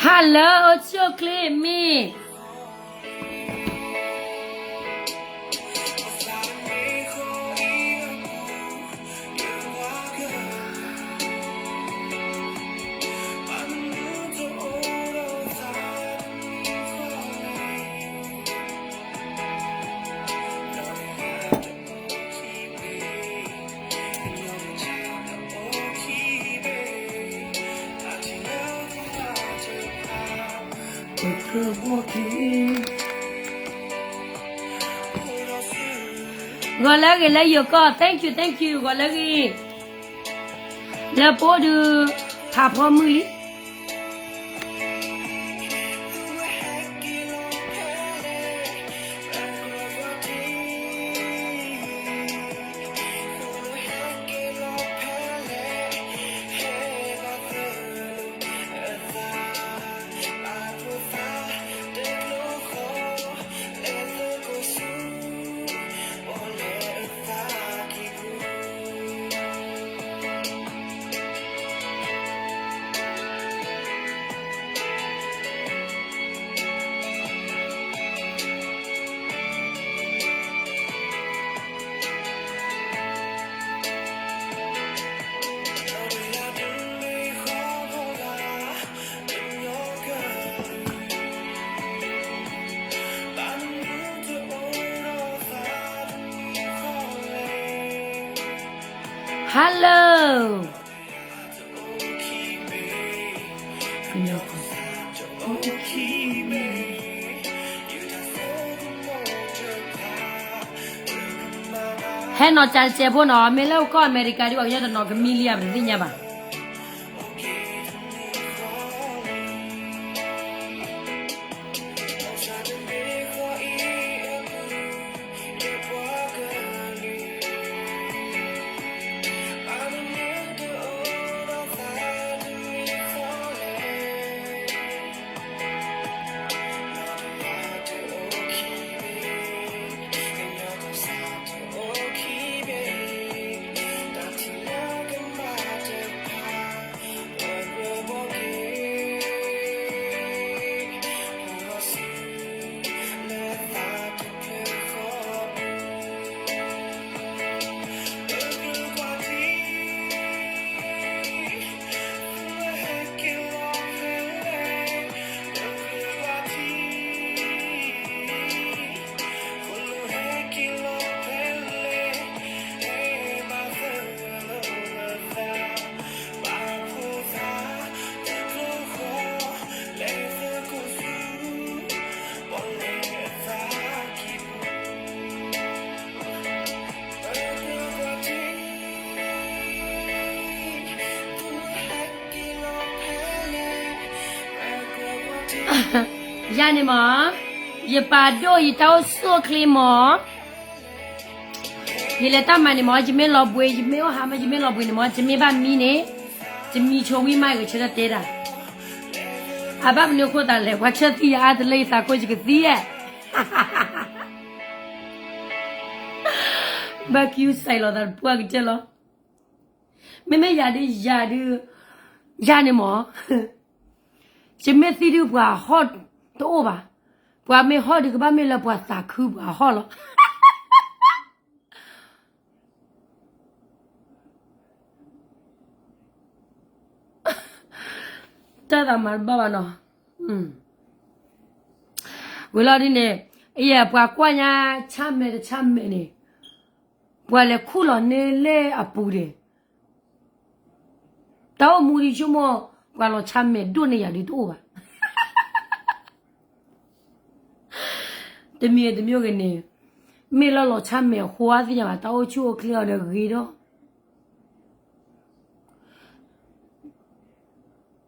Hello အိၣ်ဆူၣ်အိၣ်ချ့မ့ၢ် ဂီၤလၢအဂ့ၤလၢယိၤကီၢ် thank you thank you ဂီၤလၢအဂ့ၤ လၢပအိၣ်ဒုး ဖးဖီမုၢ်လံ Hello ဟဲနီၢ်ကၠးတစဲးဖိနီၤ မ့ၢ်လၢကီၢ်အမဲရကၤဒ်ဘၣ် ကညီတနီၤကမံလံဧါ ပတသ့ၣ်ညါဘၣ်. ယၤန့ၣ်မး, ယပာ်ဒိၣ်ယတၢ်အိၣ်ဆူၣ်အိၣ်ချ့မး, ယလဲၤတၢ်မၤန့ၣ်မး, ယမ့ၢ်လီၤဘှံး ယမ့ၢ်အိၣ်ဟးမး ယမ့ၢ်လီၤဘှံးန့ၣ်မး ယမ့ၢ်ဘၣ်မံန့ၣ်, ယမံဆိဝံၤမး ယကဆၢထၢၣ်တဲဒၣ်, အဘၣ်မနုၤအဃိသးလဲၣ်, ပှၤဆၢသံယၤအါတလၢယသးခိၣ်ယကသံဧါ. ဘၣ်ကၠူစဲးလီၤသးတပှၢ်ကတၢၢ်လီၤ. မ့မ့ၢ်ယၤဒုး ယၤဒုး, ယၤန့ၣ်မး, ယမ့ၢ်သံဒုးပှၤဟီၣ်တအိၣ်ဘၣ်, ပှၤမ့ၢ်ဟီၣ်ဒုး ကဘၣ်မ့ၢ်လၢပှၤသးခုပှၤဟီၣ်လီၤ. တၢ်သးမၤတဘၣ်ဘၣ်နီၤ. ဝံၤလီၤဒ်န့ၣ်, ယဲပှၤကွၢ်ညါဆၣ်မဲာ်တဆၣ်မဲာ်န့ၣ်, ပှၤလဲၤခူၣ်လီၤန့ၢ်လၢအပူၤဒဲး, တၢ်အိၣ်မူဒ်ဆိကမိၣ်, ပှၤလီၤဆၣ်မဲာ်ဒိၣ်န့ၢ်ယၤဒုးတအိၣ်ဘၣ်. တမံၤတမံၤဂ့ၤန့ၣ်, မ့ၢ်လၢလီၤဆၣ်မဲာ်အဃိသ့ၣ်ညါဘၣ် တၢ်အိၣ်ဆူၣ်အိၣ်ချ့အီၤဒီးဂ့ၤဒီး,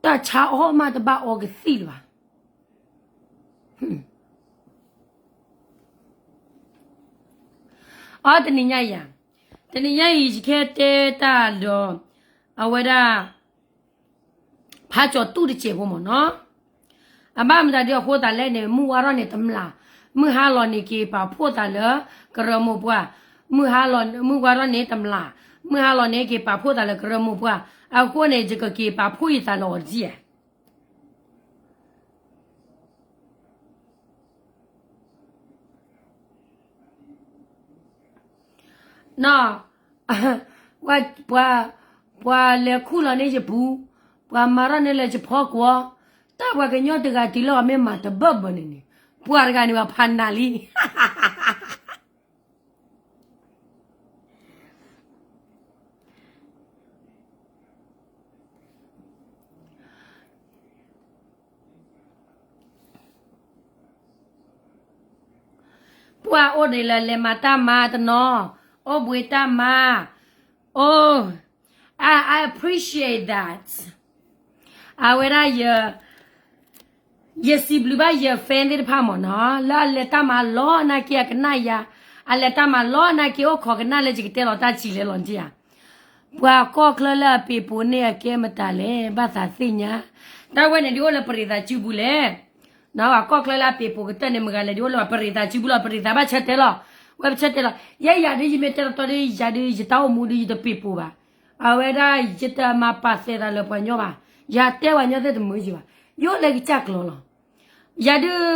တၢ်ဆါအီၣ်မးတဘၣ်အီကသံၣ်လၢၤဘၣ်. အတနံၤညါအံၤ, တနံၤညါအံၤ ယကဟဲတဲတၢ်ဒီး အဝဲဒၣ် ဖးကၠီၤတူၣ်တစဲးဖိမ့ၢ်နီၤ. အဘၣ်မတၤဒ်အဃိသးလဲၣ်န့ၣ် မုၢ်ဝါထီၣ်န့ၣ်တမျၢ်, မုၢ်ဟါလီၤန့ၣ်က့ၤပာ်ဖှိၣ်သးလၢကရၢမိၢ်ပှၢ်, မုၢ်ဟါလီၤ, မုၢ်ဝါထီၣ်န့ၣ်တမျၢ်, မုၢ်ဟါလီၤန့ၣ်က့ၤပာ်ဖှိၣ်သးလၢကရၢမိၢ်ပှၢ်, အဃိန့ၣ် ယကက့ၤပာ်ဖှိၣ်ယသးလၢအီၤဒ်ဧါ. နီၢ်, ပှၤ, ပှၤလဲၤခူၣ်လီၤန့ၢ်ယပူၤ, ပှၤမၤထီၣ်န့ၢ်လၢယဖီကွီၤ, တၢ်ပှၤကညီတဂၤတုၤလၢအီၤမ့ၢ်မၤတဘၢၣ်ဘၢၣ်န့ၣ်န့ၣ်, ပှၤတဂၤန့ၣ်ဘၣ်ဖးနးလံ. ပှၤအိၣ်ဒံးလၢလဲၤမၤတၢ်မၤတနီၤ, အိၣ်ဘှံးတၢ်မၤ, အိၣ်, I, I appreciate that. အဝဲဒၣ်ယ, ယစံးဘျုးဘၣ်ယ friend သ့ၣ်တဖၣ်မ့ၢ်နီၤ, လၢအလဲၤတၢ်မၤလီၤနာ်က့အကနၣ်ယၤ, အလဲၤတၢ်မၤလီၤနာ်က့အိၣ်ခိးကနၣ်လၢယကတဲလီၤတၢ်စံးလဲၤလီၤဒံးဧါ. ပှၤကီၢ်ချၢလၢအပ့ၤပိာ်န့ၢ်အကဲမတၤလဲၣ်, ဘၣ်သးသ့ၣ်ညါ, တၢ်ဝဲန့ၣ်ဒ်အိၣ်လၢပရံးသးစုပူၤလဲၣ်. နီၢ်, ပှၤကီၢ်ချၢလၢအပ့ၤပိာ်ကတၢၢ်န့ၣ် မ့ၢ်ဂၤလဲၣ်ဒ်အိၣ်လၢပှၤပရံးသးစုပူၤလီၤ, ပရံးသးဘၣ်ဆၢတဲာ်လီၤ, ဝဲပဆၢတဲာ်လီၤ, ယဲယၤဒ် ယမ့ၢ်တဲလီၤတီဒ် ယၤဒ် ယတၢ်အိၣ်မူဒ်ယတပ့ၤပိာ်ဘၣ်. အဝဲဒၣ်ယတမၤပာ်သဲးသးလၢပှၤညီဘၣ်, ယတဲပှၤညီသ့ၣ်တမုာ်ယံၤဘၣ်, ယအိၣ်လၢကစၢ်ကျီလီၤ. ယၤဒ်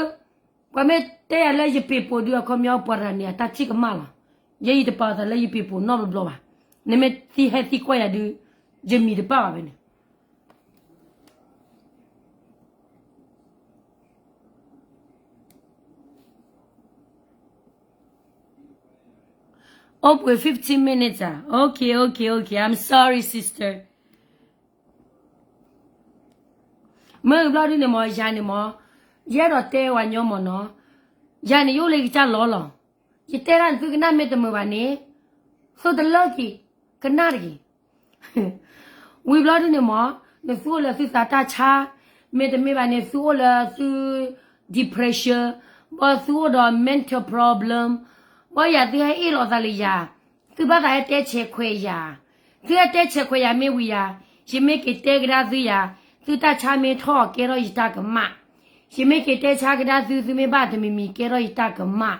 ပှၤမ့ၢ်တဲယၤလၢယပ့ၤပိာ်ဒုးအခီပညီ ပှၤတဂၤန့ၣ် အတၢ်ထံၣ်ကမၣ်လီၤ. ယဲယတပာ်သးလၢယပ့ၤပိာ်နီတဘျီဘၣ်. နမ့ၢ်သံဟဲသံကွၢ်ယၤဒုး, ယမံၤတပာ်ဘၣ်ဖဲန့ၣ်. Okay, okay, okay. I'm sorry, sister. မ့ၢ်ဘျီဒုန့ၣ်မ့ၢ် ယၤန့ၣ်မ့ၢ်, ယအဲၣ်ဒိးတဲဝဲညီမ့ၢ်နီၤ, ယၤန့ၣ်ယအိၣ်လၢယကစၢ်လီၤလီၤ. ယတဲဒၣ်နသုကနၣ်မ့ၢ်တမုာ်ဘၣ်န့ၣ်, သိၣ်တလၢက့ၤ, ကနၣ်တဂ့ၤ. ဝံၤဘျီဒုန့ၣ်မ့ၢ်, နသုအိၣ်လၢသုသးတၢ်ဆါ, မ့တမ့ၢ်ဘၣ်န့ၣ် သုအိၣ်လၢသု depression, ဘၣ်သုအိၣ်ဒီး mental problem, ဘၣ်ယၤသုဟဲအ့ၣ်လိာ်သးလၢယၤ, သုဘၣ်သးဟဲတဲဆဲးခွဲးယၤ, သုဟဲတဲဆဲးခွဲးယၤမ့ၢ်ဝံၤယၤ, ယမ့ၢ်က့ၤတဲကဒါသုယၤ, သုတၢ်ဆါမ့ၢ်ထီၣ်ကဲထီၣ်ယတၢ်ကမၣ်, ယမ့ၢ်က့ၤတဲဆါကဒါသု သုမ့ၢ်ဘၣ်တမံၤမံၤကဲထီၣ်ယတၢ်ကမၣ်.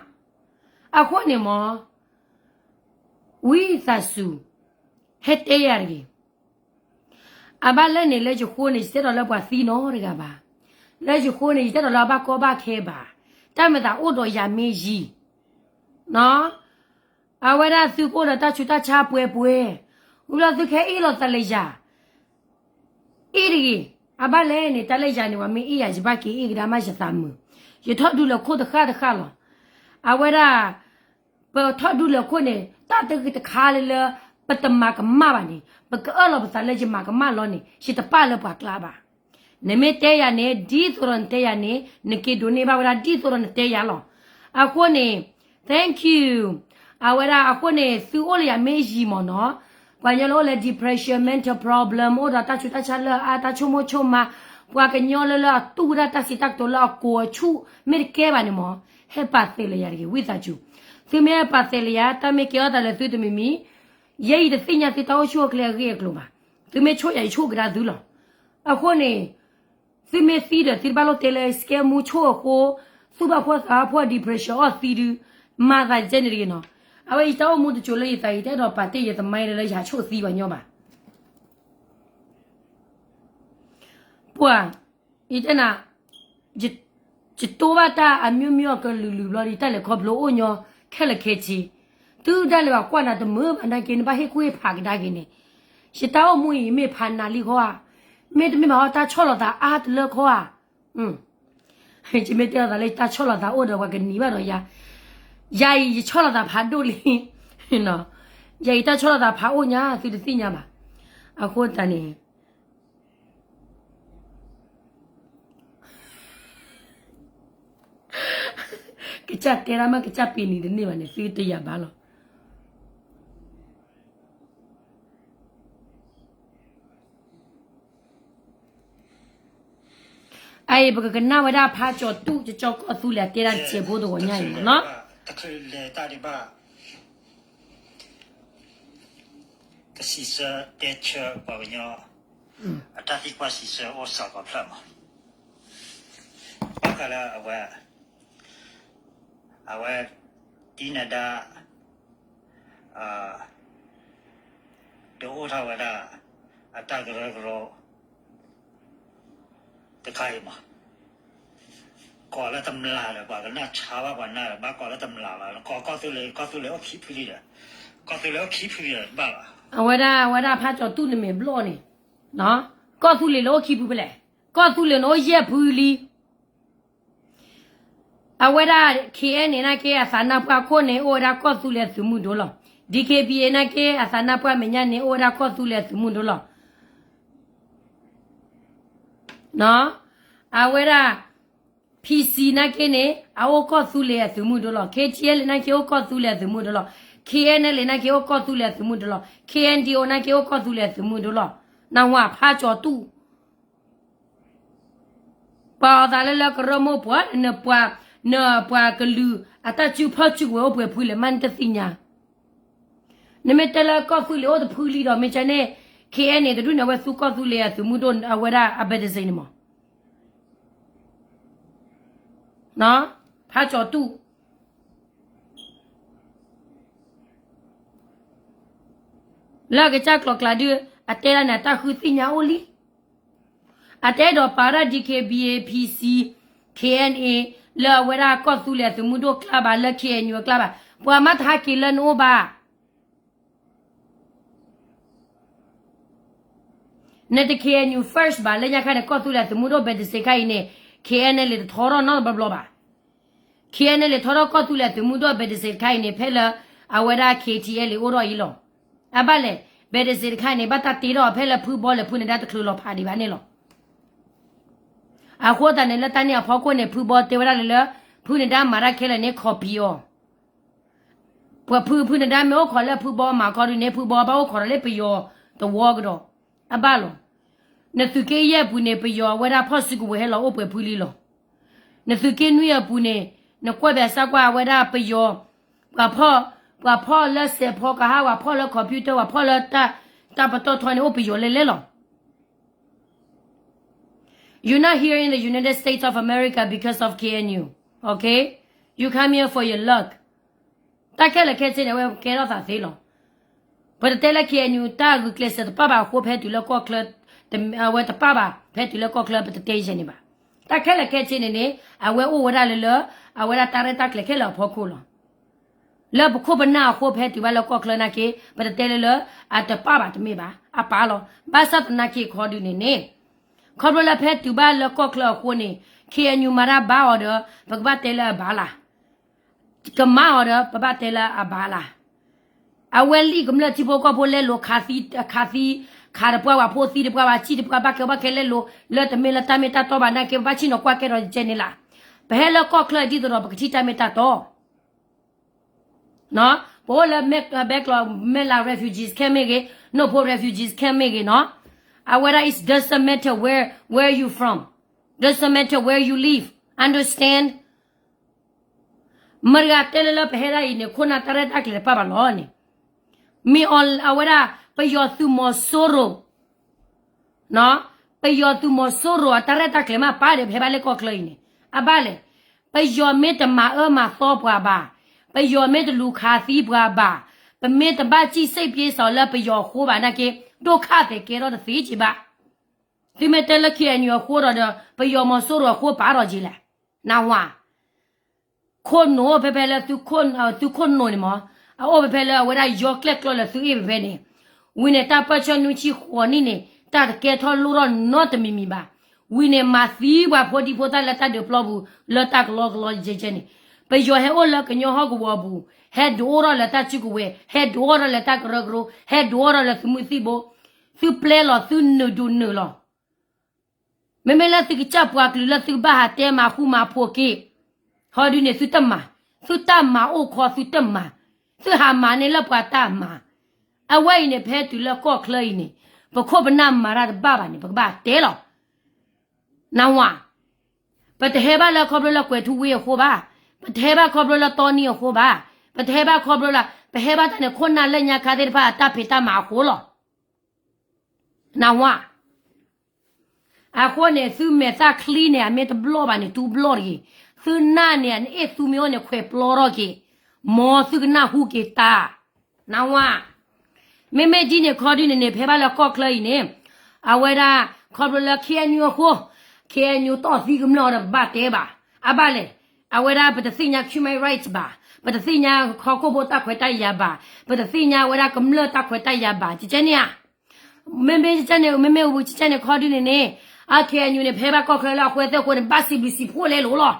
အဃိန့ၣ်မ့ၢ် ဝံသးစူၤ, ဟဲတဲယၤတဂ့ၤ. အဘၣ်လဲၣ်န့ၣ် လၢယဃိန့ၣ် ယတဲဒီးလၢပှၤသံနီတဂၤဘၣ်. လၢယဃိန့ၣ် ယတဲဒီးလၢအဘၣ်ကီဘၣ်ခဲဘၣ်. တၢ်မၤသးအိၣ်ဒီးယၤမ့ၢ်ယံၤ, အဝဲဒၣ်သုကအိၣ်ဒီးတၢ်ဆူးတၢ်ဆါပှဲၤပှဲၤ, ဝံၤဘျီသုကဟဲအ့ၣ်လိာ်သးလၢယၤ အ့ၣ်တဂ့ၤ. အဘၣ်လဲၣ်န့ၣ် တၢ်လၢယၤန့ၣ် ပှၤမ့ၢ်အ့ၣ်ယၤ ယဘၣ်က့ၤအ့ၣ်ကဒါမး ယသးမုာ်. ယထီၣ်ဒုးလၢခိၣ်တဃၣ်တဃၣ်လီၤ. အဝဲဒၣ် ပထီၣ်ဒုးလၢခိၣ်န့ၣ် တၢ်တဂ့ၤတခါလၢလၢ ပတမၤကမၣ်ဘၣ်န့ၣ် ပကအၢၣ်လီၤပသးလၢယမၤကမၣ်လီၤန့ၣ် ယတပာ်လၢပှၤကျါဘၣ်. နမ့ၢ်တဲယၤန့ၣ် ဒ်သိးဒီးနတဲယၤန့ၣ် နက့ၤဒိးန့ၢ်ဘၣ်ဝဲဒၣ်ဒ်သိးဒီးနတဲယၤလီၤ. အဃိန့ၣ် thank you. အဝဲဒၣ်အဃိန့ၣ် သုအိၣ်လၢယၤမ့ၢ်ယံၤမ့ၢ်နီၤ, ပှၤကညီလၢအိၣ်လၢ depression, mental problem, အိၣ်ဒီးတၢ်ဆူးတၢ်ဆါလၢအါ တၢ်ဆိကမိၣ်ဆိကမး, ပှၤကညီလၢလၢအတူၢ်ဝဲဒၣ်တၢ်စံးတၢ်ကတိၤလၢအကိးအဆူၣ် မ့ၢ်တကဲဘၣ်န့ၣ်မ့ၢ်, ဟဲပာ်သဲးလၢယၤတဂ့ၤ ဝံသးစူၤ. သုမ့ၢ်ဟဲပာ်သဲးလၢယၤ တၢ်မ့ၢ်ကဲထီၣ်သးလၢသုတမံၤမံၤ, ယဲယတသ့ၣ်ညါသုတၢ်အိၣ်ဆူၣ်အိၣ်ချ့အဂ့ၢ်အကျိၤဘၣ်. သုမ့ၢ်ဆိၣ်ယၤ ယဆိၣ်ကဒါသုလီၤ. အဃိန့ၣ် သုမ့ၢ်သံဒီး သုတဘၣ်လိၣ်တဲလၢ စကဲမူဆိၣ်အဃိ, သူၣ်ဘၣ်ဖှီၣ်သးဘၣ်ဖှီၣ် depression အီၣ်သံဒုး, မၤသးဒ်န့ၣ်တဂ့ၤနီၤ. အဝဲယတၢ်အိၣ်မူတစိၤလၢယသး ယတအဲၣ်ဒိးပာ်တ့ၢ်ယသမိုင်းလၢ လၢယဟးဆိၣ်သံပှၤညီဘၣ်. ပှၤ, ယတဲနၤ, ယတိၢ်ဘၣ်တၢ်အမျိုးမျိုးအကလုာ်လုာ်ဘျီဒီး တၢ်လဲၤခီဖျိအိၣ်ညီခဲလၢာ်ခဲဆ့, တုၤဒၣ်လဲာ်ဘၣ်ကွၢ်နၤတမုာ်ဘၣ်နာ်က့ နဘၣ်ဟ့ၣ်ကူၣ်ဟ့ၣ်ဖးကဒါက့ၤန့ၣ်, ယတၢ်အိၣ်မူအံၤမ့ၢ်ဖးနၤလံခီဧါ, မ့တမ့ၢ်ဘၣ်ဟီ တၢ်ဆီၣ်လီၤသးအါတလၢခီဧါ. ယမ့ၢ်တဲလိာ်သးလၢယတၢ်ဆီၣ်လီၤသးအိၣ်ဒီးပှၤကနံၤဘၣ်ဒီးယၤ, ယၤအံၤယဆီၣ်လီၤသးဖးဒိၣ်လံ, ယၤအံၤတၢ်ဆီၣ်လီၤသးဖးအိၣ်ညါ သုတသ့ၣ်ညါဘၣ်. အဃိသတးန့ၣ် ကစၢ်တဲဒၣ်မး ကစၢ်ပ့ၤနံၤတန့ၢ်ဘၣ်န့ၣ် သုတယာ်ဘၣ်လီၤ. အအံၤ ပကကနၣ်ဝဲဒၣ်ဖးကၠီၤတူၣ် ကၠီကီၢ်သူလ့ၤ အတဲဒၣ်တစဲးဖိတဂီၤညါအံၤမ့ၢ်နီၤ. တချုးလဲၤတၢ်ဒံးဘၣ် ကစံးဆၢတဲဆၢပှၤကညီ အတၢ်သံကွၢ်စံးဆၢအိၣ်စးကီးဖျၢၣ်မး. ဘၣ်ဃးလၢအဝဲ အဝဲ ဒ်နၤဒါ ဒုးအိၣ်ထီၣ်ဝဲဒၣ် အတၢ်ကရၢကရိ တခါအံၤမး. ကိးလၢတမျးဒီး ပှၤကနၣ်ဆါဘၣ်ပှၤနၢ်ဒီး ဘၣ်ကိးလၢတမျးလီၤ. ကိးကီၢ်သူလ့ၤ ကီၢ်သူလ့ၤအိၣ်ခံဖုလံဒီး ကီၢ်သူလ့ၤအိၣ်ခံဖုလံဒီး တဘၣ်လီၤ. အဝဲဒၣ် အဝဲဒၣ်ဖးကၠီၤတူၢ်န့ၣ်မ့ၢ်ဘျီၣ်န့ၣ် ကီၢ်သူလ့ၤလၢအိၣ်ခံဖုဖဲလဲၣ်, ကီၢ်သူလ့ၤန့ၣ်အိၣ်ယဲၢ်ဖုလံ. အဝဲဒၣ် K N A န့ၣ်နာ်က့ အသးနါပှၢ်ခိၣ်န့ၣ် အိၣ်ဝဲဒၣ်ကီၢ်သူလ့ၤအသုးမုၢ်ဒိၣ်လီၤ. D K B A နာ်က့ အသးနါပှၢ်မဲာ်ညါန့ၣ် အိၣ်ဝဲဒၣ်ကီၢ်သူလ့ၤအသုးမုၢ်ဒိၣ်လီၤ. အဝဲဒၣ် P C နာ်က့န့ၣ် အအိၣ်ကီၢ်သူလ့ၤအသုးမုၢ်ဒိၣ်လီၤ. K T L နာ်က့အိၣ်ကီၢ်သူလ့ၤအသုးမုၢ်ဒိၣ်လီၤ. K N L နာ်က့အိၣ်ကီၢ်သူလ့ၤအသုးမုၢ်ဒိၣ်လီၤ. K N D O နာ်က့အိၣ်ကီၢ်သူလ့ၤအသုးမုၢ်ဒိၣ်လီၤ. နဝၤဖးကၠီၤတူၢ် ပှၤအီၤသးလၢလၢကရၢမိၢ်ပှၢ် နပှၤ နပှၤကလုာ် အတၢ်စုဖီၣ်စုကဝဲၤအိၣ်ပှဲၤဖုလဲၣ် မ့ၢ်နတသ့ၣ်ညါ. နမ့ၢ်တဲလၢကီၢ်သူလ့ၤအိၣ်တဖုလံဒီး မ့ၢ်ကဲန့ၣ် K N A တဒူၣ်န့ၣ် အဝဲသူကီၢ်သူလ့ၤအသုးမုၢ်ဒိၣ် အဝဲဒၣ်အ Baptist န့ၣ်မး ဖးကၠီၤတူၢ် လၢအကစၢ်ကျိၤကျါဒုး အတဲဒၣ်န့ၣ် အတၢ်ဃုသ့ၣ်ညါအိၣ်လံ. အတအဲၣ်ဒိးပာ်ဝဲဒၣ် D K B A P C K N A လၢအဝဲဒၣ်ကီၢ်သူလ့ၤအသုးမုၢ်ဒိၣ်ကျါဘၣ် လၢ K N U အကျါဘၣ် ပှၤမ့ၢ်တဟဲက့ၤလၢနအိၣ်ဘၣ် နတ K N U first ဘၣ် လၢညါခါန့ၣ် ကီၢ်သူလ့ၤအသုးမုၢ်ဒိၣ် Baptist ခါအံၤန့ၣ် K N L တထီထီၣ်နီတဘျီဘျီဘၣ်. K N L ထီထီၣ်ကီၢ်သူလ့ၤအသုးမုၢ်ဒိၣ် Baptist တခါအံၤန့ၣ် ဖဲလၢအဝဲဒၣ် K T L အိၣ်ထီၣ်အံၤလီၤ. အဘၣ်လဲၣ် Baptist တခါအံၤန့ၣ် ဘၣ်တၢ်တ့ထီၣ်ဖဲလၢဖုဘီလဲၤဖုနဒါတချုးလီၤဖးဒံးဘၣ်န့ၣ်လီၤ. အဃိသတးန့ၣ် လၢတၢ်န့ၣ်အဖီခိၣ်န့ၣ် ဖုဘီတဲဝဲဒၣ်လၢလၢ ဖုနဒါမၤတၢ်ခဲလၢာ်န့ၣ် copy အီၤ ပှၤဖု ဖုနဒါမ့ၢ်အိၣ်ခိးလၢဖုဘီမၤခီဒုန့ၣ် ဖုဘီဘၣ်အိၣ်ခိးဒီးလၢပယီၤတဝီကဒီး အဘၣ်လီၤ. နသုးက့ယဲၢ်ပူၤန့ၣ် ပယီၤအဝဲဒၣ်ဖီၣ်စုကဝဲၤဟဲလီၤအိၣ်ပှဲၤဖုလံလီၤ. နသုးက့နွံအပူၤန့ၣ် နကွၢ်ဘၣ်စၢ်ကွၢ်အဝဲဒၣ်ပယီၤ ပှၤဖီၣ် ပှၤဖီၣ်လၢစဲးဖီကဟၣ် ပှၤဖီၣ်လၢ computer ပှၤဖီၣ်လၢတၢ် တၢ်ပတီၢ်ထီန့ၣ် အိၣ်ပယီၤလဲလဲလီၤ. You're not here in the United States of America because of K N U, okay? You come here for your luck. တၢ်ခဲလၢာ်ခဲဆ့န့ၣ် အဝဲကဲထီၣ်သးသ့လီၤ. ပတတဲလၢ K N U တၢ်ဂုာ်ကျဲးစၢးတပၣ်ဘၣ်အဃိ ဖဲတုၤလၢကီၢ်ချၢ အဝဲတပၣ်ဘၣ် ဖဲတုၤလၢကီၢ်ချၢ ပတတဲယဲၢ်န့ၣ်ဘၣ်. တၢ်ခဲလၢာ်ခဲဆ့န့ၣ်န့ၣ် အဝဲအိၣ်ဝဲဒၣ်လၢလၢ အဝဲဒၣ်တၢ်ရဲၣ်တၢ်ကျဲၤခဲလၢာ်အဖီခိၣ်လီၤ. လၢပခိၣ်ပနၢ်အဃိ ဖဲတုၤဘၣ်လၢကီၢ်ချၢနာ်က့ ပတတဲလၢလၢ အတပၣ်ဘၣ်တမ့ၢ်ဘၣ် အပၣ်လီၤ. ဘၣ်ဆၣ်သနာ်က့ခီဒုန့ၣ်န့ၣ် ခီဖျိလၢဖဲတုၤဘၣ်လၢကီၢ်ချၢအဃိန့ၣ် K N U မၤတၢ်ဘၣ်အီၤဒီး ပကဘၣ်တဲလၢအဘၣ်လၢ် ကမၤအီၤဒီး ပဘၣ်တဲလၢအဘၣ်လၢ်. အဝဲလံာ်ကမျၢၢ်ထံဖိကီၢ်ဖိလဲလိာ်ခးသံ ခးသံ ခးတပှၢ် ပှၤဖိသံတပှၢ် ပှၤဆံၣ်တပှၢ် ဘၣ်ကဲဘၣ်ခဲလဲလိာ် လၢတမ့ၢ်လၢတၢ်မ့ၢ်တၢ်တီဘၣ်နာ်က့ ပဘၣ်ဆ့ၣ်နီၤကွၢ်ကဲထီၣ်ကဲန့ၣ်လၢ်. ပဟဲလၢကီၢ်ချၢဒ်သိးဒီး ပကထံၣ်တၢ်မ့ၢ်တၢ်တီ ပအိၣ်လၢ ဘဲကျိး မဲၢ်လး refugees camp မ့ၢ်ဂ့ၤ, နိၣ်ဖိ refugees camp မ့ၢ်ဂ့ၤနီၤ, အဝဲဒၣ် it doesn't matter where, where you from, doesn't matter where you live, understand? မတၤတဂၤတဲလၢလၢပဟဲဒၣ်အံၤန့ၣ် ခိၣ်နၢ်တၢ်ရဲၣ်တၢ်ကျဲၤတပၣ်ဘၣ်လီၤန့ၣ်, မ့ၢ်အီၤအဝဲဒၣ် ပယီၤသုးမီၤစိရိၤ ပယီၤသုးမီၤစိရိၤအတၢ်ရဲၣ်တၢ်ကျဲၤမးပၢ်ဒီး ပဟဲဘၣ်လၢကီၢ်ချၢအံၤန့ၣ် အဘၣ်လဲၣ်. ပယီၤမ့ၢ်တမၤအၢမၤသီပှၤဘၣ်, ပယီၤမ့ၢ်တလူၤခးသံပှၤဘၣ်, ပမ့ၢ်တဘၣ်စံၣ်စိတ်ပြေးရှောင်လၢပယီၤအဃိဘၣ်နာ်က့ ဒိၣ်ခါသဲးကဲထီၣ်တသ့က့ဘၣ်. သုမ့ၢ်တဲလၢ K N U အဃိဒီး ပယီၤမီၤစိရိၤအဃိပၢ်ထီၣ်က့လဲၣ်, နၢ်ဟူဧါ. ခိၣ်နူာ်အိၣ်ဖဲဖဲလၢ သုခိၣ်နူာ်န့ၣ်မး, အအိၣ်ဖဲဖဲလၢအဝဲဒၣ်ယီကျဲၣ်ကျီလၢသုအ့ၣ်ဖဲဖဲန့ၣ်, ဝံၤန့ၣ် တၢ်ပၢၢ်ဆၢနွံဆံဃိးနံၣ်န့ၣ် တၢ်တကဲထီၣ်လိၣ်ထီၣ်နီတမံၤမံၤဘၣ်. ဝံၤန့ၣ်မၤသံပှၤဖိဒံဖိသၣ်လၢတၢ်ဒုးပျီပူၤ လၢတၢ်ကလီကလီကဲကဲန့ၣ်, ပယီၤဟဲအိၣ်လၢကညီဟီၣ်ကဝီၤပူၤ, ဟဲဒုးအိၣ်ထီၣ်လၢတၢ်စုကဝဲၤ, ဟဲဒုးအိၣ်ထီၣ်လၢတၢ်ကရၢကရိ, ဟဲဒုးအိၣ်ထီၣ်လၢသုးမုၢ်သံၣ်ဘိ, သုပျဲလီၤသုနုာ်ဒုးနုာ်လီၤ မ့မ့ၢ်လၢသုကစၢ်ပှၤကလုာ်လၢသုကဘၣ်ဟးတဲမၤဃူမၤဖိးက့ၤ, ဟီဒုန့ၣ်သုတမၤ, သုတၢ်မၤအိၣ်ခီသုတမၤ, သုဟးမၤန့ၢ်လၢပှၤတၢ်မၤ. အဝဲအံၤန့ၣ် ဖဲတုၤလၢကီၢ်ချၢအံၤန့ၣ် ပခိၣ်ပနၢ်မၤတၢ်တဘၣ်ဘၣ်န့ၣ် ပကဘၣ်တဲလီၤ. နၢ်ဟူဧါ. ပတဟဲဘၣ်လၢခီဖျိလၢကွဲၤထူဝ့ၣ်အဃိဘၣ်, ပတဟဲဘၣ်ခီဖျိလၢတီနံအဃိဘၣ်, ပတဟဲဘၣ်ခီဖျိလၢ ပဟဲဘၣ်တၢ်န့ၣ် ခိၣ်နၢ်လၢညါခါသ့ၣ်တဖၣ်အတၢ်ဖံးတၢ်မၤအဃိလီၤ. နၢ်ဟူဧါ. အဃိန့ၣ် သုမဲာ်သၣ်ချံန့ၣ် အမ့ၢ်တဘျီၣ်ဘၣ်န့ၣ် တူဘျီၣ်တဂ့ၤ. သုနၢ်န့ၣ် နအ့ၣ်သူမ့ၢ်အိၣ်န့ၣ် ခွဲးပျီထီၣ်က့ၤ, မ်သုကနၢ်ဟူက့ၤတၢ်, နၢ်ဟူဧါ. မ့မ့ၢ်ဒ်န့ၣ်ခီဒုန့ၣ်န့ၣ် ဖဲဘၣ်လၢကီၢ်ချၢအံၤန့ၣ်, အဝဲဒၣ် ခီဖျိလၢ K N U အဃိ, K N U တီၢ်သံကမျၢၢ်ဒီးပဘၣ်တဲဘၣ်. အဘၣ်လဲၣ်, အဝဲဒၣ်ပတသ့ၣ်ညါ human rights ဘၣ်, ပတသ့ၣ်ညါဟီၣ်ခိၣ်ဖိတၢ်ခွဲးတၢ်ယာ်ဘၣ်, ပတသ့ၣ်ညါအဝဲဒၣ်ကမျၢၢ်တၢ်ခွဲးတၢ်ယာ်ဘၣ်, ကကဲန့ၣ်ဧါ. မ့မ့ၢ်ကကဲန့ၣ် မ့မ့ၢ်ဝံၤကကဲန့ၣ်ခီဒုန့ၣ်န့ၣ်, အ KNU န့ၣ် ဖဲဘၣ်ကီၢ်ချၢလၢအဃိသ့ၣ်အဃိန့ၣ် ဘၣ်စံးဘျုးစံးဖှိၣ်လဲလိာ်လီၤ.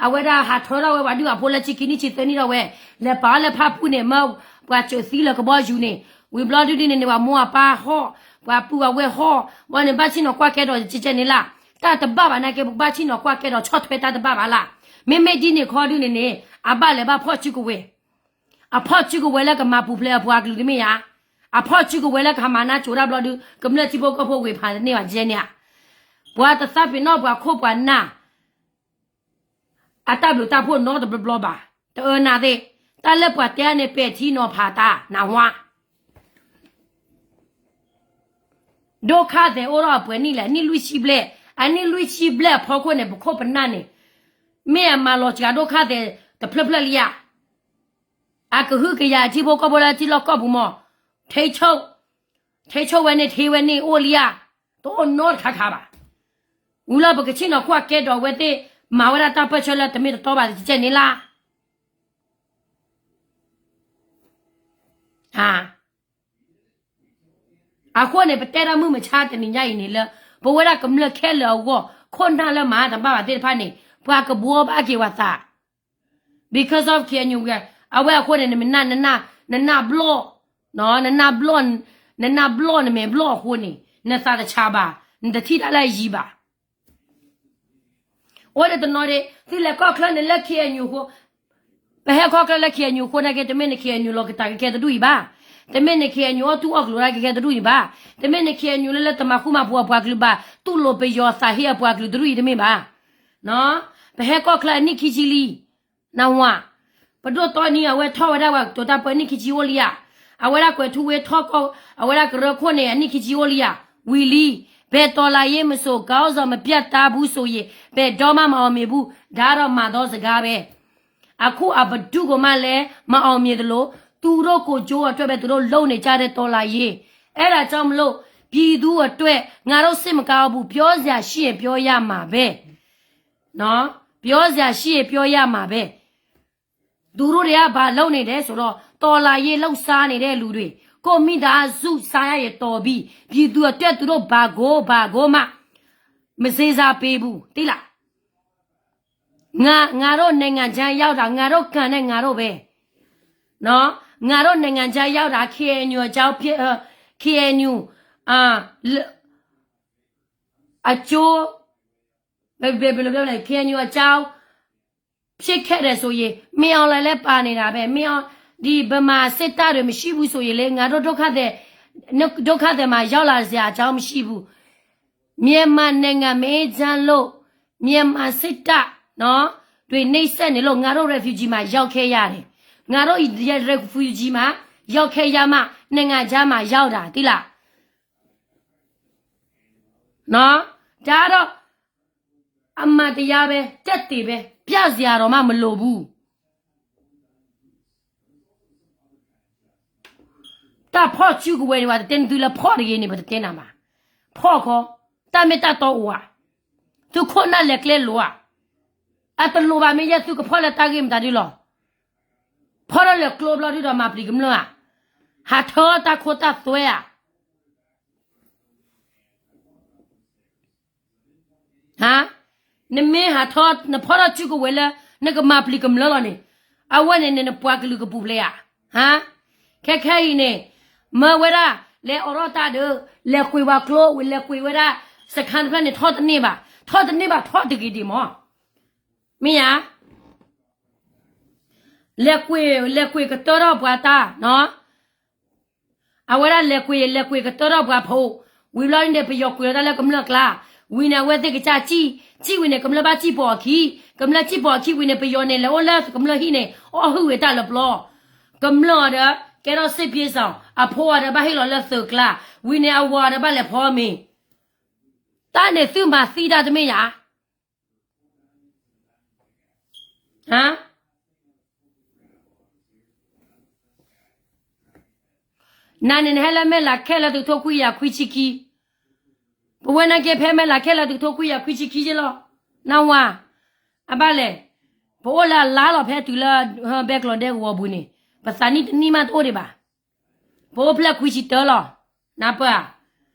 အဝဲဒၣ်ဟးထၢထီၣ်ဝဲပှၤဒုၣ်ပှၤဖိလၢဆံခံနံၣ်ဆံသၢနံၣ်ထီၣ်ဝဲ, လဲၤပာ်အီၤလၢဖၣ်ပူၣ်န့ၣ် မၢပှၤစၢၤသံလၢကဘီယူၤန့ၣ်, ဝံၤဘျီဒုဒုန့ၣ်န့ၣ် ပှၤမိၢ်အပၢ်ဟီၣ်, ပှၤပုၢ်ပှၤဝဲၢ်ဟီၣ်, ဘၣ်န့ၣ် ဘၣ်ဆ့ၣ်နီၤကွၢ်ကဲဒီးကကဲန့ၣ်လၢ်, တၢ်တဘၣ်ဘၣ်နာ်က့ ပကဘၣ်ဆ့ၣ်နီၤကွၢ်ကဲဒီး ဆီၣ်ထွဲတၢ်တဘၣ်ဘၣ်လၢ်. မ့မ့ၢ်ဒ်န့ၣ်ခီဒုန့ၣ်န့ၣ် အဘၣ်လဲၤဘၣ်ဖီၣ်စုကဝဲၤ အဖီၣ်စုကဝဲၤလၢကမၤပူၤဖျဲးအပှၤကလုာ်တမ့ၢ်ဧါ. အဖီၣ်စုကဝဲၤလၢကဟးမၤနါစိၤတၢ်ဘျီဒု ကမျၢၢ်ထံဖိကီၢ်ဖိဝ့ၤဖးတန့ၢ်ဘၣ်ကဲန့ၣ်ဧါ. ပှၤတသးပ့ၤနီၣ်ပှၤခိၣ်ပှၤနၢ် အတၢ်ဘျုးတၢ်ဖှိၣ်နီတဘျီဘျီဘၣ်. တအၢနၤသ့ၣ်, တၢ်လၢပှၤတဲအါန့ၣ် ပဲာ်ထံနီၤဖးတၢ် နၢ်ဟူဧါ. ဒိၣ်ခါသဲးအိၣ်ထီၣ်အပှဲၤနံၣ်လဲၣ်, နံၣ်လွံၢ်ဆံဘျဲၣ်, အနံၣ်လွံၢ်ဆံဘျဲၣ်အဖီခိၣ်န့ၣ် ပခိၣ်ပနၢ်န့ၣ် မ့ၢ်အမၤလီၤစှၤဒိၣ်ခါသဲးတဖျၢၣ်ဖျၢၣ်လံဧါ. အကဟုကယာ်အထံဖိကီၢ်ဖိလၢထံလီၢ်ကီၢ်ပူၤမး, ထိန်းချုပ်, ထိန်းချုပ်ဝဲန့ၣ် ထ့ဝဲန့ၣ်အိၣ်လံဧါ, တအိၣ်နီတခါခါဘၣ်. ဝံၤလၢပကဆ့ၣ်နီၤကွၢ်ကဲဒီးအဝဲသ့ၣ် မၤဝဲဒၣ်တၢ်ပၢၢ်ဆၢလၢတမ့ၢ်တတီဘၣ်ကကဲန့ၣ်လၢ်. အဃိန့ၣ် ပတဲတၢ်မုၢ်မဆါတနံၤညါအံၤန့ၣ်လၢ ပဝဲဒၣ်ကမျၢၢ်ခဲလၢာ်အဂီၢ် ခိၣ်နၢ်လၢမၤတဘၣ်ဘၣ်သ့ၣ်တဖၣ်န့ၣ် ပှၤကဘှီဘၣ်က့ၤပှၤသး because of KNU အဝဲအဃိန့ၣ် နမ့ၢ်နၢ် နနၢ်ဘျီၣ်, နနၢ်ဘျီၣ်, နနၢ်ဘျီၣ်နမဲာ်ဘျီၣ်အဃိန့ၣ် နသးတဆါဘၣ်, နတထံၣ်တၢ်လၢအယံၤဘၣ်. အိၣ်ဒ်တနီၤဒ် သုလဲၤကီၢ်ချၢန့ၣ်လၢ KNU အဃိ, ပဟဲကီၢ်ချၢလၢ KNU အဃိနာ်က့ တမ့ၢ်န KNU လီၤကတၢ်ကကဲတဒူၣ်အံၤဘၣ်. တမ့ၢ်န KNU အီၣ်တူၢ်အီၣ်ကျိၤတၢ်ကကဲတဒူၣ်အံၤဘၣ်. တမ့ၢ်န KNU လၢလၢတမၤဃူမၤဖိးအပှၤကလုာ်ဘၣ်, တူၢ်လိာ်ပယီၤသးဟ့အပှၤကလုာ်တဒူၣ်အံၤတမ့ၢ်ဘၣ်. ပဟဲကီၢ်ချၢအနံၣ်ခံဆံလံ, နၢ်ဟူဧါ. ပဒိၣ်တီနံအဝဲထီၣ်ဝဲဒၣ်ပှၤကတိၤတၢ်ပၢအနံၣ်ခံဆံအိၣ်လံဧါ. အဝဲဒၣ်ကွဲးထူဝ့ထီၣ်ကီၢ် အဝဲဒၣ်ကရၢခိၣ်န့ၣ် အနံၣ်ခံဆံအိၣ်လံဧါ. ဝံၤလံ, ဘယ်တော်လှန်ရေးမဆို ခေါင်းဆောင်မပြတ်သားဘူးဆိုရင် ဘယ်တော့မှမအောင်မြင်ဘူး, ဒါတော့မှန်သောစကားပဲ. အခုအဘယ်သူကမှလည်းမအောင်မြင်သလို သူတို့ကိုယ်ကျိုးအတွက်ပဲ သူတို့လုပ်နေကြတဲ့ တော်လှန်ရေး. အဲဒါကြောင့်မလို့ ပြည်သူအတွက် ငါတို့စိတ်မကောင်းဘူး, ပြောစရာရှိရင်ပြောရမှာပဲ. နော်, ပြောစရာရှိရင်ပြောရမှာပဲ. သူတို့တွေကဘာလုပ်နေလဲဆိုတော့ တော်လှန်ရေးလုပ်စားနေတဲ့လူတွေ, ကိုယ့်မိသားစုစားရရင်တော်ပြီ, ပြည်သူအတွက်သူတို့ဘာကိုဘာကိုမှ မစင်စားပေးဘူး, သိလား. ငါ, ငါတို့နိုင်ငံခြားရောက်တာ, ငါတို့ကံနဲ့ငါတို့ပဲ. နော်, ငါတို့နိုင်ငံခြားရောက်တာ KNU အကြောင်းဖြစ်, အာ, KNU အာ, လ- အကျိုး, ဘယ်လိုပြောလဲ, KNU အကြောင်းဖြစ်ခဲ့တယ်ဆိုရင် မင်းအောင်လှိုင်လည်းပါနေတာပဲ, မင်းအောင်, ဒီဗမာစစ်တပ်တွေမရှိဘူးဆိုရင်လေ, ငါတို့ဒုက္ခသည်, ဒုက္ခသည်မှာရောက်လာစရာအကြောင်းမရှိဘူး. မြန်မာနိုင်ငံမအေးချမ်းလို့, မြန်မာစစ်တပ်, နော်, တွေနှိပ်စက်နေလို့ ငါတို့ refugee မှာရောက်ခဲ့ရတယ်. ငါတို့ refugee မှာရောက်ခဲ့ရမှ နိုင်ငံခြားမှာရောက်တာ, သိလား. နော်, ဒါကတော့ အမှန်တရားပဲ, သက်သေပဲ, ပြစရာတော့မှမလိုဘူး. တၢ်ဖီၣ်စုကဝဲၤန့ၣ် ပှၤတတဲနသုလၢဖီၣ်တဂ့ၤန့ၣ် ပတတဲနၤဘၣ်. ဖီၣ်ခီ, တၢ်မ့ၢ်တၢ်တီအိၣ်ဧါ. သုခိၣ်နၢ်လဲၤကျဲလိၤဧါ. အတလိၤဘၣ်မ့ၢ်ယဲၢ်သုကဖီၣ်လၢတၢ်ဂ့ၢ်မတၤဒုလီၤ. ဖီၣ်ထီၣ်လဲၤကျိဘျီဒုဒီးမၤပျံၤကမျၢၢ်ဧါ. ဟးထၢတၢ်ခိတၢ်သွဲဧါ. ဟါ, နမ့ၢ်ဟးထီၣ် နဖီၣ်ထီၣ်စုကဝဲၤလၢ နကမၤပျံၤကမျၢၢ်လီၤန့ၣ်, အဝဲန့ၣ်န့ၣ် နပှၤကလုာ်ကပူၤဖျဲးဧါ. ဟါ, ခဲခဲအံၤန့ၣ် မၢဝဲဒၣ် လဲၤအိးထီၣ်တၢ်ဒီး လဲၤကွံာ်ပှၤကျိ လဲၤကွံာ်ဝဲဒၣ် စခန်းတဖျၢၣ်န့ၣ် ထီၣ်တန့ၢ်ဘၣ်, ထီၣ်တန့ၢ်ဘၣ် ထီၣ်တဂ့ၤဒံးမး. မ့ၢ်ဧါ. လဲၤကွံာ်, လဲၤကွံာ်ကတၢၢ်ထီၣ်ပှၤတၢ်နီၤ. အဝဲဒၣ်လဲၤကွံာ်, လဲၤကွံာ်ကတၢၢ်ထီၣ်ပှၤဖိ, ဝံၤဘျီန့ၣ် ပယီၤကွံာ်လီၤတၢ်လၢကမျၢၢ်ကျါ, ဝံၤန့ၣ် အဝဲသ့ၣ်ကစၢ်စံၣ်, စံၣ်ဝံၤန့ၣ် ကမျၢၢ်ဘၣ်စံၣ်ပိာ်အခံ, ကမျၢၢ်စံၣ်ပိာ်အခံဝံၤန့ၣ် ပယီၤန့ၣ် လဲၤအိၣ်လၢကမျၢၢ်ဟံၣ်န့ၣ် အီၣ်ဟုၣ်ဝဲတၢ်လၢပျီ, ကမျၢၢ်အီၤဒီး ကဲထီၣ်စစ်ပြေးရှောင်, အဖိအီၤဒီးဘၣ်ဟ့ၣ်လီၤလၢသုးကျါ, ဝံၤန့ၣ် အဝၤအီၤဒီးဘၣ်လဲၤဖီမ့ၤ, တၢ်န့ၣ်သုမၤသံတၢ်တမ့ၢ်ယၤ ဟါ, နၤန့ၣ် နဟဲလၢမဲၢ်လးခဲလၢာ်သုးထိခွံကယၤခွံဆံခံ, ပဝဲနာ်က့ဖဲမဲၢ်လးခဲလၢာ်သုးထိခွံကယၤခွံဆံခံက့လီၤ, နၢ်ဟူဧါ. အဘၣ်လဲၣ်, ပအိၣ်လၢအလါလီၤ ဖဲတုၤလၢ ဘဲကျိးဒဲကဝီၤပူၤန့ၣ်, ပသးနံၣ်တနံၣ်မးတအိၣ်ဒံးဘၣ်. ပအိၣ်ဖျဲၣ်ခွံဆံတၢလီၤ. နၢ်ပၢၢ်ဧါ.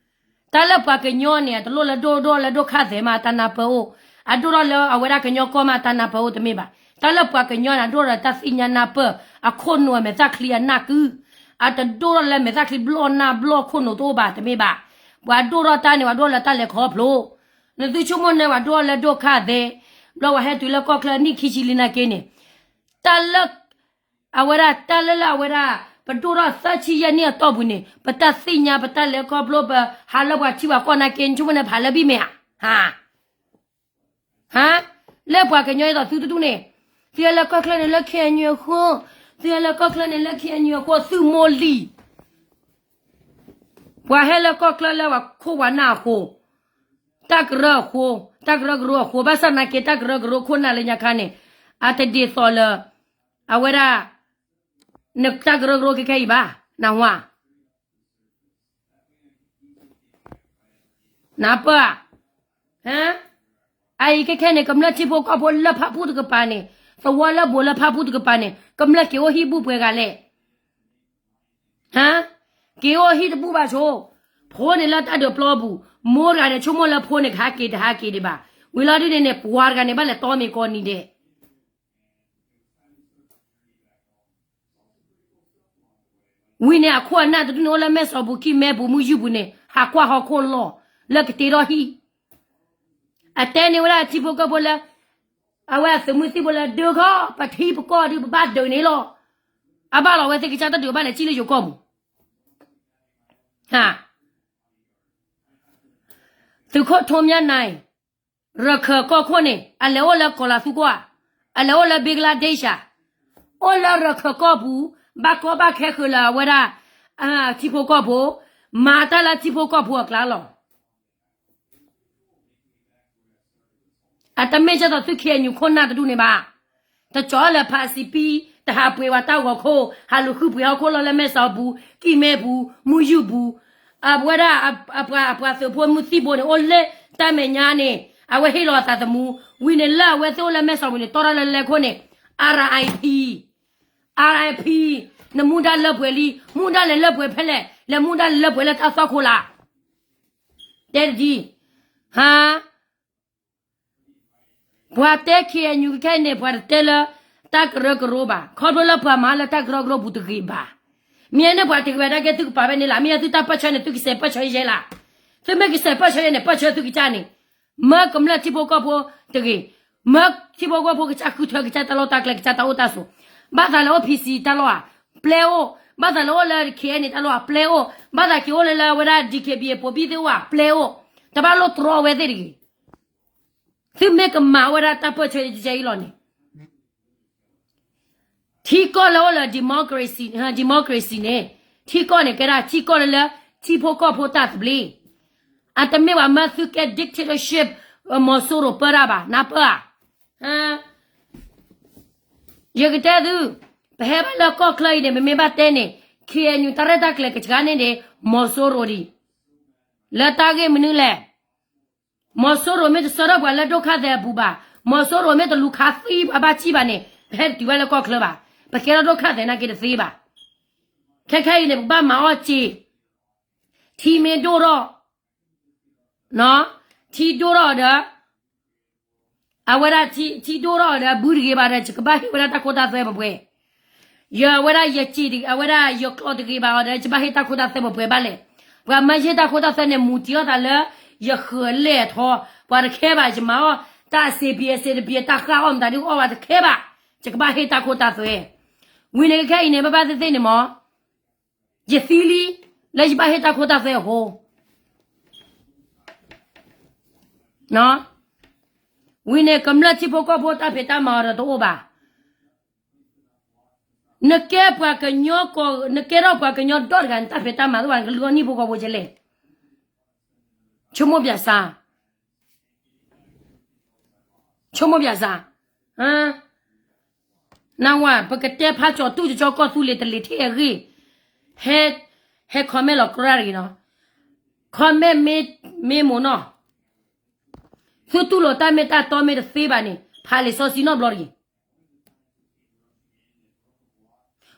တၢ်လၢပှၤကညီန့ၣ် အတလိၣ်လၢဒိၣ်ဒိၣ်လၢဒိၣ်ခၣ်သဲးမး တၢ်နၢ်ပၢၢ်အိၣ်, အဒိၣ်ထီၣ်လၢအဝဲဒၣ်ကညီကီၢ်မး တၢ်နၢ်ပၢၢ်အိၣ်တမ့ၢ်ဘၣ်. တၢ်လၢပှၤကညီန့ၣ် အဒိၣ်ထီၣ်ဒီးတၢ်သ့ၣ်ညါနၢ်ပၢၢ်, အခိၣ်နူာ်အမဲာ်သၣ်ချံအနၢ်ကု, အတဒိၣ်ထီၣ်လၢမဲာ်သၣ်ချံဘျီၣ်နၢ်ဘျီၣ်ခိၣ်နူာ်တအိၣ်ဘၣ်တမ့ၢ်ဘၣ်. ပှၤဒိၣ်ထီၣ်တၢ်န့ၣ် ပှၤဒိၣ်ထီၣ်လၢတၢ်လဲၤခီဖျိ, နသုဆိကမိၣ်န့ၣ် ပှၤဒိၣ်ထီၣ်လၢဒိၣ်ခၣ်သဲး, ဘျီပှၤဟဲတုၤလၢကီၢ်ချၢနံၣ်ခံဆံလံနာ်က့န့ၣ်, တၢ်လၢ အဝဲဒၣ်တၢ်လၢလၢအဝဲဒၣ် ပဒိၣ်ထီၣ်သၢဆံယဲၢ်နံၣ်အတီၢ်ပူၤန့ၣ် ပတၢ်သ့ၣ်ညါ ပတၢ်လဲၤခီဖျိ ပဟးလၢပှၤထံပှၤကီၢ်နာ်က့ နဆိကမိၣ်န့ၣ် ဖးလၢဘံၣ်မ့ၢ်ဧါ. ဟါ, ဟါ, လၢပှၤကညီအသိးသုတဒူၣ်န့ၣ်, သုဟဲလၢကီၢ်ချၢန့ၣ်လၢ ခ့ၣ်အဲၣ်ယူၣ်အဃိ, သုဟဲလၢကီၢ်ချၢန့ၣ်လၢ ခ့ၣ်အဲၣ်ယူၣ်အဃိ သုမိၢ်လံၤ, ပှၤဟဲလၢကီၢ်ချၢလၢပှၤခိၣ်ပှၤနၢ်အဃိ, တၢ်ကရၢအဃိ, တၢ်ကရၢကရိအဃိ, ဘၣ်ဆၣ်နာ်က့ တၢ်ကရၢကရိခိၣ်နၢ်လၢညါခါန့ၣ်, အတဒ်သိးလၢ အဝဲဒၣ် နတၢ်ကရၢကရိခဲခဲအံၤဘၣ်, နၢ်ဟူဧါ. နၢ်ပၢၢ်ဧါ. အအံၤခဲခဲန့ၣ် ကမျၢၢ်ထံဖိကီၢ်ဖိလၢဖၣ်ပူၣ်တကပၤန့ၣ်, သဝီလၢဘူးလၢဖၣ်ပူၣ်တကပၤန့ၣ် ကမျၢၢ်က့ၤအိၣ်ဟံၣ်ဘူၣ်ပှဲၤဂၤလဲၣ်. ဟါ, က့ၤအိၣ်ဟံၣ်တဘူၣ်ဘၣ်ဆိ, ဖိန့ၣ်လၢတၢ်ဒုးပျီပူၤ, မိၢ်တဂၤန့ၣ် ဆိကမိၣ်လၢဖိန့ၣ်ကဟးက့ၤတဟးက့ၤဒံးဘၣ်, ဝံၤလီၤဒ်န့ၣ်န့ၣ် ပှၤတဂၤန့ၣ်ဘၣ်လဲၤတီမ့ၤကိးနံၤဒဲး ဝံၤန့ၣ် အခိၣ်အနၢ်တဒူၣ်န့ၣ် အိၣ်လၢမဲၢ်စီၤပူၤ ကံၢ်မဲပူၤ မုၢ်ယူၢ်ပူၤန့ၣ် ဟးကွၢ်ဟီၣ်ခိၣ်လီၢ် လၢကတ့ထီၣ်ဟံၣ်, အတဲန့ၢ်ဝဲဒၣ်ထံဖိကီၢ်ဖိလၢ အဝဲအသုးမုၢ်သံၣ်ဘိလၢ ဒုးခီ ပထံပကီၢ်ဒုး ပဘၣ်ဒုးန့ၣ်လီၤ. အဘၣ်လီၤဝဲသ့ၣ်ကစၢ်တၢ်ဒုးဘၣ်လဲၤစံၣ်လၢယိၤကီၢ်ပူၤ သုးခိၣ်ထီမၠၣ်နၤအံၤ, ရခၢၣ်ကီၢ်ခိၣ်န့ၣ် အလဲၤအိၣ်လၢကီၤလၤသူကီၢ်ဧါ, အလဲၤအိၣ်လၢဘ့ကလါဒ့းရှ်ဧါ, အိၣ်လၢရခၢၣ်ကီၢ်ပူၤ, ဘၣ်ကီဘၣ်ခဲဃုာ်လၢအဝဲဒၣ် ထံဖိကီၢ်ဖိ, မၤတၢ်လၢထံဖိကီၢ်ဖိအကျါလီၤ. အတမ့ၢ်ကဲသိးသုး ခ့ၣ်အဲၣ်ယူၣ် ခိၣ်နၢ်တဒူၣ်န့ၣ်ဘၣ်. တကၠီလၢဖးစံးပံ, တဟးပှ့ၤဝဲတၢ်ဂီၤခိၣ်, ဟးလူၤဃုပှ့ၤဟီၣ်ခိၣ်လီၢ်လၢမဲၢ်စီပူၤ, ကံၢ်မဲပူၤ, မုၢ်ယူၢ်ပူၤ, အဝဲဒၣ် အပှၤသုးဖိမုၢ်သံၣ်ဘိန့ၣ် အိၣ်လၢတၢ်မဲာ်ညါန့ၣ် အဝဲဟ့ၣ်လီၤအသးသမူ, ဝံၤန့ၣ်လၢအဝဲသ့ၣ်အိၣ်လၢမဲၢ်စီပူၤန့ၣ် တီၢ်တၢ်လၢလဲခိၣ်န့ၣ် R I P, R I P, နမူဒါလၢပှဲၤလံ, မူဒါလဲၤလၢပှဲၤဖဲလဲၣ်, လဲၤမူဒါလဲၤလၢပှဲၤလၢတၢ်သွၣ်ခိၣ်လၢ တဲတဒံ, ဟါ, ပှၤတဲ ခ့ၣ်အဲၣ်ယူၣ် ခဲအံၤန့ၣ် ပှၤတတဲလၢတၢ်ကရၢကရိဘၣ်, ခီဖျိလၢပှၤမၤလၢတၢ်ကရၢကရိပူၤတဂ့ၤဘၣ်. မ့ၢ်န့ၣ်ပှၤတဂ့ၤဘၣ်ဒၣ်ကဲသုကပာ်ဝဲန့ၣ်လၢ မ့ၢ်သုတၢ်ပၢၢ်ဆၢန့ၣ် သုကစဲးပၢၢ်ဆၢယဲလၢ, သုမ့ၢ်ကစဲးပၢၢ်ဆၢယဲန့ၣ် ပၢၢ်ဆၢသုကစၢ်န့ၣ်, မၢကမျၢၢ်ထံဖိကီၢ်ဖိတဂ့ၤ, မၢထံဖိကီၢ်ဖိကစၢ်ဃုထၢကစၢ်တၢ်လီၢ်တၢ်ကျဲ ကစၢ်တၢ်အိၣ်တၢ်ဆိး, ဘၣ်သးလၢအိၣ် P C တၢ်လီၢ်ဧါ, ပျဲအိၣ်, ဘၣ်သးလၢအိၣ်လၢ ခ့ၣ်အဲၣ်ယူၣ် တၢ်လီၢ်ဧါ, ပျဲအိၣ်, ဘၣ်သးက့ၤအိၣ်လၢလၢအဝဲဒၣ် D K B A ပိာ်ဘံၣ်သ့ၣ်အိၣ်ဧါ, ပျဲအိၣ်, တဘၣ်လိၣ်တြီအဝဲသ့ၣ်တဂ့ၤ. သုမ့ၢ်ကမၤဝဲဒၣ်တၢ်ပၢၢ်ဆၢယဲအံၤလီၤန့ၣ်, ထံကီၢ်လၢအိၣ်လၢ democracy, democracy န့ၣ်, ထံကီၢ်န့ၣ်ကဲဒၣ်ထံကီၢ်လၢလၢ ထံဖိကီၢ်ဖိတၢ်သဘျ့, အတမ့ၢ်ဘၣ်မၢသုကဲ dictatorship မီၤစိရိၤပၢတၢ်ဘၣ်, နၢ်ပၢၢ်ဧါ. ယကတဲသု, ပဟဲဘၣ်လၢကီၢ်ချၢအံၤန့ၣ် ပမ့ၢ်ဘၣ်တဲန့ၣ် ခ့ၣ်အဲၣ်ယူၣ် တၢ်ရဲၣ်တၢ်ကျဲၤကစှၤန့ၣ်န့ၣ် မီၤစိရိၤဒံး, လၢတၢ်ဂ့ၢ်မနုၤလဲၣ်. မီၤစိရိၤမ့ၢ်တဆှၢထီၣ်ပှၤလၢဒိၣ်ခၣ်သဲးအပူၤဘၣ်, မီၤစိရိၤမ့ၢ်တလူၤခးသံပှၤဘၣ်ဆံးဘၣ်န့ၣ် ပဟဲတတုၤဘၣ်လၢကီၢ်ချၢဘၣ်, ပကဲထီၣ်ဒိၣ်ခၣ်သဲးနာ်က့တသ့ဘၣ်. ခဲခဲအံၤန့ၣ် ပကဘၣ်မၤအီၣ်စ့, ထံမ့ၢ်ဒိၣ်ထီၣ်, ထံဒိၣ်ထီၣ်ဒီး အဝဲဒၣ်ထံဒိၣ်ထီၣ်ဒီး ဘုတဂ့ၤဘၣ်ဒီး ယကဘၣ်ဟ့ၣ်ဝဲဒၣ်တၢ်ခိတၢ်သွဲပှဲၤပှဲၤ, ယဝဲဒၣ်ယစ့, အဝဲဒၣ်ယကျီၢ်တဂ့ၤဘၣ်အီၤဒီး ယဘၣ်ဟ့ၣ်တၢ်ခိတၢ်သွဲပှဲၤပှဲၤဘၣ်လဲၣ်. ပှၤမၢယဟ့ၣ်တၢ်ခိတၢ်သွဲန့ၣ် မူတ့ၢ်အီၣ်သးလၢ ယဃၢၤလဲၢ်အထီ, ပှၤတခဲဘၣ် ယမၤအီၣ်တၢ်အစ့ပံအစ့တပံ တၢ်ဃၣ်အီၣ်မတၤဒုးအီၣ်ဘၣ်တခဲဘၣ်, ယကဘၣ်ဟ့ၣ်တၢ်ခိတၢ်သွဲ. ဝံၤန့ၣ်ခဲအံၤန့ၣ် ဘၣ်ဘၣ်သ့ၣ်သ့ၣ်န့ၣ်မး ယသံလံ, လၢယဘၣ်ဟ့ၣ်တၢ်ခိတၢ်သွဲအဃိ, ဝံၤန့ၣ် ကမျၢၢ်ထံဖိကီၢ်ဖိတၢ်ဖံးတၢ်မၤအီၤဒီးတအိၣ်ဘၣ်. နကဲပှၤကညီကီၢ်, နကဲထီၣ်ပှၤကညီဒီတဂၤန့ၣ် တၢ်ဖံးတၢ်မၤတအိၣ်ဘၣ်, နကလုၢ်အီၣ်နံၣ်ဖိဃီဖိကလဲၣ်. ဆိကမိၣ်ပၠးစၢ်, ဆိကမိၣ်ပၠးစၢ်. နဝၤ ပကတဲဖးကၠီၤတူၢ်ကၠီၤကီၢ်သူလ့ၤ တလ့ၤထံၣ်အဂ့ၢ်, ဟဲ, ဟဲ comment လီၤကြၢးတဂ့ၤနီၤ, comment မ့ၢ်မိၢ်နီၤ, သုတူၢ်လိာ်တၢ်မ့ၢ်တၢ်တီမ့ၢ်တသ့ဘၣ်န့ၣ် ဖးလံာ်စီဆှံနီတဘျီတဂ့ၤ.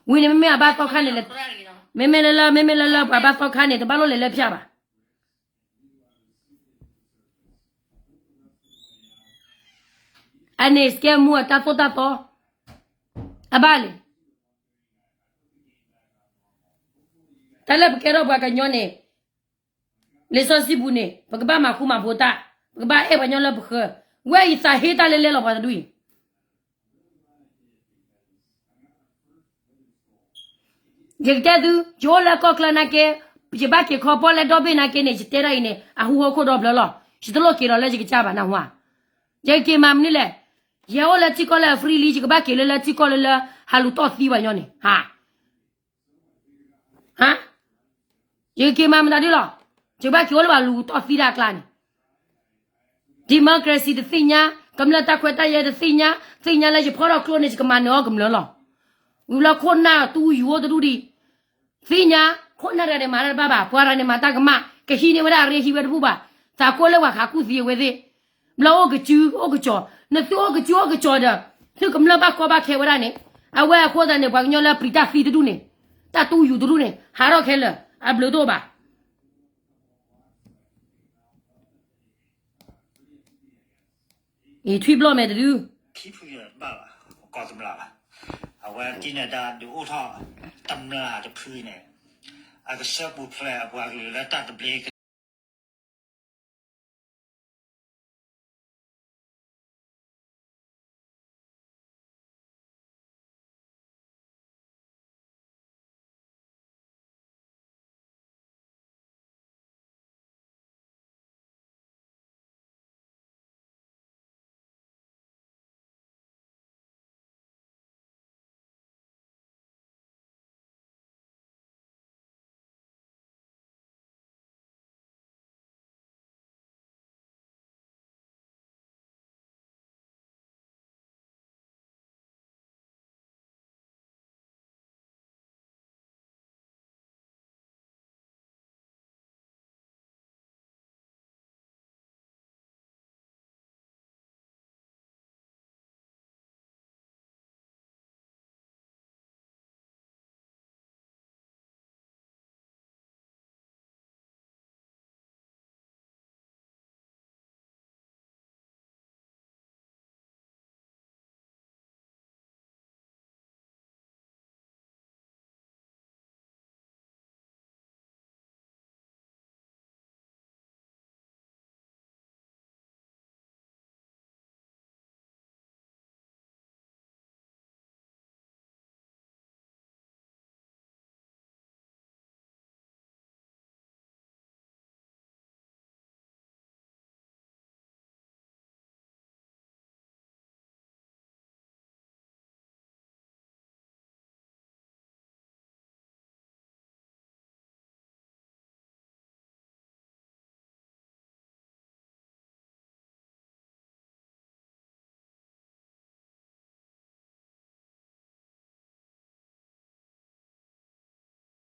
ဝံၤန့ၣ် မ့မ့ၢ်အဘၣ်သီခါန့ၣ်, မ့မ့ၢ်လၢလၢ မ့မ့ၢ်လၢလၢပှၤဘၣ်သီခါန့ၣ် တဘၣ်လိၣ်လဲၤလၢဖၠၣ်ဘၣ်. အန့ၣ် စကဲမူအတၢ်သိၣ်တၢ်သီ အဘၣ်လဲၣ်. တၢ်လၢပကဲထီၣ်ပှၤကညီန့ၣ် လံာ်စီဆှံပူၤန့ၣ် ပကဘၣ်မၤဃူမၤဖိးတၢ်, ပကဘၣ်အဲၣ်ပှၤကညီလၢပဃၢၤ, ဝဲအံၤသးဟ့တၢ်လဲၤလဲၤလီၤပှၤတဒူၣ်အံၤ. ယကတဲသု, ယအိၣ်လၢကီၢ်ချၢနာ်က့, ယဘၣ်က့ၤခီဖျိလၢဒီဘ့ၣ်နာ်က့န့ၣ် ယတဲဒၣ်အံၤန့ၣ် အဟူဟီၣ်ခိၣ်ဒီဖျၢၣ်လီၤ. ယတလိၣ်က့ၤလီၤလၢယကစၢ်ဘၣ်နၢ်ဟူဧါ. ယက့ၤမၤမနုၤလဲၣ်. ယဟဲအိၣ်လၢထံကီၢ်လၢအ free လံ, ယကဘၣ်က့ၤလၢလၢထံကီၢ်လၢလၢ ဟးလူၤတီၢ်သံပှၤကညီန့ၣ်, ဟါ ဟါ, ယက့ၤမၤမတၤဒ်လီၤ. ယကဘၣ်က့ၤအိၣ်လၢပှၤလူၤတီၢ်သံတၢ်အကျါန့ၣ်, democracy တသ့ၣ်ညါ, ကမျၢၢ်တၢ်ခွဲးတၢ်ယာ်တသ့ၣ်ညါ, သ့ၣ်ညါလၢယဖီၣ်ထီၣ်ကျိန့ၣ် ယကမၤနၢၤအီၤကမျၢၢ်လီၤ. ဝံၤလၢခိၣ်နၢ်တူၢ်ယူၤအိၣ်တဒူၣ်ဒံး, သ့ၣ်ညါ, ခိၣ်နၢ်တဂၤန့ၣ်မၤတၢ်တဘၣ်ဘၣ်, ပှၤတဂၤန့ၣ်မၤတၢ်ကမၣ်, ကဟံးန့ၢ်ဝဲဒၣ်အရ့ဟံးဝဲတဘူၣ်ဘၣ်, သးကိၢ်လၢပှၤဟးကူၣ်သံအဝဲသ့ၣ် ဘျီအိၣ်ကစုအိၣ်ကစီၤ, နသုအိၣ်ကစုအိၣ်ကစီၤဒီး, သုကမျၢၢ်ဘၣ်ကီဘၣ်ခဲဝဲဒၣ်န့ၣ်, အဝဲအဃိသတးန့ၣ် ပှၤကညီလၢပျံၤတၢ်သံတဒူၣ်န့ၣ်, တၢ်တူၢ်ယူၤတဒူၣ်န့ၣ် ဟးထီၣ်ခဲလၢာ်, အဘျုးတအိၣ်ဘၣ်. အံၤထွံၣ်ဘျီၣ်မဲာ်တဒု, အဝဲဒၣ်ဒုးအိၣ်ထီၣ်တမျၢ်တဖုန့ၣ်, အကဆှၢပူၤဖျဲးအပှၤကလုာ်လၢတၢ်သဘျ့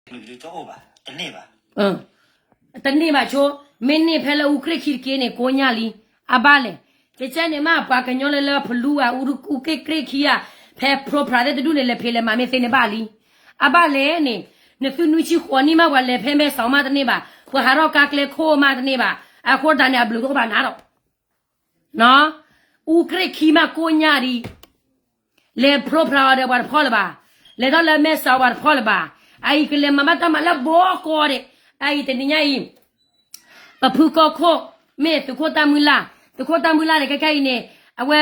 တန့ၢ်ဘၣ်, တန့ၢ်ဘၣ်ဆိ, မ့ၢ်န့ၢ်ဖဲလၢအူကြ့ၢ်ခံတက့ၢ်န့ၣ် ကိညၢ်လံ, အဘၣ်လဲၣ်, ကကဲန့ၣ်မး ပှၤကညီလၢလၢဖလူဧါ အူကြ့ၢ်ခံဧါ, ဖဲ program သ့ၣ်တဒူၣ်န့ၣ် လဲၤဖံးလဲၤမၤမ့ၢ်သ့န့ၣ်ဘၣ်လံ, အဘၣ်လဲၣ်န့ၣ်, နသုနွံဆံဃိးနံၣ်မး ပှၤလဲၤဖဲမဲာ်စီၤမးတန့ၢ်ဘၣ်, ပှၤဟးထီၣ်ကါကျဲခိၣ်မးတန့ၢ်ဘၣ်, အဃိတၢ်န့ၣ် အဘျုးတအိၣ်ဘၣ်နၤဒီး အူကြ့ၢ်ခံမးကိညၢ်ဒံး, လဲၤ program အီၤဒီးပှၤတဖီလၢၤဘၣ်, လဲၤထီၣ်လၢမဲာ်စီၤပှၤတဖီလၢၤဘၣ်, အအံၤကလဲၤမၤဘၣ်တၢ်မၤလၢဘီကီးဒဲး, အအံၤတနံၤညါအံၤ, ပဖုကီၢ်ခိၣ်, မ့ၢ်သုးခိၣ်တၢ်မုၢ်လၢ်, သုးခိၣ်တၢ်မုၢ်လၢ်န့ၣ် ခဲခဲအံၤန့ၣ်, အဝဲ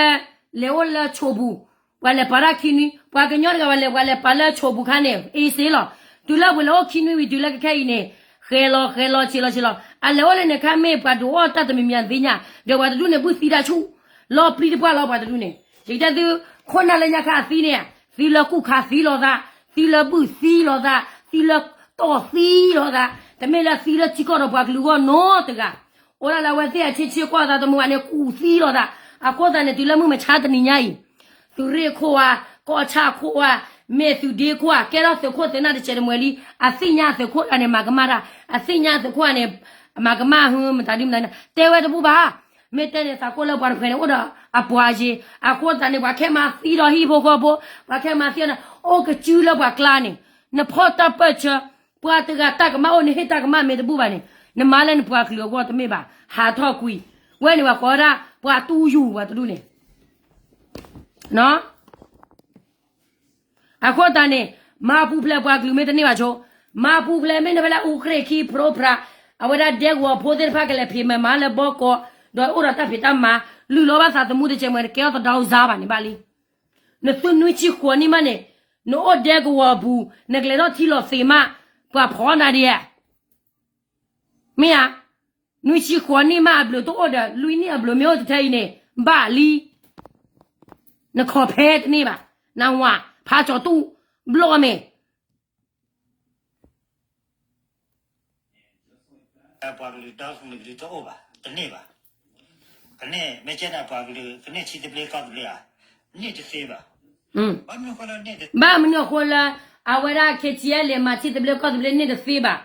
လဲၤအိၣ်လၢဆိးပူၤ, ပှၤလဲၤပာ်တၢ်ခံနွံ, ပှၤကညီတဂၤ ပှၤလဲၤ ပှၤလဲၤပာ်လၢဆိးပူၤခါန့ၣ် အ့စ့လီၤ, တုၤလၢပလဲၤအိၣ်ခံနွံဝံၤ တုၤလၢခဲခဲအံၤန့ၣ်, ဃဲၤလီၤဃဲၤလီၤဆံးလီၤဆံးလီၤ, အလဲၤအိၣ်လၢန့ၣ်ခါမ့ၢ်ပှၤဒုးအိၣ်တၢ်တမံၤမံၤသ့ၣ်ညါ, ဒီးပှၤတဒူၣ်န့ၣ် ဘုၣ်သံတၢ်ဆူၣ်, လီၤပျံၤတပှၢ်လီၤ ပှၤတဒူၣ်န့ၣ်, ယကတဲသု, ခိၣ်နၢ်လၢညါခါအသံန့ၣ်, သံလၢကူၣ်ခါသံလီၤသး, သံလၢဘုၣ်သံလီၤသး, သံလၢတီၢ်သံလီၤသး, တမ့ၢ်လၢသံလၢထံကီၢ်ဒီးပှၤကလုာ်ဂီၢ်နီတဂၤ, အိၣ်ဒၣ်လၢအဝဲသ့ၣ်အဆ့ဆ့ကွၢ်သးသမူဘၣ်န့ၣ် ကူၣ်သံလီၤသး, အဃိသတးန့ၣ် တုၤလၢမုၢ်မဆါတနံၤညါအံၤ, သုးရ့ၣ်ခိၣ်ဧါ, ကီၢ်ဆၣ်ခိၣ်ဧါ, မ့ၢ်သုးဒ့ခိၣ်ဧါ, ကဲထီၣ်သုးခိၣ်သုးနၢ်တစဲးတမှဲၤလံ, အသ့ၣ်ညါသုးခိၣ်တဂၤန့ၣ် မၤကမၣ်တၢ်, အသ့ၣ်ညါသုးခိၣ်တဂၤန့ၣ်, မၤကမၣ်ဟုမတၤဒ်မတၤန့ၣ် တဲဝဲတဘူၣ်ဘၣ်, မ့ၢ်တဲန့ၣ် သးကိၢ်လၢပှၤတဖုန့ၣ် အိၣ်ဒီးအပှၤယ့ၤ, အဃိသတးန့ၣ် ပှၤခဲမၤသံဒီးဟံၣ်ဖိဃီဖိ, ပှၤခဲမၤသံဒီး အိၣ်ကစုလၢပှၤကျါန့ၣ်, နဖီၣ်တၢ်ပၢၢ်ဆၢ, ပှၤတဂၤတၢ်ကမၣ်အိၣ် နဟ့ၣ်တၢ်ကမၣ်မ့ၢ်တဘူၣ်ဘၣ်န့ၣ်, နမၤလၢနပှၤကလုာ်အဂီၢ်တမ့ၢ်ဘၣ်, ဟးထီၣ်ကွံာ်, ဝဲန့ၣ်ပှၤကိးဝဲဒၣ် ပှၤတူၢ်ယူၢ်ပှၤတဒူၣ်န့ၣ် အဃိသတးန့ၣ်, မၤပူၤဖျဲးပှၤကလုာ်မ့ၢ်တန့ၢ်ဘၣ်ဆိ, မၤပူၤဖျဲးမ့ၢ်န့ၣ်ဖဲလၢအူကရ့ၣ်ခံဖျိဖျါ, အဝဲဒၣ်ဒဲကဝီၤဖိသ့ၣ်တဖၣ်ကလဲၤဖံးမဲာ်မၤလၢဘီကီး, ဒီးအိၣ်ဒီးတၢ်ဖံးတၢ်မၤ, လုၢ်လီၤဘၣ်သးသမူတကဲးမ့ၢ် နကဲထီၣ်သဒီစါဘၣ်န့ၣ်ဘၣ်လံ. နသုနွံဆံဃိးနံၣ်မးန့ၣ်, နအိၣ်ဒဲကဝီၤအပူၤ, နကလဲၤထီၣ်ထံလီၤသ့ၣ်မး, ပှၤဖီၣ်နၤဒံးဧါ မ့ၢ်ဧါ, နွံဆံဃိးနံၣ်မးအဘျုးတအိၣ်ဒီး လွံၢ်နံၣ်အဘျုးမ့ၢ်အိၣ်တထဲအံၤန့ၣ် ဘၣ်လံ. နခီၣ်ဖဲတန့ၢ်ဘၣ်, နဝၤ, ဖးကၠီၤတူၢ်, ဘျီမ့ၢ် ပှၤကလုာ်ဒီကလုာ်တအိၣ်ဘၣ်, တန့ၢ်ဘၣ်. ကန့ၢ်မ့ၢ်ကဲဒၣ်ပှၤကလုာ် ကန့ၢ်ထံသဘျ့ကီၢ်သဘျ့ဧါ, န့ၢ်တသ့ဘၣ်. ဘၣ်မနုၤအဃိလၢ အဝဲဒၣ် K T L A မၤထံသဘျ့ကီၢ်သဘျ့ န့ၢ်တသ့ဘၣ်.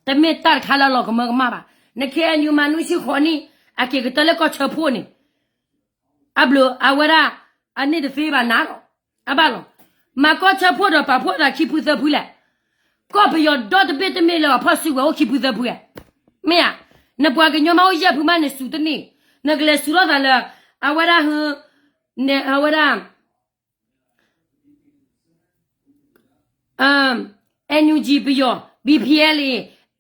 တမ့ၢ်တၢ်တခါလၢအလီၤကမၢကမၣ်ဘၣ်. န K N U မၤနွံဆံဃိးနံၣ် အက့ၤကတၢၢ်လၢကီၢ်ဆၢဖှိၣ်န့ၣ် အဘျုးအဝဲဒၣ် အန့ၢ်တသ့ဘၣ်နၤဒီး အဘၣ်လီၤ. မၤကီၢ်ဆၢဖှိၣ်ဒီးပာ်ဖှိၣ်သးခံဖုသၢဖုလဲၣ်. ကီၢ်ပယီၤဒီတဘ့ၣ်တမ့ၢ်လၢပှၤဖီၣ်စုကဝဲၤအိၣ်ခံဖုသၢဖုဧါ. မ့ၢ်ဧါ. နပှၤကညီမ့ၢ်အိၣ်ယဲၢ်ဖုမး နစူၤတန့ၢ်. နကလဲၤစူၤထီၣ်သးလၢ အဝဲဒၣ်ဟ အဝဲဒၣ် NUG ပယီၤ B P L A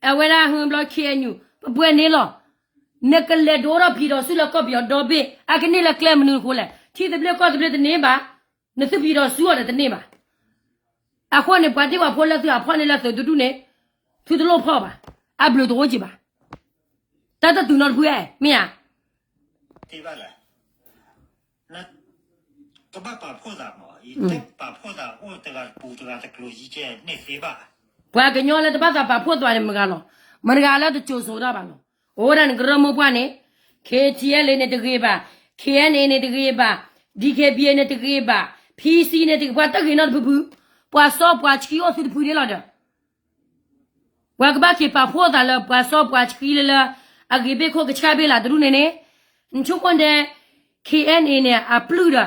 အဝဲဒၣ်ဟ ဘျီ K N U ပပှဲၤန့ၣ်လီၤ. နကလဲၤဒိးထီၣ်ဖံးဒီးစုလၢကီၢ်ပယီၤဒီဘ့ၣ် အကန့ၢ်လၢကျဲမနုၤအဃိလဲၣ်. ထံသဘျ့ကီၢ်သဘျ့တန့ၢ်ဘၣ်. နသုဖံးဒီးစုအီၤဒီးတန့ၢ်ဘၣ်. အဃိန့ၣ် ပှၤဒ့ၣ်ပှၤဖိလၢသုဟးဖီၣ်န့ၢ်လၢသုးတဒူၣ်န့ၣ် သုတလိၣ်ဖီၣ်ဘၣ်. အဘျုးတအိၣ်က့ၤဘၣ်. တၢ်တတုၤနီတဖုဧါ, မ့ၢ်ဧါ. သ့ဘၣ်လဲၣ်. ကဘၣ်ပာ်ဖှိၣ်သးမး, ပာ်ဖှိၣ်သးအိၣ်တဂၤတပူၤတဂၤတကျိၤယံၤကဲန့ၣ်သ့ဘၣ်. ပှၤကညီလၢတဘၣ်သးပာ်ဖှိၣ်သးန့ၣ်မတၤဂၤလီၤ. မတၤဂၤလၢတစိၤစိၤတၢ်ဘၣ်လီၤ. အိၣ်ဝဲဒၣ်န့ၣ်ကရၢမိၢ်ပှၢ်န့ၣ်, K T L A န့ၣ်တဂ့ၤဘၣ်, K N A န့ၣ်တဂ့ၤဘၣ်, D K B A န့ၣ်တဂ့ၤဘၣ်, P C န့ၣ်တဂ့ၤ, ပှၤတဂ့ၤနီတဖုဖု, ပှၤစီပှၤဆှံအိၣ်သုတဖုန့ၣ်လီၤဒီး ပှၤကဘၣ်က့ၤပာ်ဖှိၣ်သးလၢပှၤစီပှၤဆှံလၢလၢ အဂ့ၤဘ့ၣ်ခိၣ်ကဆှၣ်ဘ့ၣ်လၢတဒူၣ်န့ၣ်န့ၣ်, နဆိကမိၣ်ဒဲး K N A န့ၣ် အပျုၢ်ဒီး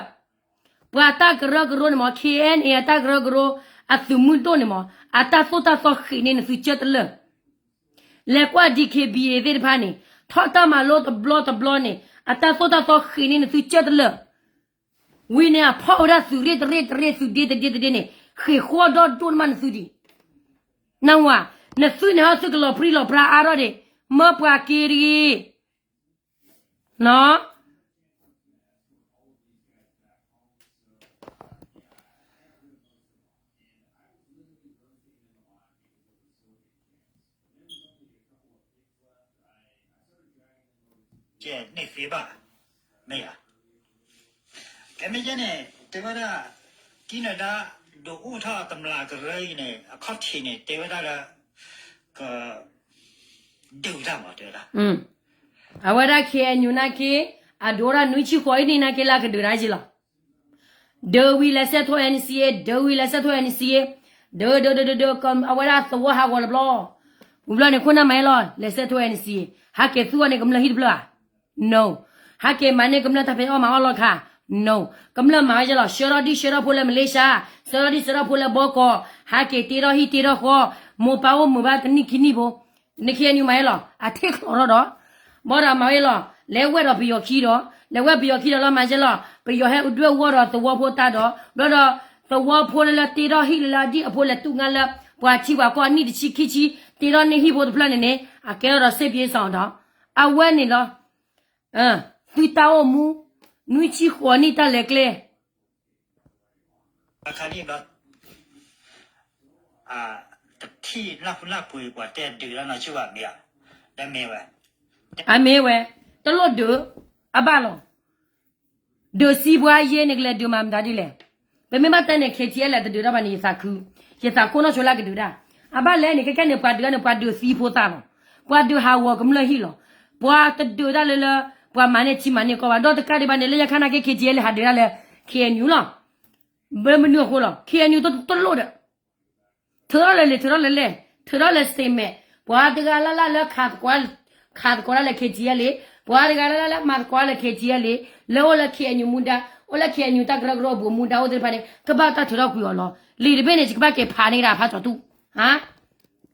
ပှၤတၢ်ကရၢကရိန့ၣ်မး, K N A အတၢ်ကရၢကရိ အသုးမုၢ်ဒိၣ်န့ၣ်မး, အတၢ်သိၣ်တၢ်သီဃ့ၢ်န့ၢ်နသုကၢၢ်တလၢာ်. လဲၤကွၢ် D K B A သ့ၣ်တဖၣ်န့ၣ်, ထီၣ်တၢ်မၤလိတဘျီတဘျီန့ၣ်, အတၢ်သိၣ်တၢ်သီဃ့ၢ်န့ၢ်နသုကၢၢ်တလၢာ်. ဝံၤန့ၣ် အဖီၣ်ဝဲဒၣ်သုးရ့ၣ်တရ့ၣ်တရ့ၣ် သုးဒ့တဒ့တဒ့န့ၣ်, ဃ့ၢ်ဃီဒီဒိၣ်န့ၢ်မးနသုဒံး. နဝၤ, နသုန့ၣ်ဟီသုကလီၤပြံလီၤပြါအါထီၣ်ဒံး, မၢပှၤက့ၤတဂ့ၤ. ကဲန့ၣ်သ့ဘၣ်, မ့ၢ်ဧါ. ကဲမ့ၢ်ယဲန့ၣ် တဲဝဲဒၣ်, ကံနဒါ ဒုးအိၣ်ထီၣ်တမျးကရၢအံၤန့ၣ် အခီၣ်ထံးန့ၣ် တဲဝဲဒၣ်လၢ က ဒုးတၢ်မး တဲဝဲဒၣ်. အဝဲဒၣ် K N U နာ်က့, အဒိၣ်ဒၣ်နွံဆံဃိးအံၤန့ၣ်နာ်က့လၢအကဒုးတၢ်ယ့လီၤ. ဒုးဝံၤလဲၤဆဲးထီၣ် N C A, ဒုးဝံၤလဲၤဆဲးထီၣ် N C A, ဒုး ဒုး ဒုး ဒုး ဒုး အဝဲဒၣ်သဝီဟးဂီၤတဘျီ, ဝံၤဘျီန့ၣ် ခိၣ်နၢ်မၤအ့လီၤ လဲၤဆဲးထီၣ် N C A, ဟဲက့ၤသူအီၤန့ၣ် ကမျၢၢ်ဟံၣ်တဖျၢၣ်ဧါ. No. ဟဲက့ၤမၤန့ၢ်ကမျၢၢ်တၢ်ဖံးအီၣ်မၤအီၣ်လီၤခါ. No. ကမျၢၢ်မၤဝဲယဲလီၤ, ဆှၢထီၣ်ဒံၣ်ဆှၢထီၣ်ဖိလၢမလ့ၡါ, ဆှၢထီၣ်ဒံၣ်ဆှၢထီၣ်ဖိလၢဘီကီး, ဟဲက့ၤတ့ထီၣ်ဟံၣ်တ့ထီၣ်ဃီ, မိၢ်ပၢ်အိၣ်မုာ်ဘၣ်တနံၣ်ခံနံၣ်ဖိ, န K N U မၤအ့လီၤ အထံၣ်ချီးထီၣ်ဒီး, ဘၣ်ဒီးမၤဝဲလီၤ, လဲၤဝဲဒီးပယီၤခံဒီး, လဲၤဝဲပယီၤခံဒီးလီၤမၤယဲလီၤ, ပယီၤဟဲဒွဲၣ်ဝီဒီးသဝီဖိတၢ်ဒီး, ဘျီဒီး သဝီဖိလၢလၢတ့ထီၣ်ဟံၣ်လၢလၢအဒံၣ်အဖိလဲၤတူၢ်ငါလၢ ပှၤထံပှၤကီၢ်အနံၣ်တဆံခံဆံ, တ့ထီၣ်န့ၢ်ဟံၣ်ဖိတဖျၢၣ်န့ၣ်န့ၣ် အကဲထီၣ်ဒီး စစ်ပြေးရှောင် ဒီး, အဝဲန့ၣ်လီၤ. သုတၢ်အိၣ်မူ, နွံဆံဃိးနံၣ်တၢ်လဲၤကျဲ အခါန့ၣ်ဘျီ, တထံၣ်နၢ်ပူၤနၢ်ပှ့ၤပှၤတဲဒုးတၢ်နီၢ်ဆူၣ်ဘၣ်မ့ၢ်ဧါ, ဒီးမ့ၢ်ဝဲ, အမ့ၢ်ဝဲ, တလိၣ်ဒုး, အဘၣ်လီၤ. ဒုးစံပှၤယဲန့ၣ် ကလဲၤဒုးမၤမတၤဒ်လဲၣ်. ပမ့ၢ်ဘၣ်တဲန့ၣ် K T L A တဒုးတၢ်ဘၣ်န့ၣ် ယသးခု, ယသးခိၣ်နီၢ်ဆိလၢကဒုးတၢ်. အဘၣ်လဲၣ်န့ၣ် ခဲခဲန့ၣ် ပှၤဒုးန့ၣ် ပှၤဒုးသံဖိသၣ်လီၤ. ပှၤဒုးဟးဂီၤကမျၢၢ်ဟံၣ်လီၤ. ပှၤတဒုးတၢ်လၢလၢ, ပှၤမၤန့ၢ်ထံမၤန့ၢ်ကီၢ်ဘၣ်. ဒီးတကးဒံးဘၣ်န့ၣ် လၢညါခါနာ်က့ K T L A ဟးဒုးတၢ်လၢ K N U လီၤ. ဘၣ်မနုၤအဃိလီၤ. K N U တလိၣ်ဒီး ထုးထီၣ်လၢလံာ် ထုးထီၣ်လၢလဲၣ်, ထုးထီၣ်လၢစ့မဲာ်, ပှၤတဂၤလၢ်လၢ်လၢခးသကွၢ်, ခးသကိးတၢ်လၢ K T L A, ပှၤတဂၤလၢ်လၢ်လၢမၤသကိးတၢ်လၢ K T L A, လၢအိၣ်လၢ K N U မူဒါ, အိၣ်လၢ K N U တၢ်ကရၢကရိအပူၤမူဒါအိၣ်သ့ၣ်တဖၣ်န့ၣ် ကဘၣ်တၢ်ထုးထီၣ်ကွံာ်အီၤလီၤ. လံာ်တဘ့ၣ်န့ၣ် ယကဘၣ်က့ၤဖးန့ၢ်ကဒါဖးကၠီၤတူၣ်,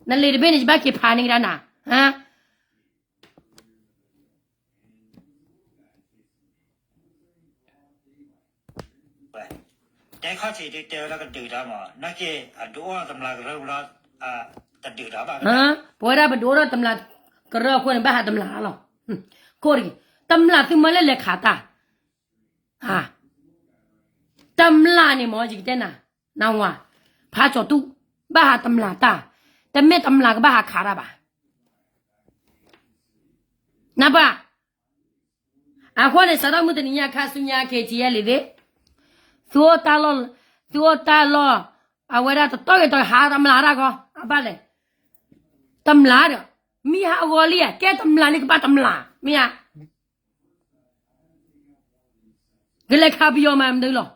နလံာ်တဘ့ၣ်န့ၣ် ယဘၣ်က့ၤဖးန့ၢ်ကဒါနၤ တဲခီၣ်ထံးဒ်တဲဝဲဒၣ်ကဒုးတၢ်မး, နာ်က့အဒုးအိၣ်တမျးကရၢလီၤ, တဒုးတၢ်ဘၣ်, ပဝဲဒၣ်ပဒုးအိၣ်ဒီးတမျးကရၢအဃိန့ၣ် ဘၣ်ဟးတမျးလီၤ. ခိၣ်တက့ၢ်, တမျးသုမ့ၢ်လၢလဲၤခးတၢ်, တမျးန့ၣ်မ့ၢ် ယကတဲနၤ, နဝၤ, ဖးကၠီၤတူၣ်, ဘၣ်ဟးတမျးတၢ်, တမ့ၢ်တမျးကဘၣ်ဟးခးတၢ်ဘၣ်. နၢ်ပၢၢ် အဃိန့ၣ် စးထီၣ်မုၢ်တနံၤညါခါဆူညါ K T L A သ့ၣ်, သုအိၣ်တၢ်လီၢ်, သုအိၣ်တၢ်လီၢ်, အဝဲဒၣ်တတီဂ့ၤတီဂ့ၤ ဟးတမျးတၢ်ကီ, အဘၣ်လဲၣ်, တမျးဒီး, မံဟးဂီၤလံဧါ, ကဲတမျးလံကဘၣ်တမျး, မ့ၢ်ဧါ, ကလဲၤခးပယီၤမၤမနုၤလီၤ.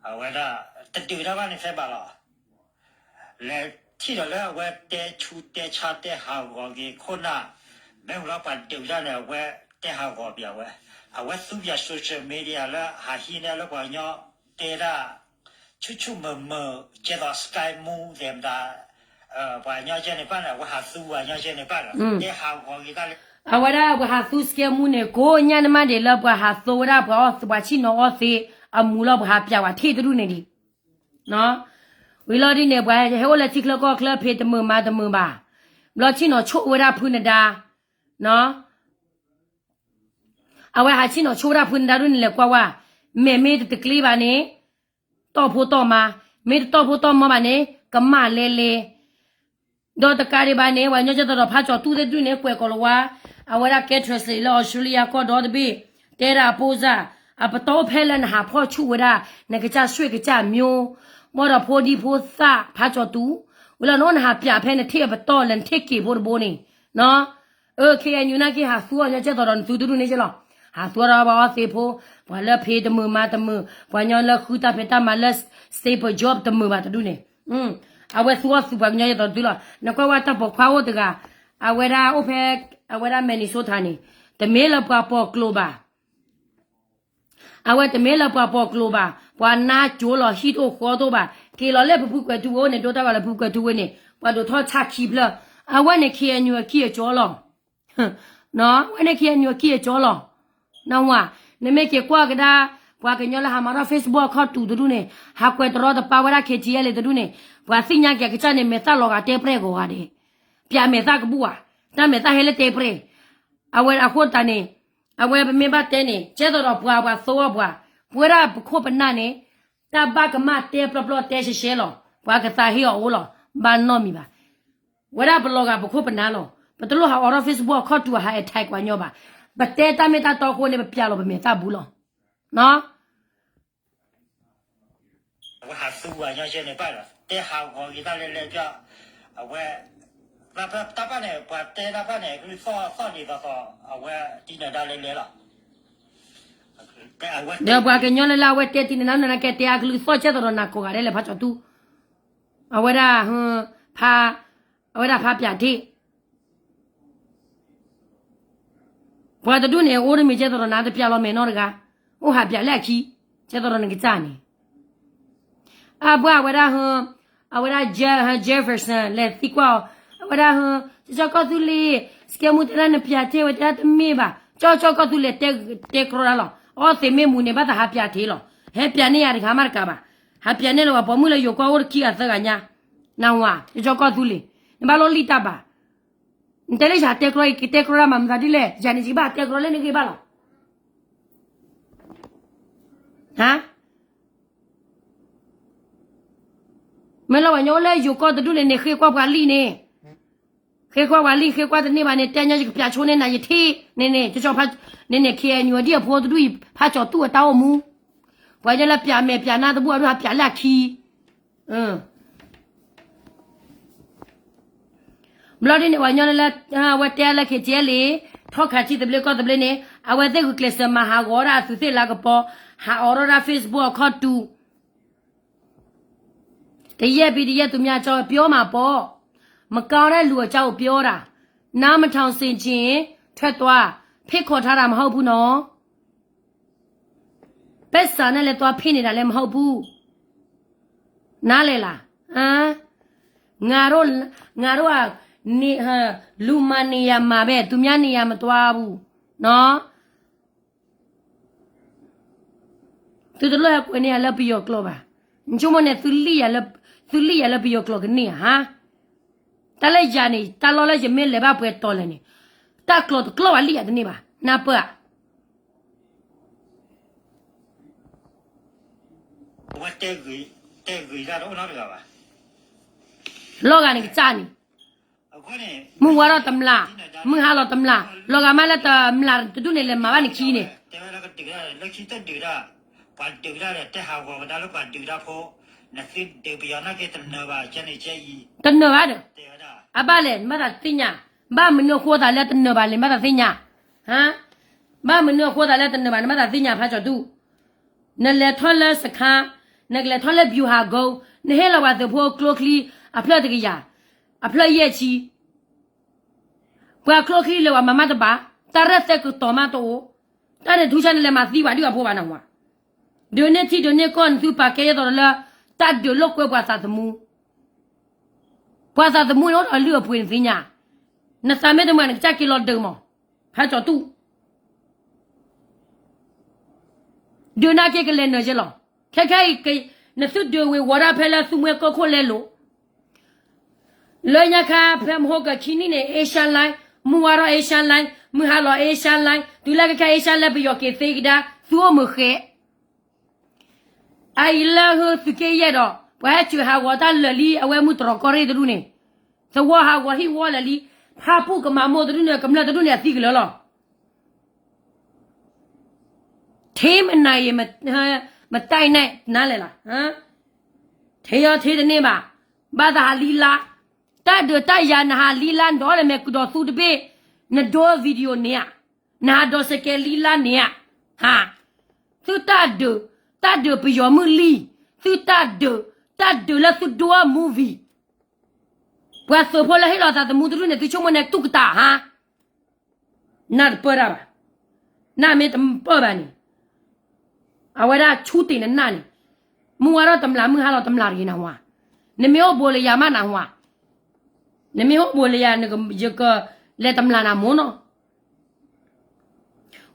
အဝဲဒၣ် တဒုးတၢ်ဘၣ်န့ၣ် ဖဲဘၣ်လီၤ. လဲၤထံၣ်ဒီးလၢအဝဲတဲဆူတဲဆါတဲဟးဂီၤက့ၤခိၣ်နၢ်, မ့ၢ်ဝံၤလီၤပှၤဒုးတၢ်န့ၣ် အဝဲတဲဟးဂီၤပၠးဝဲ, အဝဲသူပၠး social media လၢဟးဟံးန့ၢ်လၢပှၤကညီတဲဒၣ် ဆူၣ်ဆူၣ်မုာ်မုာ် ကဲသိး Sky Moo သဲးမတၤ, ပှၤကညီကဲန့ၣ်ပၣ်န့ၣ် အဝဲဟးသူပှၤကညီကဲန့ၣ်ပၣ်ဒီး တဲဟးဂီၤက့ၤတၢ်လၢ အဝဲဒၣ်ပှၤဟးသူ Sky Moo န့ၣ် ကိးညါန့ၣ်မးဒံးလၢပှၤဟးသူဝဲဒၣ်ပှၤအီၣ် ပှၤဆံၣ်နီၤအီၣ်သ့ အမူလီၤပှၤဟးပၠးဝဲထံၣ်တဒူၣ်န့ၣ်ဒံး, ဝံၤလီၤဒ်န့ၣ် ပှၤဟဲအိၣ်လၢထံချၢကီၢ်ချၢ ဖံးတမုာ်မၤတမုာ်ဘၣ်, ဘျီဆံၣ်နီၤဆိၣ်ဝဲဒၣ်ဖုနဒါ, အဝဲဟးဆံၣ်နီၤဆိၣ်ဝဲဒၣ်ဖုနဒါဒ်န့ၣ် လဲၤကွၢ်ဝဲ, မဲာ်မ့ၢ်တတကျ့ဘၣ်န့ၣ် တီၢ်ဖိတီၢ်မါ, မ့ၢ်တတီၢ်ဖိတီၢ်မါဘၣ်န့ၣ် ကမၣ်လဲလဲ, ဒီးတကးဒံးဘၣ်န့ၣ် ပှၤကညီကဲသိးဒီးဖးကၠီၤတူၣ်သ့ၣ်တဒူၣ်န့ၣ် ကွဲးကီးလီၤဝဲ, အဝဲဒၣ်ကဲ translate လၢ Australia ကီၢ်ဒီတဘ့ၣ်, တဲဒၣ်အပိစၢ်, အပတီၢ်အိၣ်ဖဲလၢနဟးဖီၣ်ဆူၣ်ဝဲဒၣ် နကစၢ်ဆွ့ၣ်ကစၢ်မိၢ်, ဘၣ်ဒီးဖိဒံဖိသၣ်ဖးကၠီၤတူၣ်, ဝံၤလီၤနအိၣ်နဟးပၠးဖဲနထံၣ်အပတီၢ်လၢနထံၣ်က့ၤဖိတဘိန့ၣ်, အၢ K N U နာ်က့ဟးသူအီၤကညီကဲသိးဒီးနသုတဒူၣ်န့ၣ်က့လီၤ, ဟးသူအီၤဒီးပှၤအီၣ်သ့ဖိ, ပှၤလၢဖံးတမုာ်မၤတမုာ်, ပှၤကညီလၢဃုတၢ်ဖံးတၢ်မၤလၢ stable job တမုာ်ဘၣ်တဒူၣ်န့ၣ်, အဝဲသူအီၤသူပှၤကညီကဲသိးတဒူၣ်လီၤ. နကွၢ်ဝဲတၢ်ပိာ်ခွါအိၣ်တဂၤ, အဝဲဒၣ်အိၣ်ဖဲ, အဝဲဒၣ် Minnesota န့ၣ်, တမ့ၢ်လၢပှၤပိာ်ကျိာ်ဘၣ် အဝဲတမ့ၢ်လၢပှၤပိာ်ကျိာ်ဘၣ်, ပှၤနါကၠိလီၤ ဟံၣ်တအိၣ်ဃီတအိၣ်ဘၣ်, က့ၤလီၤလၢဖုဖုကွဲၤထူဝ့န့ၣ် ဒိတၢ်ဂီၤလၢဖုဖုကွဲၤထူဝ့န့ၣ် ပှၤဒိးထီၣ်ဆၣ်ခံဖျၢၣ်, အဝဲန့ၣ် K N U အကံၢ်အကီလီၤ. အဝဲန့ၣ် K N U အကံၢ်အကီလီၤ. နဝၤ, နမ့ၢ်က့ၤကွၢ်ကဒါ, ပှၤကညီလၢဟးမၤထီၣ် Facebook အခီၣ်တူာ်တဒူၣ်န့ၣ်, ဟးကွဲးတရီတပါဝဲဒၣ် K T L A တဒူၣ်န့ၣ်, ပှၤသ့ၣ်ညါက့ၤအကစၢ်န့ၣ် မဲာ်သၣ်လီၤဂာ်တဲပြဲၢ်ဂီၤဂာ်ဒဲး, ပၠးမဲာ်သၣ်ကဘူၣ်ဧါ, တၢ်မဲာ်သၣ်ဟဲလၢတဲပြဲၢ် အဝဲအဃိသတးန့ၣ်, အဝဲပမ့ၢ်ဘၣ်တဲန့ၣ် ကဲသိးဒီးပှၤ ပှၤသိအီၤပှၤ, ပဝဲဒၣ်ပခိၣ်ပနၢ်န့ၣ်, တၢ်ဘၣ်ကမၣ်တဲပျီပျီတဲရှဲရှဲလီၤ, ပှၤကသးဟ့အီၤအိၣ်လီၤ, ဘၣ်နီတမံၤဘၣ်. ဝဲဒၣ်ပလီၤဂာ်ပခိၣ်ပနၢ်လီၤ, ပတလိၣ်ဟးအိးထီၣ် Facebook အခီၣ်တူာ်ဟး attack ပှၤကညီဘၣ်, ပတဲတၢ်မ့ၢ်တၢ်တီအဃိန့ၣ် ပပၠးလီၤပမဲာ်သၣ်ဘူးလီၤ. အဝဲဟးသူပှၤကညီကဲန့ၣ်ပၣ်ဒီး တဲဟးဂီၤက့ၤတၢ်လဲၤလဲၤပၠး, အဝဲ, တၢ်ပၣ်န့ၣ် ပှၤတဲတၢ်ပၣ်န့ၣ် ကလုၢ်သီၣ်သီၣ်ဒ်သိးသိး အဝဲတံၢ်နဒါလဲၤလဲၤလီၤ. ဒီးပှၤကညီလၢလၢအဝဲတဲတံၢ်နဒါနကဲတဲအကလုၢ်သီၣ်ကဲသိးဒီးနၤကိးဂၤဒဲးလဲၣ် ဖးကၠီၤတူၣ်, အဝဲဒၣ်, ဖး, အဝဲဒၣ်ဖးပၠးထံၣ် ပှၤတဒူၣ်န့ၣ် အိၣ်တမံၤကဲသိးဒီးနၤတပၠးလီၤမဲာ်နီတဂၤ, အိၣ်ဟးပၠးလၢအခံ, ကဲသိးဒီးနကစၢ်န့ၣ်, အပှၤအဝဲဒၣ်, အဝဲဒၣ် Jefferson လဲၤသံကွၢ်အီၤ, အဝဲဒၣ်, ကၠီကီၢ်သူလ့ၤ, စကဲမူတဲဒၣ်နပၠးထံၣ်ဝဲတဲဒၣ်တမ့ၢ်ဘၣ်, ကၠီကၠီကီၢ်သူလ့ၤတဲ, တဲကြီတၢ်လီၤ, အီၣ်သ့မ့ၢ်မူန့ၣ် ဘၣ်သးဟးပၠးထံၣ်လီၤ, ဟဲပၠးန့ၢ်ယၤတဂၤမးတကးဘၣ်, ဟးပၠးန့ၢ်လၢပှၤပိာ်မုၣ်လၢယိၤကီၢ်အိၣ်တခံဂၤသၢဂၤညါ, နဝၤ, ကၠီကီၢ်သူလ့ၤ, နဘၣ်လိၣ်လံၣ်တၢ်ဘၣ် နတဲလၢယတဲကြီအံၤ ကတဲကြီတၢ်မၤမတၤဒ်လဲၣ်, ယၤန့ၣ်ယကဘၣ်တဲကြီလၢနဂ့ၢ်ဘၣ်လီၤ. မ့ၢ်လၢပှၤကညီအိၣ်လၢယိၤကီၢ်တဒူၣ်န့ၣ်န့ၣ် ဃ့ကွၢ်ပှၤလံၣ်န့ၣ်, ဃ့ကွၢ်ပှၤလံၣ် ဃ့ကွၢ်တန့ၢ်ဘၣ်န့ၣ် တဲညီယကပၠးဆိန့ၢ်နၤယထံၣ်န့ၣ်န့ၣ်, ကၠီဖး, န့ၣ်န့ၣ် K N U ဒ်အဖိတဒူၣ်အံၤ ဖးကၠီၤတူၢ်အတၢ်အိၣ်မူ, ပှၤကညီလၢပၠးမဲာ်ပၠးနါတဘူၣ်အဒိၣ်ဟးပၠးလၢအခံ ဘျီဒ်န့ၣ် ပှၤကညီလၢ အဝဲတဲလၢ K T L A ထီၣ်ခးထံသဘျ့ကီၢ်သဘျ့န့ၣ် အဝဲသ့ၣ်ဂုာ်ကျဲးစၢးမၤဟးဂီၤဒၣ်အသုးသ့ၣ်လၤကပီၤ, ဟးအိးထီၣ်ဒၣ် Facebook အခီၣ်တူာ်, တယဲၢ်ဘံတယဲၢ်သူမၠါကၠီ ပျီမးပီၤ, မကောင်းတဲ့လူအကြောင်းကိုပြောတာ နားမထောင်စေချင် ထွက်သွား ဖိတ်ခေါ်ထားတာမဟုတ်ဘူးနော် ပက်ဆာနဲ့လည်းသွားဖိတ်နေတာလည်းမဟုတ်ဘူး နားလည်လား ဟမ် ငါတို့ ငါတို့က နေ ဟမ် လူမှာနေရာမှာပဲ သူများနေရာမသွားဘူး နော် သုတလိၣ်ဟဲကွဲးန့ၢ်ယၤလၢပယီၤကျိာ်ဘၣ်. နဆိကမိၣ်န့ၣ် သုလံၣ်ယၤလၢပယီၤကျိာ်ကန့ၢ်ဧါ, ဟါ? တၢ်လၢယၤန့ၣ် တၢ်လီၢ်လၢယမ့ၢ်လဲၤဘၣ်ပှဲၤတီၤလဲၣ်န့ၣ်, တၢ်ကျိာ်တကျိာ်ဘၣ်လံၣ်ယၤတန့ၢ်ဘၣ်, နၢ်ပၢၢ်ဧါ. လီၤဂာ်န့ၣ်ကစၢ်န့ၣ် မုၢ်ဝါထီၣ်တမျၢ်, မုၢ်ဟါလီၤတမျၢ်, လီၤဂာ်မးလၢတမျၢ်တဒူၣ်န့ၣ် လဲၤမၤဘၣ်နခံန့ၣ်, တနၢၤဘၣ်ဒီး, အဘၣ်လဲၣ် နဘၣ်သ့ၣ်ညါ, ဘၣ်မနုၤအဃိသးလၢတနၢၤဘၣ်လဲၣ် နဘၣ်သးသ့ၣ်ညါ, ဟါ, ဘၣ်မနုၤအဃိသးလၢတနၢၤဘၣ် နဘၣ်သးသ့ၣ်ညါ ဖးကၠီၤတူၣ်, နလဲၤထီၣ်လၢစခါ, နကလဲၤထီၣ်လၢ ဗျူဟာကုန်း, နဟ့ၣ်လီၤပှၤသုးဖိကျိချံ အဖျၢၣ်တကယၤ, အဖျၢၣ်ယဲၢ်ဆံ ပှၤကျိချံလၢပှၤမၤမးတဘၣ်, တၢ်ရဲၣ်သဲကတီၤမးတအိၣ်, တၢ်န့ၣ်ထူဆါန့ၣ်လဲၤမၤသံပှၤဒ်အဖိဘၣ်နဟါ, ဒုးန့ၢ်ထံဒုးန့ၢ်ကီၢ်နသုပာ်ကဲယဲၢ်သိးဒီးလၢ တၢ်ဒုးလိာ်ကွဲပှၤသးသမူ, ပှၤသးသမူန့ၣ်အိၣ်ဒီးအလုၢ်အပှ့ၤနသ့ၣ်ညါ, နသးမ့ၢ်တမုာ်နကစၢ်က့ၤလီၤဒုးမး, ဖးကၠီၤတူၣ် ဒုးနာ်က့ကလဲၤနၢၤယဲၢ်လီၤ, ခဲခဲအံၤ နသုဒုးဝ့ၤဝီၤဒၣ်ဖဲလၢသုမှဲကီၢ်ခိၣ်လဲလိာ် လၢညါခါဖဲမဟိကခံနံၣ်န့ၣ် Asia Line, မုၢ်ဝါထီၣ် Asia Line, မုၢ်ဟါလီၤ Asia Line, တုၤလၢခဲခဲ Asia Line ပယီၤက့ၤသ့ကဒါ, သုအိၣ်မုာ်ဃဲ, အအံၤလၢဟုသုးက့ယဲၢ်ဒီး ပှၤဟဲစၢၤဟးဂီၤတၢ်လၢာ်လံ အဝဲမုၢ်တြီၤကီၢ်ရ့ၣ်တဒူၣ်န့ၣ်, သဝီဟးဂီၤဟံၣ်ဝီလၢာ်လံ, ဖၣ်ပူၣ်ကမၤမိၢ်တဒူၣ်န့ၣ် ကမျၢၢ်တဒူၣ်န့ၣ် အသံကလၢာ်လီၤ. ထ့မနၤအံၤ မတၢ်အံၤန့ၣ် နၤလဲၣ်လီၤ, ထ့အီၤထ့တန့ၢ်ဘၣ်, ဘၣ်သးဟးလံလါ, တၢ်ဒုးတၢ်ယၤနဟးလံလါ နဒီးလၢမဲာ်ကုဒီးသူတဘ့ၣ်, နဒိ video န့ၣ်ဧါ, နဟးဒီးစကဲလံလါန့ၣ်ဧါ, ဟါ, သုတၢ်ဒုး, တၢ်ဒုးပယီၤမုၢ်လံ, သုတၢ်ဒုး, တၢ်ဒုးလၢသုဒိအ movie, ပှၤသုးဖိလၢဟ့ၣ်လီၤသးသမူတဒူၣ်န့ၣ် သုဆိကမိၣ်န့ၣ် တူၢ်ကတၢၢ်ဟါ နၢ်တပၢၢ်တၢ်ဘၣ်, နၢ်မ့ၢ်တပၢၢ်ဘၣ်န့ၣ်, အဝဲဒၣ်ဆူတ့ၢ်နနၢ်န့ၣ်, မုၢ်ဝါထီၣ်တမျၢ် မုၢ်ဟါလီၤတမျၢ်တဂ့ၤနဟါ, နမ့ၢ်အိၣ်ဘူးလၢယၤမးနဟါ, နမ့ၢ်အိၣ်ဘူးလၢယၤ ယကလဲၤတမျၢ်နၤမိၢ်နီၤ,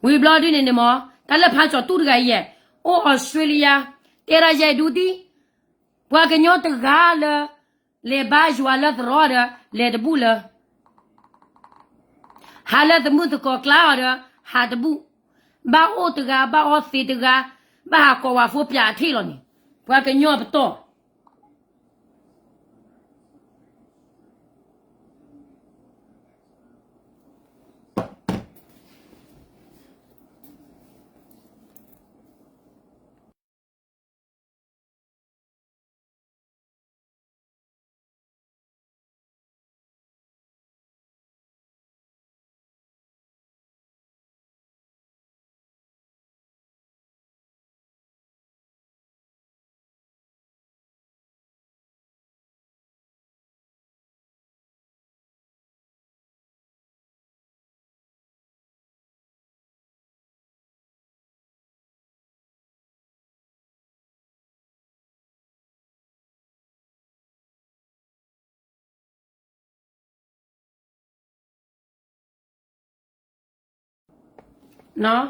ဝံၤဘျီဒ်န့ၣ်န့ၣ်မး, တၢ်လၢဖးကၠီၤတူၣ်တဂၤအံၤ, အိၣ်အီစထြ့လယါ, တဲဒၣ်ယဲဒူတံၢ်, ပှၤကညီတဂၤလၢ လဲၤဘါယွၤလၢသရိာ်ဒီး လဲၤတဘူၣ်လၢ ဟးလၢသမုၢ်သကိးကျါအီၤဒီး ဟးတဘူၣ်, ဘၣ်အိၣ်တဂၤ ဘၣ်အီသံးတဂၤ, ဘၣ်ဟးကိးဝၤဖိပၠးအထံၣ်လီၤန့ၣ်, ပှၤကညီပတီၢ်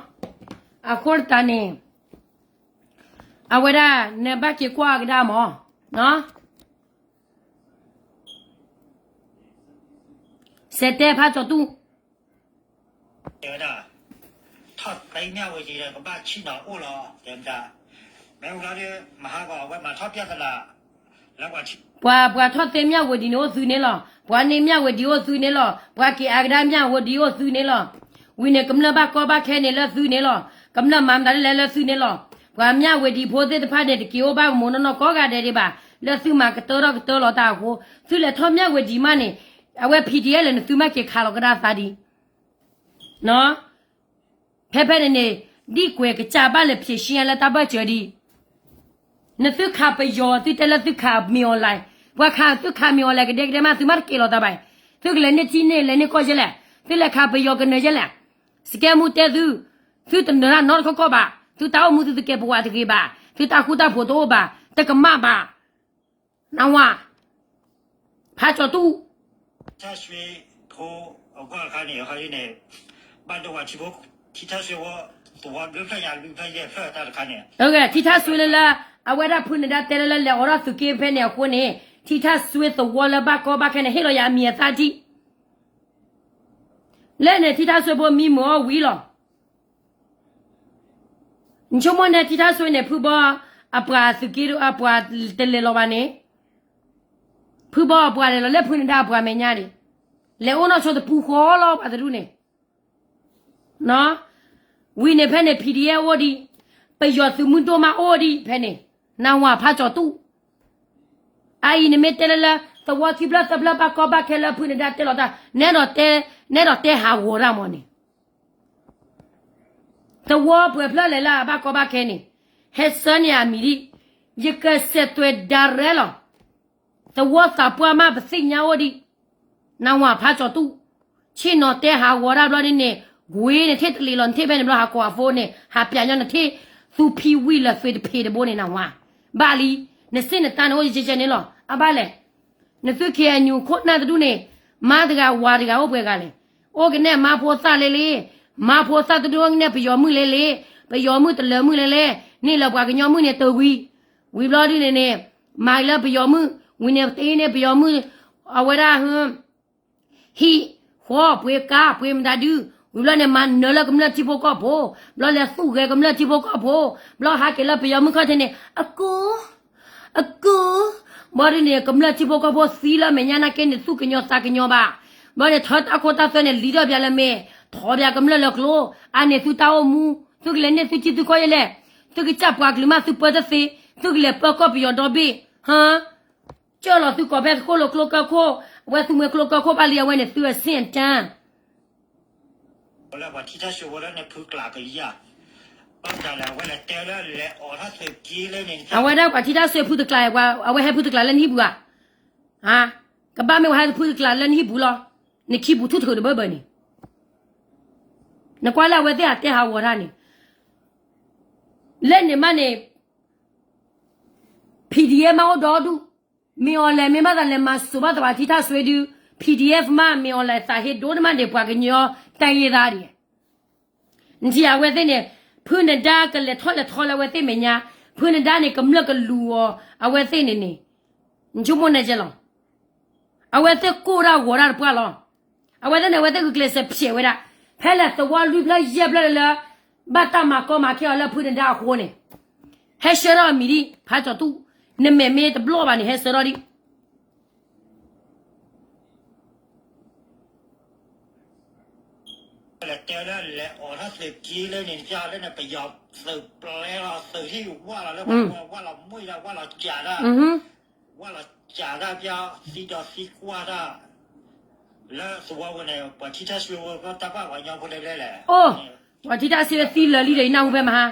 အဃိတးန့ၣ်, အဝဲဒၣ်နဘၣ်က့ၤကွၢ်အကဒါမး, စဲးတဲဖးကၠီၤတူၣ် ထီၣ်သ့မျၢ်ဝတံၤဒီးကဘၣ်ဆံၣ်နီၤအိၣ်လီၤ, မ့ၢ်ဝဲဒၣ် မဟါဂီၤအဝဲမၤထီၣ်ပျၢ်သလး ပှၤ ပှၤထီၣ်သ့မျၢ်ဝတံၤန့ၣ်အိၣ်သုန့ၣ်လီၤ, ပှၤန့ၢ်မျၢ်ဝတံၤအိၣ်သုန့ၣ်လီၤ, ပှၤက့ၤအကဒါမျၢ်ဝတံၤအိၣ်သုန့ၣ်လီၤ, ဝံၤန့ၣ်ကမျၢၢ်ဘၣ်ကီဘၣ်ခဲန့ၣ်လၢသုန့ၣ်လီၤ, ကမျၢၢ်မၤမတၤဒ်လဲၣ်လၢသုန့ၣ်လီၤ, ပှၤမျၢ်ဝတံၤဖိသ့ၣ်တဖၣ်န့ၣ် တက့ၤအိၣ်ဘၣ်ကမိၢ်နီၢ်နီၢ်ကိးဂၤဒဲးဒံးဘၣ်, လၢသုမၤကတၢၢ်ထီၣ်ကတၢၢ်လီၤတၢ်အဃိ, သုလဲၤထီၣ်မျၢ်ဝတံၤမးန့ၣ်, အဝဲ ဖံးဒံးအဲၣ် လၢနသုမၤက့ၤခးလီၤကဒါသးဒံး ဖဲဖဲန့ၣ်န့ၣ်, ဒ်ကွဲးကစၢ်ဘၣ်လဲၤဖံးဆံအလၢတၢ်ဘၢၣ်စၢၤဒံး, နသုခးပယီၤ သုတဲလၢသုခးမ့ၢ် online, ပှၤခးသုခးမ့ၢ်အီၤလဲၣ်ကဒဲကဒဲမး သုမ့ၢ်တကဲးလီၤသးဘၣ်, သုကလဲၤန့ၢ်ထံန့ၣ် လဲၤန့ၢ်ကီၢ်ယဲလဲၣ်, သုလဲၤခးပယီၤကနၢၤယဲလဲၣ်, စကဲမူတဲသု, သုတနၢၤတၢ်နီတခီကီၢ်ဘၣ်, သုတၢ်အိၣ်မူသုသုကဲပဝးတဂ့ၤဘၣ်, သုတၢ်ဃူတၢ်ဖိးတအိၣ်ဘၣ်, တကမၣ်ဘၣ်, နဝၤ, ဖးကၠီၤတူၣ် ထံထၣ်စွ့ဖိအဂီၢ်တခါန့ၣ် ဘၣ်ဒိဝဲ ထံထၣ်စွ့ဝဲ သဝီဒွဲၣ်ဖျၢၣ်ညါလွံၢ်ဖျၢၣ်ယဲၢ်ဖျၢၣ်တၢ်တခါန့ၣ်, ထံထၣ်စွ့လၢလၢ အဝဲဒၣ်ဖုနဒါတဲလၢလၢ လဲၤအိးထီၣ်သုးက့ဖဲန့ၣ်အဃိန့ၣ် ထံထၣ်စွ့သဝီလၢဘၣ်ကီဘၣ်ခဲန့ၣ် ဟ့ၣ်လီၤယၤအမံၤအသၣ်ထံၣ် လၢန့ၣ် ထံထၣ်စွ့ဖိမံမုာ်အီၣ်ဝံၤလီၤ. နဆိကမိၣ်န့ၣ် ထံထၣ်စွ့န့ၣ် ဖုဘီအပှၤသုးက့ အပှၤတလဲၤလီၤဘၣ်န့ၣ်, ဖုဘီအပှၤလဲၤလီၤလၢဖုနဒါအပှၤမဲာ်ညါဒံး, လဲၤအိၣ်နီၢ်ဆိတပူဃီလီၤ ပှၤတဒူၣ်န့ၣ်, ဝံၤန့ၣ်ဖဲန့ၣ် PDF အိၣ်ဒံး, ပယီၤသုးမုၢ်ဒိၣ်မးအိၣ်ဒံးဖဲန့ၣ်, နဝၤဖးကၠီၤတူၣ် အအံၤနမ့ၢ်တဲလၢလၢ သဝီခံဖျၢၣ်သၢဖျၢၣ်ဘၣ်ကီဘၣ်ခဲလၢဖုနဒါတဲလီၤတၢ်, နဲဒိးတဲဟးဂီၤတၢ်မးန့ၣ်, သဝီပှဲၤဖျၢၣ်လဲၤလၢအဘၣ်ကီဘၣ်ခဲန့ၣ်, ဟဲဆၢန့ၢ်အမံၤဒံး, ယကစဲးသွဲးဒၣ်ရဲလီၤ. သဝီသးပှၢ်မးပသ့ၣ်ညါအိၣ်ဒံး, နဝၤဖးကၠီၤတူၣ်, ဆ့ၣ်နီၤတဲဟးဂီၤတၢ်ဘျီဒ်န့ၣ်, ကွ့နထ့ၣ်တလံၤလီၤ နထ့ၣ်ဖဲန့ၣ်ဘျီဟးကိးအဖိန့ၣ် ဟးပျးညီနထ့ၣ်, သူဖံဝံၤလၢသွံတဖ့တဘိန့ၣ် နဝၤ, ဘၣ်လံ, နစ့ၣ်နတၢ်န့ၣ်အိၣ်ယကဲကဲန့ၣ်လီၤ အဘၣ်လဲၣ် နသု KNU ခိၣ်နၢ်တဒူၣ်န့ၣ်, မါတဂၤဝၤတဂၤအိၣ်ပှဲၤဂၤလဲၣ်, အိၣ်ကနဲၣ်မါဖိသၣ်လဲလဲ, မါဖိသၣ်တဒူၣ်အိၣ်ကနဲၣ်ပယီၤမုၣ်လဲလဲ, ပယီၤမုၣ်တလၢၤမုၣ်လဲလဲ, န့ၢ်လၢပှၤကညီမုၣ်န့ၣ်တဝံၤ, ဝံၤဘျီဒ်န့ၣ်န့ၣ်, မၤလၢပယီၤမုၣ်, ဝံၤန့ၣ်တအ့န့ၣ်ပယီၤမုၣ်, အဝဲဒၣ် ဟံၣ်ဃီပှ့ၤကါပှ့ၤမတၤဒု, ဝံၤဘျီန့ၣ် မၤနၢၤလၢကမျၢၢ်ထံဖိကီၢ်ဖိ, ဘျီလဲၤသူၣ်ဂဲၤကမျၢၢ်ထံဖိကီၢ်ဖိ, ဘျီဟးက့ၤလၢပယီၤမုၣ်ခီၣ်ထံးန့ၣ် အကိ, အကိ, ဘျီဒ်န့ၣ် ကမျၢၢ်ထံဖိကီၢ်ဖိသံလၢမဲာ်ညါနာ်က့န့ၣ် သူၣ်ကညီၤသးကညီၤဘၣ်, ဘျီန့ၣ် ထၢတၢ်ခိတၢ်သွဲန့ၣ် လံထီၣ်ပၠးလၢမဲာ်, ထီၣ်ပၠးကမျၢၢ်လၢကျိ, အန့ၣ်သုတၢ်အိၣ်မူ, သုကလဲၤန့ၢ်သုထံသုကီၢ်ယဲလဲၣ်, သုကစၢ်ပှၤကလုာ်မးသုပၢတသ့, သုကလဲၤပၢကီၢ်ပယီၤဒီဘ့ၣ်, ဟါ ကၢၢ်လီၤသုကိးဖဲသုဃိၣ်လိာ်ကျိကၢၢ်ခိၣ်, အဝဲသုမှဲကျိကၢၢ်ခိၣ်ဘၣ်လံ အဝဲန့ၣ်သုအဆ့ၣ်အတၢ်, လၢပှၤထံထၣ်စွ့ဝဲလၢန့ၣ်ဖုကျးကယၤ, ဘၣ်မတၤလဲၣ် အဝဲလဲၤတဲလၢလဲၤအိးထီၣ်သုးက့လၢန့ၣ်, အဝဲဒၣ်ပှၤထံထၣ်စွ့ဖုတကျး, အဝဲဟဲဖုတကျးလၢနဟံၣ်ပူၤဧါ, ကဘၣ်မ့ၢ်ဝဲဟဲဖုတကျးလၢနဟံၣ်ပူၤလီၤ, နခံပူၤထူၣ်ထုးတဘၢဘၢန့ၣ်, နကွၢ်လၢအဝဲသ့ၣ်အတဲဟးဂီၤတၢ်န့ၣ် လၢန့ၣ်မးန့ၣ်, PDF မးအိၣ်ဒီဒူၣ်, မ့ၢ်အီၤလဲၤမ့ၢ်ဘၣ်သးလဲၤမၤစိာ်ဘၣ်သးပှၤထံထၣ်စွ့ဒု, PDF မးမ့ၢ်အီၤလဲၤသးဟ့ဒိၣ်တမးဒံး ပှၤကညီတၢ်ယ့ၢ်သးဒံး, နထံၣ်အဝဲသ့ၣ်န့ၣ်, ဖုနဒါကလဲၤထီၣ်လဲၤထီလၢအဝဲသ့ၣ်မဲာ်ညါ, ဖုနဒါန့ၣ် ကမျၢၢ်ကလူၤအီၤ, အဝဲသ့ၣ်န့ၣ်န့ၣ်, နဆိကမိၣ်န့ၣ်ကဲလီၤ အဝဲသ့ၣ်ကိၢ်တၢ်ဂီၤတၢ်တပှၢ်လီၤ. အဝဲသ့ၣ်န့ၣ် အဝဲသ့ၣ်ဂုာ်ကျဲးစၢးဖျဲးဝဲဒၣ်, ဖဲလဲၣ်သဝီလွံၢ်ဖျၢၣ်ယဲၢ်ဖျၢၣ်လၢလၢ, ဘၣ်တၢ်မၤကီမၤခဲအီၤလၢဖုနဒါအဃိန့ၣ်, ဟဲဆှၢထီၣ်အမံၤဒံး ဖးကၠီၤတူၣ်, နမဲာ်မ့ၢ်တဘျီၣ်ဘၣ်န့ၣ် ဟဲဆှၢထီၣ်ဒံး လဲၤတဲလၢလဲၤအိးထီၣ်သုးက့လၢန့ၣ် ပယီၤသုးပျဲလီၤသုးဟံၣ်ဝၣ်လီၤလၢပှၤဝၣ်လီၤမွံဒီးဝၣ်လီၤကးတၢ်, ဝၣ်လီၤကးတၢ်ပျီသံဒီးသံကွၢ်တၢ်, လၢသဝီပူၤန့ၣ် ပှၤထံထၣ်စွ့ဝဲတၢ်ဘၣ်ပှၤကညီဖိလဲၣ်လဲၣ်လဲၣ်, အိၣ်, ပှၤထံထၣ်စွ့သံလၢာ်လံဒီးယနၢ်ဟူဖဲမဟါ,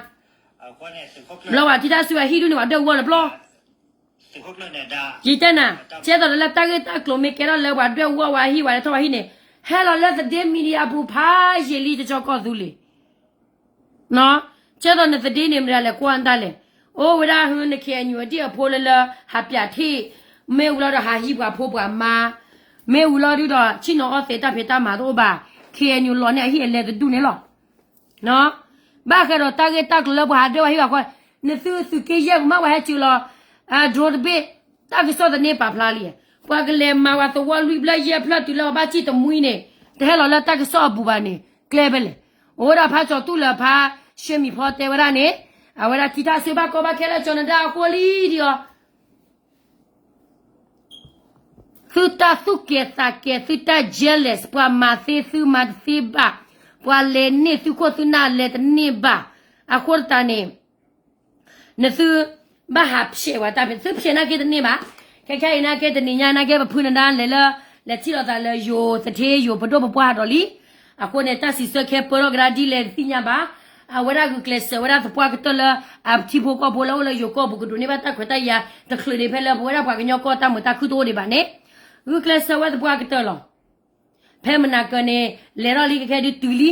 ဘျီပှၤထံထၣ်စွ့အဟံၣ်ဒုန့ၣ် ပှၤဒွဲၣ်ဝီလၢပျီ ယတဲနၤ, ကဲသိးလၢတၢ်ဂ့ၢ်တၢ်ကျိၤမ့ၢ်ကဲထီၣ်လၢပှၤဒွဲၣ်ဝီဝဲဟံၣ်ဝဲလဲၤထီၣ်ဝဲဟံၣ်န့ၣ်, ဟဲလီၤလၢသဒ့ media အပူၤဖးယံာ်လံတကီကီၢ်သူလ့ၤ, ကဲသိးနသဒ့န့ၣ်မတၤလဲၣ်ကွၢ်တၢ်လဲၣ်, အိၣ်ဝဲဒၣ်ဟဲန KNU အဒံၣ်အဖိလၢလၢ ဟးပၠးထံၣ်, မ့ၢ်ဝံၤလီၤဒီးဟးဟံးပှၤဖိပှၤမါ, မ့ၢ်ဝံၤလီၤဒုဒီး ဆ့ၣ်နီၤအီၣ်သ့တၢ်ဖံးတၢ်မၤတအိၣ်ဘၣ်, KNU လီၤန့ၢ်အဟံၣ်အလဲတဒူၣ်န့ၣ်လီၤ. ဘၣ်ဃးဒီးတၢ်ဂ့ၢ်တၢ်ကျိၤလၢပှၤဟးဒွဲၣ်ဝဲဟံၣ်ဘၣ်ဃီ, နသုသုးက့ယဲၢ်ပူၤမးပှၤဟဲစၢၤလီၤ, အ drone တဘ့ၣ်, တၢ်ကစီၣ်တန့ၢ်ပာ်ဖျါလံ, ပှၤကလဲၤမၤဝဲသဝီလွံၢ်ဖျၢၣ်ယဲၢ်ဖျၢၣ်တုၤလၢပှၤဘၣ်စံၣ်တမှံန့ၣ်, တဟဲလီၤလၢတၢ်ကစီၣ်အပူၤဘၣ်န့ၣ်, ကျဲဖဲလဲၣ်, အိၣ်ဝဲဒၣ်ဖးကၠီၤတူၣ်လၢဖး, ရှ့မံၤဖီတဲဝဲဒၣ်န့ၣ်, အဝဲဒၣ်ထံထၣ်စွ့ဘၣ်ကီဘၣ်ခဲလၢကၠီၤနဒါအဃိလံဒီး သုတၢ်သူၣ်ကဲၤသးကဲၤ သုတၢ် jealous ပှၤမၤသ့သုမၤတသ့ဘၣ်, ပှၤလဲၤန့ၢ်သုခိၣ်သုနၢ်လဲၤတန့ၢ်ဘၣ်, အဃိသတးန့ၣ်, နသု, ဘၣ်ဟးဖျဲးဝဲတၢ်ဖဲ သုဖျဲးနာ်က့တန့ၢ်ဘၣ်, ခဲခဲအံၤနာ်က့တနံၤညါနာ်က့ပဖုနဒါလဲၤလၢ, လဲၤထံၣ်လိာ်သးလၢယိၤသထ့ယိၤပဒိၣ်ပပှၢ်ဒီးလံ, အဃိန့ၣ် တၢ်စံးဆၢခဲပၢထီၣ်ကဒါဒ်လဲၣ်တသ့ၣ်ညါဘၣ်, အဝဲဒၣ်ဂုာ်ကျဲးစၢးဝဲဒၣ်သပှၢ်ကတၢၢ်လၢ အထံဖိကီၢ်ဖိလၢအိၣ်လၢယိၤကီၢ်ပူၤ ကဒိးန့ၢ်ဘၣ်တၢ်ခွဲးတၢ်ယာ်တချုးန့ၣ် ဖဲလၢပဝဲဒၣ်ပှၤကညီကီၢ်တၢ်မုာ်တၢ်ခုၣ်တအိၣ်ဒံးဘၣ်န့ၣ်, ဂုာ်ကျဲးစၢးဝဲသပှၢ်ကတၢၢ်လီၤ. ဖဲမနၤကၢၤန့ၣ် လဲၤထီၣ်လံခဲခဲဒုးတုၤလံ.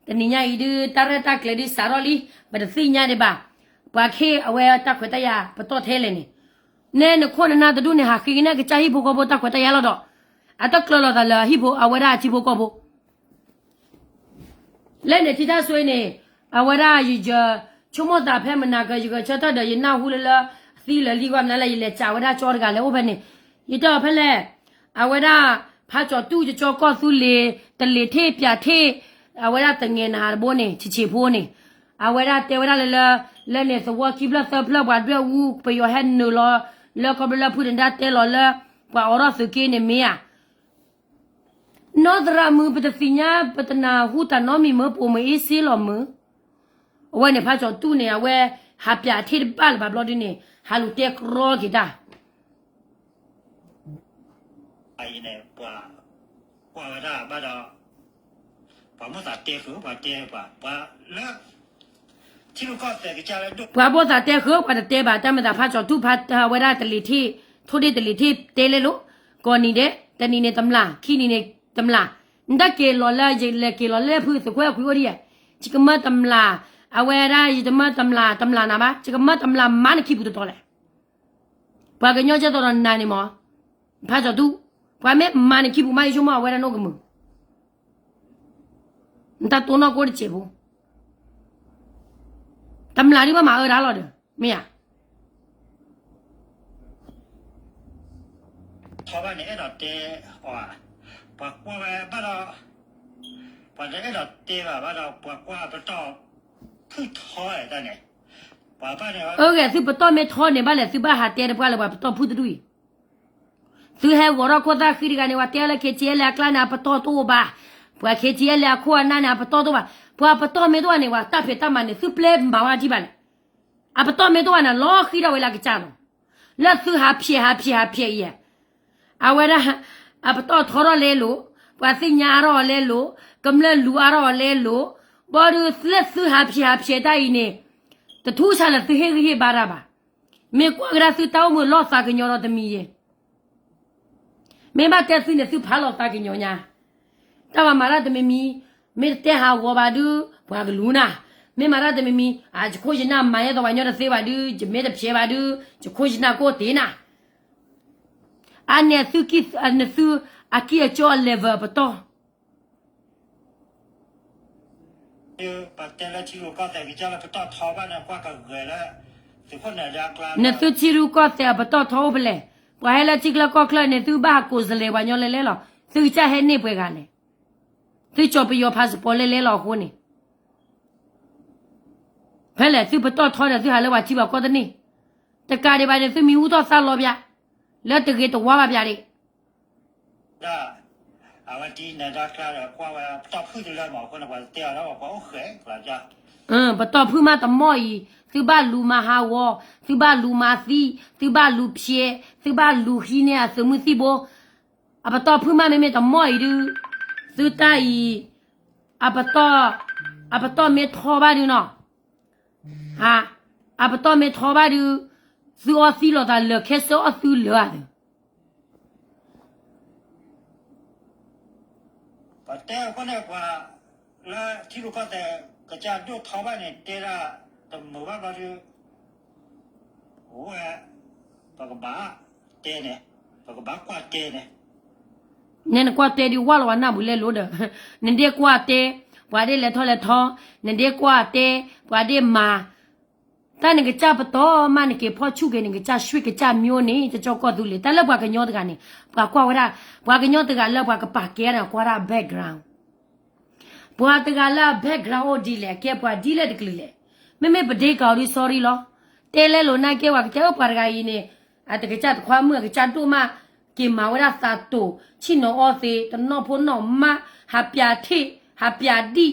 တနံၤညါအံၤဒုး တၢ်ရဲၣ်တၢ်ကျဲၤဒုးစးထီၣ်လံ. ပတသ့ၣ်ညါဒံးဘၣ်. ပှၤခ့အဝဲတၢ်ခွဲးတၢ်ယာ်ပတီၢ်ထဲလဲၣ်န့ၣ်, နဲနခိၣ်နနၢ်တဒူၣ်န့ၣ် ဟးဃ့ကန့ၢ်ကစၢ်ဟံၣ်ဖိဃီဖိတၢ်ခွဲးတၢ်ယာ်လီၤဒီး အတကျၢၤလိာ်သးလၢဟံၣ်ဖိအဝဲဒၣ်အထံဖိကီၢ်ဖိ လၢန့ၣ်ထံတၢ်ဆိအံၤန့ၣ်, အဝဲဒၣ်ယယ ဆိကမိၣ်သးဖဲမနၤကၢၤ ယဂဲၤဆၢထၢၣ်ဒီးယနၢ်ဟူလၢလၢ သံလၢာ်လံကွၢ်မနုၤလဲၣ် ယလဲၤစးဝဲဒၣ်ကၠီတဂၤလဲၤအိၣ်ဖဲန့ၣ်, ယတဲအီၤဖဲလဲၣ်, အဝဲဒၣ် ဖးကၠီၤတူၣ် ယကၠီကီၢ်သူလ့ၤ တလ့ၤထ့ၣ်ပၠးထ့ၣ်, အဝဲဒၣ်တငဲၤနဟးတဘိန့ၣ် ဆံးဆံးဖိန့ၣ်, အဝဲဒၣ်တဲဝဲဒၣ်လၢလၢ လၢန့ၣ်သဝီခံဖျၢၣ်သၢဖျၢၣ်ပှၤဒွဲၣ်အူ ပယီၤဟဲနုာ်လီၤ လၢခီဖျိလၢဖုတဒါတဲလီၤလၢ ပှၤအိးထီၣ်သုးက့န့ၣ်မ့ၢ်ဧါ နီၢ်သရၣ်မုၣ် ပတသ့ၣ်ညါ ပတနၢ်ဟူတၢ်နီတမံၤမ့ၢ် ပအိၣ်မ့ၢ်အ့စ့လီၤမုၢ်, အဝဲန့ၣ်ဖးကၠီၤတူၣ်န့ၣ် အဝဲဟးပၠးထ့ၣ်တဘၣ်လၢၤဘၣ်ဘျီဒုန့ၣ် ဟးလူၤတဲကြီက့ၤတၢ် အံၤန့ၣ် ပှၤကွၢ်ဝဲဒၣ်ဘၣ်ဒီး ပှၤမိၣ်သးတဲဃုာ် ပှၤတဲပှၤ ပှၤလၢ ထံရူၢ်ကီၢ်သဲးကစၢ်လၢဒိၣ် ပှၤဘိသးတဲဃုာ် ပှၤတတဲဘၣ် တၢ်မ့ၢ်သးဖးကၠီၤတူၣ် ဖးဝဲဒၣ်တလ့ၤထ့ၣ် ထိၣ်ဒ့ၣ်တလ့ၤထ့ၣ်တဲလဲၣ်လိၤ, ကိးနံၤဒဲး တနံၤန့ၣ်တမျၢ် ခံနံၤန့ၣ်တမျၢ်, နတၢ်က့ၤလီၤလၢ ယလဲၤက့ၤလီၤလၢဖုသုးခွဲးခွံအိၣ်ဒံးဧါ, ယကမၢတမျၢ်, အဝဲဒၣ်ယတမၢတမျၢ် တမျၢ်နၤဘၣ် ယကမၢတမျၢ်မၤနခံပူၤတတီၤလဲၣ် ပှၤကညီကဲသိးဒီးနၤန့ၣ်မး, ဖးကၠီၤတူၣ်, ပှၤမ့ၢ်မၤနခံပူၤမး ယဆိကမိၣ်အဝဲဒၣ်နီၢ်ကမုာ်, နတၢ်တိၢ်နီၣ်ကိးတစဲးဖိ, တမျၢ်ဒုးဘၣ်မၤအၢဒၣ်လီၤဒီး မ့ၢ်ဧါ, ထီဘၣ်န့ၣ်အဲၣ်ဒိးတဲ, ပှၤကွၢ်ဝဲဘၣ်ဒီး, ပှၤတအဲၣ်ဒိးတဲဘၣ်ဘၣ်ဒီး ပှၤကွၢ်ပတီၢ်ဖုၣ်ထီတၢ်န့ၣ်, ပှၤဘၣ်န့ၣ်, အဂ့ၢ် သုပတီၢ်မ့ၢ်ထီန့ၣ် ဘၣ်လဲၣ် သုဘၣ်ဟးတဲတပှၢ်လၢပှၤပတီၢ်ဖုၣ်တဒူၣ်အံၤ, သုဟဲဂီၤထီၣ်ခိၣ်သၣ်ဃံတဂၤန့ၣ် ပှၤတဲလၢ ခ့ၣ်ကၠံၣ်အဲၣ်လဲၣ် အကျါန့ၣ် အပတီၢ်တအိၣ်ဘၣ်, ပှၤ ခ့ၣ်ကၠံၣ်အဲၣ်လဲၣ် အခိၣ်အနၢ်န့ၣ် အပတီၢ်တအိၣ်ဘၣ်, ပှၤပတီၢ်မ့ၢ်တအိၣ်ဘၣ်န့ၣ် ပှၤတၢ်ဖံးတၢ်မၤန့ၣ် သုပျဲမၤဝဲဒံးဘၣ်လဲၣ် အပတီၢ်မ့ၢ်တအိၣ်ဘၣ်န့ၣ် လီၤဃံထီၣ်ဝဲလၢအကစၢ်လီၤ. လၢသုဟးဖျဲးဟးဖျဲးဟးဖျဲးအံၤ, အဝဲဒၣ် အပတီၢ်ထီထီၣ်လဲလိာ်, ပှၤသ့ၣ်ညါအါထီၣ်အီၤလဲလိာ်, ကမျၢၢ်လူၤအါထီၣ်အီၤလဲလိာ်, ဘၣ်ဒီးလၢသုဟးဖျဲးဟးဖျဲးတၢ်အံၤန့ၣ်, တထူၣ်ဆါလၢသုဟ့ၣ်ဂံၢ်ဟ့ၣ်ဘါတၢ်ဘၣ်. မ့ၢ်ကွၢ်ကဒါသုတၢ်အိၣ်မူလီၤသးကညီၤဒီးတမံၤယဲၢ် မ့ၢ်ဘၣ်တဲသုန့ၣ် သုဖးလီၤသးကညီၤညါ, တၢ်ဘၣ်မၤတၢ်တမံၤမံၤ, မ့ၢ်တတဲဟးဂီၤဘၣ်ဒုး ပှၤကလူၤနၤ, မ့ၢ်မၤတၢ်တမံၤမံၤ အယခိၣ်ယနၢ်မၤယဲသိးပှၤညီတသ့ဘၣ်ဒုး ယမ့ၢ်တဖျဲးဘၣ်ဒုး ယခိၣ်ယနၢ်ကအိၣ်တ့ၢ်နၤ, အန့ၣ်သုကံၢ်နသု အကံၢ်အကီအ level အပတီၢ် နသုထံရူၢ်ကီၢ်သဲးအပတီၢ်ထီအိၣ်ဖဲလဲၣ်, ပှၤဟဲလၢထံချၢကီၢ်ချၢန့ၣ် သုဘၣ်ဟးကိးစလဲၤပှၤညီလဲၤလဲၤလီၤ, သုကစၢ်ဟဲန့ၢ်ပှဲၤဂၤလဲၣ်, သုကၠီၤပယီၤ passport လဲၤလဲၤလီၤအဃိန့ၣ် ဖဲလဲၣ် သုပတီၢ်ထီဒီးသုဟးလၢပှၤထံပှၤကီၢ်တန့ၢ်, တကးဒံးဘၣ်န့ၣ် သုမံၤဟူထီၣ်သါလီၤပၠး, လၢတဂ့ၤတဝါဘၣ်ပၠးဒံး ပတီၢ်ဖုၣ်မးတမီၢ်အံၤ, သုဘၣ်လူၤမၤဟးဂီၤ, သုဘၣ်လူၤမၤသံ, သုဘၣ်လူၤဖျဲး, သုဘၣ်လူၤဟံးန့ၢ်အသုးမုၢ်သံၣ်ဘိ, အပတီၢ်ဖုၣ်မးမ့မ့ၢ်တမီၢ်အံၤဒုး, သုတၢ်အံၤ, အပတီၢ်, အပတီၢ်မ့ၢ်ထီဘၣ်ဒုးနီၤ အပတီၢ်မ့ၢ်ထီဘၣ်ဒုး, သုအီသံလိာ်သးလၢာ်ခဲဆ့အီၣ်သုလၢာ်ဧါသၢ ပတဲအဃိန့ၣ် ပှၤလၢထံရူၢ်ကီၢ်သဲး ကစၢ်ဒိၣ်ထီဘၣ်န့ၣ် တဲဒၣ်တမုာ်ဘၣ်ဘျီဒုး, အိၣ်ဝဲ, ပကဘၣ်တဲန့ၣ်, ပကဘၣ်ကွၢ်တဲန့ၣ်, နဲနကွၢ်တဲဒုးဝၢ်လီၤဝဲနၢ်ပူၤလဲလိာ်ဒီး, နဒ့ကွၢ်တဲ, ပှၤဒ့လဲၤထီၣ်လဲၤထီ, နဒ့ကွၢ်တဲ, ပှၤဒ့မၤ တၢ်နကစၢ်ပတီၢ်မး နက့ၤဖီၣ်ဆူၣ်က့ၤ နကစၢ်ဆွ့ၣ်ကစၢ်မၠိန့ၣ် ကကၠီကီၢ်သူလ့ၤ တၢ်လၢပှၤကညီတဂၤန့ၣ် ပှၤကွၢ်ဝဲဒၣ် ပှၤကညီတဂၤလၢပှၤကပာ်ကဲန့ၣ် ကွၢ်ဒၣ် background ပှၤတဂၤလၢ background အိၣ်ဒ်လဲၣ် အကဲပှၤဒ်လဲၣ်တကလုာ်လဲၣ်. မ့မ့ၢ်ပဒ့ကၤအီၤဒုး sorry လီၤ. တဲလဲလိာ်နာ်က့ ပှၤကတဲအၢ ပှၤတဂၤအံၤန့ၣ် အတကစၢ်တခွါမုၣ် အကစၢ်ဒိၣ်မး က့ၤမၤဝဲဒၣ်သးတိၤ ဆ့ၣ်နီၤအီသံး တနီၣ်ဖိနီၣ်မး ဟးပျးထံၣ် ဟးပျးဒံၣ်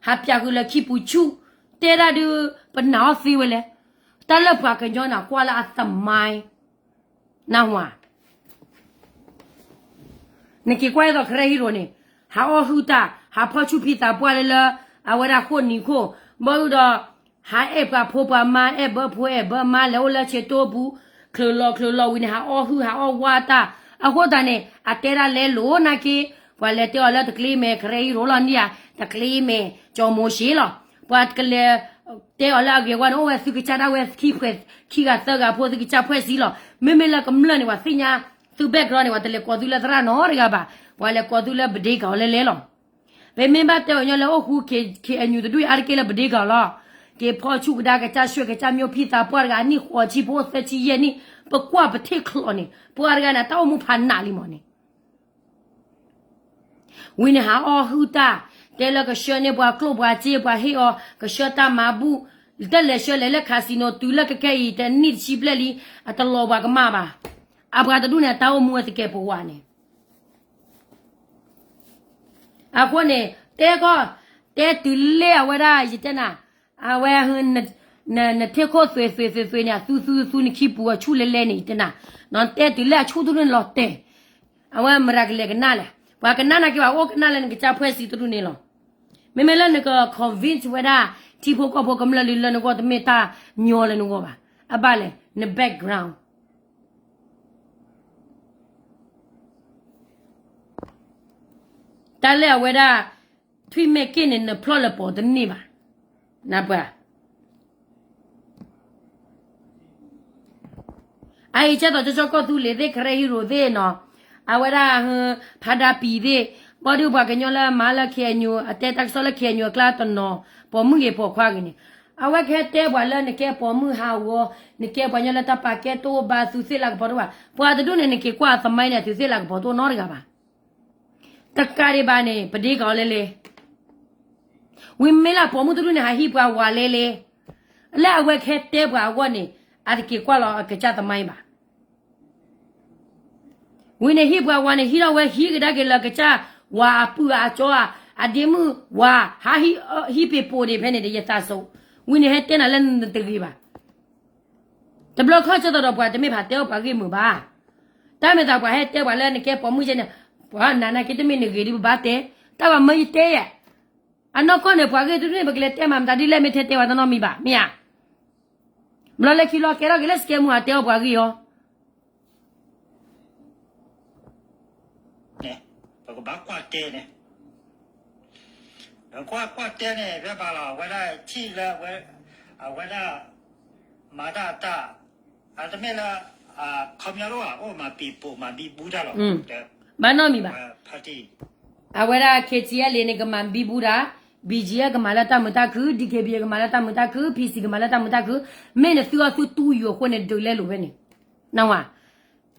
ဟးပျးဃုာ်လၢခံပူၤဆူၣ် တဲဒၣ်ဒုး ပနာ်အီသံးဝဲလဲၣ်. တၢ်လၢပှၤကညီန့ၣ် ကွၢ်လၢအသမိုင်း နၢ်ဟူဧါ. နက့ၤကွၢ်အသိး ကရၢဟံၣ်ရိၤန့ၣ် ဟးအီၣ်ဟုၣ်တၢ် ဟးဖီၣ်ဆူၣ်ဖံသးပှၢ်လၢလၢ အဝဲဒၣ်ဃိၣ်နံၤခိၣ် ဘီဒုဒီး ဟးအဲၣ်ပှၤဖိပှၤမါ အဲၣ်ဘၢဖိအဲၣ်ဘၢမါ လဲၤအိၣ်လၢဆ့တိပူၤ ချုးလီၤချုးလီၤဝံၤန့ၣ် ဟးအီၣ်ဟုၣ်ဟးအီၣ်ဝါတၢ် အဃိသတးန့ၣ် အတဲဒၣ်လဲလိာ်နာ်က့ ပှၤလဲၤတဲအီၤလၢတကျ့မဲာ် ကရၢဟံရိလီၤန့ၣ်ဧါ တကျ့မဲာ် ကၠီၤမိၤၡ့လီၤ ပှၤကလဲၤတဲအီၤလၢအဂ့ၤဝါန့ၣ် အိၣ်ဝဲသုကစၢ်ဒၣ်ဝဲခံဖှဲး ခံဂၤသၢဂၤဖိ သုကစၢ်ဖှဲးစံလီၤ မ့မ့ၢ်လၢကမျၢၢ်န့ၣ် ပှၤသ့ၣ်ညါ သု background န့ၣ် ပှၤတလဲၤကိးသုလၢသရၣ်နီတဂၤဘၣ် ပှၤလဲၤကိးသုလၢပဒ့ကၤအီၤလဲလဲလီၤ ပမ့ၢ်ဘၣ်တဲအီၤညီလၢအိၣ်ဃူ ခ့ၣ်အဲၣ်ယူၣ် တဒူၣ်အံၤအါတက့ၢ်လၢပဒ့ကၤအီၤလီၤ က့ၤဖီၣ်ဆူၣ်ကဒါကစၢ်ဆှဲးကစၢ်မျိုးဖံသးပှၢ်တဂၤ အနံၣ်ဃိးဆံဖိသၢဆံယဲၢ်နံၣ် ပကွၢ်ပထံၣ်ချီးန့ၣ် ပှၤတဂၤန့ၣ် တၢ်အိၣ်မူဖးနးလံမးန့ၣ် ဝံၤန့ၣ်ဟးအီၣ်ဟုၣ်တၢ် တဲလၢကဆှၢန့ၢ်ပှၤကျိၣ်ပှၤစ့ ပှၤဟ့ၣ်အီၤ ကဆှၢတၢ်မၤဘူၣ် တလဲၤဆှၢလဲၤလၢ casino တုၤလၢကကဲအံၤ တနံၣ်တဆံဘျဲၣ်လံ အတလီၤပှၤကမၣ်ဘၣ် အပှၤတဒူၣ်န့ၣ် အတၢ်အိၣ်မူအသကဲးပဝးန့ၣ် အဃိန့ၣ် တဲကီၢ် တဲတုၤလၢအဝဲဒၣ် ယတဲနၤ အဝဲ နထ့ခိၣ်သွဲးသွဲးသွဲးသွဲးန့ၣ် အသူသူသူနခံပူၤအဆူၣ်လဲလဲန့ၣ် ယတဲနၤ နတဲတုၤလၢအဆူၣ်တဒူၣ်န့ၣ်လီၤတဲာ် အဝဲမတၤကလဲၤကနၣ်လဲၣ် ပှၤကနၣ်နာ်က့ ပှၤအိၣ်ကနၣ်လၢနကစၢ်ဖှဲးစံတဒူၣ်န့ၣ်လီၤ မ့မ့ၢ်လၢနက convince ဝဲဒၣ် ထံဖိကီၢ်ဖိကမျၢၢ်လံလၢနဂီၢ် တမ့ၢ်တၢ်ညီလၢနဂီၢ်ဘၣ် အဘၣ်လဲၣ် န background တၢ်လၢအဝဲဒၣ် ထွံၣ်မဲာ်က့ၣ်န့ၣ် နဖျီၣ်လၢပိာ်တန့ၢ်ဘၣ် နပှၤ အအံၤကဲသိးကၠီကီၢ်သူလ့ၤသ့ၣ် ကရၢဟံရိၤသ့ၣ်နီၤ အဝဲဒၣ် ဖါဒါပံၤသ့ၣ် ဘီဒုပှၤကညီလၢမၤလၢ ခ့ၣ်အဲၣ်ယူၣ် အတဲတၢ်ကစီၣ်လၢ ခ့ၣ်အဲၣ်ယူၣ် အကျါတနီၤ ပိာ်မုၣ်ဂ့ၤပိာ်ခွါဂ့ၤန့ၣ် အဝဲကဟဲတဲပှၤလၢနကဲပိာ်မုၣ်ဟးဂီၤ နကဲပှၤကညီလၢတၢ်ပာ်ကဲတအိၣ်ဘၣ် သုသ့ၣ်လၤကပီၤတအိၣ်ဘၣ် ပှၤတဒူၣ်န့ၣ် နက့ၤကွၢ်အသမိုင်းန့ၣ် အသုသ့ၣ်လၤကပီၤတအိၣ်နီတဂၤဘၣ် တကးဒံးဘၣ်န့ၣ် ပဒ့ကၤအီၤလဲလဲ ဝံၤမ့ၢ်လၢပိာ်မုၣ်တဒူၣ်န့ၣ် ဟးဟံးပှၤဝၤလဲလဲ လၢအဝဲကဟဲတဲပှၤအဂီၢ်န့ၣ် အတက့ၤကွၢ်လီၤအကစၢ်သမိုင်းဘၣ် ဝံၤန့ၣ်ဟံးပှၤဝၤန့ၣ် ဟံးထီၣ်ဝဲဟံးကဒါက့ၤလၢကစၢ်ဝၤအပုၢ်အကၠီဧါ အဒ့မုၣ်ဝၤ ဟးဟံးပ့ၤပိာ်ဒံးဖဲန့ၣ်ဒီး ယသးစိ ဝံၤန့ၣ်ဟဲတဲနၤလၢနတဂ့ၤဘၣ် တဘျီခီဆၢကတီၢ်ဒီးပှၤတမ့ၢ်ဖးတဲအီၣ်ပှၤဂ့ၢ်မုာ်ဘၣ်. တၢ်မ့ၢ်သးပှၤဟဲတဲပှၤလၢနကဲပိာ်မုၣ်ကဲန့ၣ်, ပှၤနၤနာ်က့တမ့ၢ်နဂ့ၤဒ်ပဘၣ်တဲ, တၢ်ပှၤမၢယတဲယဲၢ်, အနီၢ်ကီၢ်န့ၣ် ပှၤဂ့ၢ်တဒူၣ်န့ၣ် ပကလဲၤတဲမၤမတၤဒ်လဲၣ် မ့ၢ်ထဲတဲဝဲတနီတမံၤဘၣ် မ့ၢ်ဧါ. ဘျီလၢခံလီၤကဲထီၣ်က့ၤလၢစကဲမူဟးတဲအီၣ်ပှၤဂ့ၢ်အီၤ ပကဘၣ်ကွၢ်တဲန့ၣ်, ကွၢ်ကွၢ်တဲန့ၣ် ဖဲပာ်လီၤ အဝဲဒၣ်ထံၣ်လၢ အဝဲဒၣ် မၤတၢ်အတၢ်, အတမ့ၢ်လၢ ခီပညီတအိၣ် အိၣ်မၤပံၤပိာ်မၤဘံဘူတၢ်လီၤ. ဘၣ်နီတမံၤဘၣ်. အဝဲဒၣ် ခ့ၣ်ထံၣ်အဲလ်အ့န့ၣ် ကမၤဘံဘူတၢ်, ဘံၣ်ကၠံၣ်အဲလ် ကမၤလၢတၢ်မုာ်တၢ်ခုၣ်, ဒံၣ်ခ့ၣ်ဘံၣ် ကမၤလၢတၢ်မုာ်တၢ်ခုၣ်, ဖံစံၣ် ကမၤလၢတၢ်မုာ်တၢ်ခုၣ်, မ့ၢ်နသုအီၣ်သုတူယူၤအဃိန့ၣ် ဒုးလဲလိာ်ဖဲန့ၣ် နဝၤ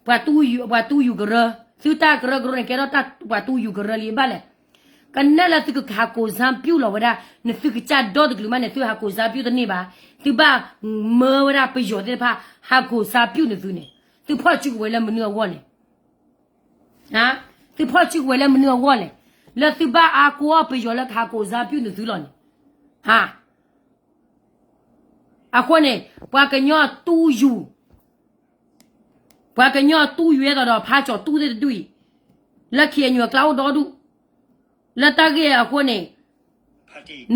ပှၤတူယူၤကရၢ, သုတၢ်ကရၢကရိန့ၣ် ကဲထီၣ်တၢ်ပှၤတူယူၤကရၢလံဘၣ်လဲၣ်. ကနဲၣ်လၢသုကဟးကိးစၢ်ပျူၢ်လီၤဝဲဒၣ် နသုကစၢ်ဒီတကလုာ်မးန့ၣ် သုဟးကိးစၢ်ပျူၢ်တန့ၢ်ဘၣ်. သုဘၣ်မၢဝဲဒၣ်ပယီၤသ့ၣ်တဖၣ် ဟးကိးစၢ်ပျူၢ်နသုန့ၣ်, သုဖီၣ်စုကဝဲၤလၢမနုၤအဂီၢ်လဲၣ်. သုဖီၣ်စုကဝဲၤလၢမနုၤအဂီၢ်လဲၣ်. လၢသုဘၣ်အါကိးအီၣ်ပယီၤလၢကဟးကိးစၢ်ပျူၢ်နသုလီၤန့ၣ် အဃိန့ၣ် ပှၤကညီတူယူၤ, ပှၤကညီတူယူၤ အဲၣ်ဒိးဒီးဖးကၠီၤတူၢ်သ့ၣ်တဒူၣ်အံၤ, လၢခံအညိၣ် အကျါအိၣ်ဒီဒူၣ်, လၢတၢ်ဂ့ၢ်အဃိန့ၣ်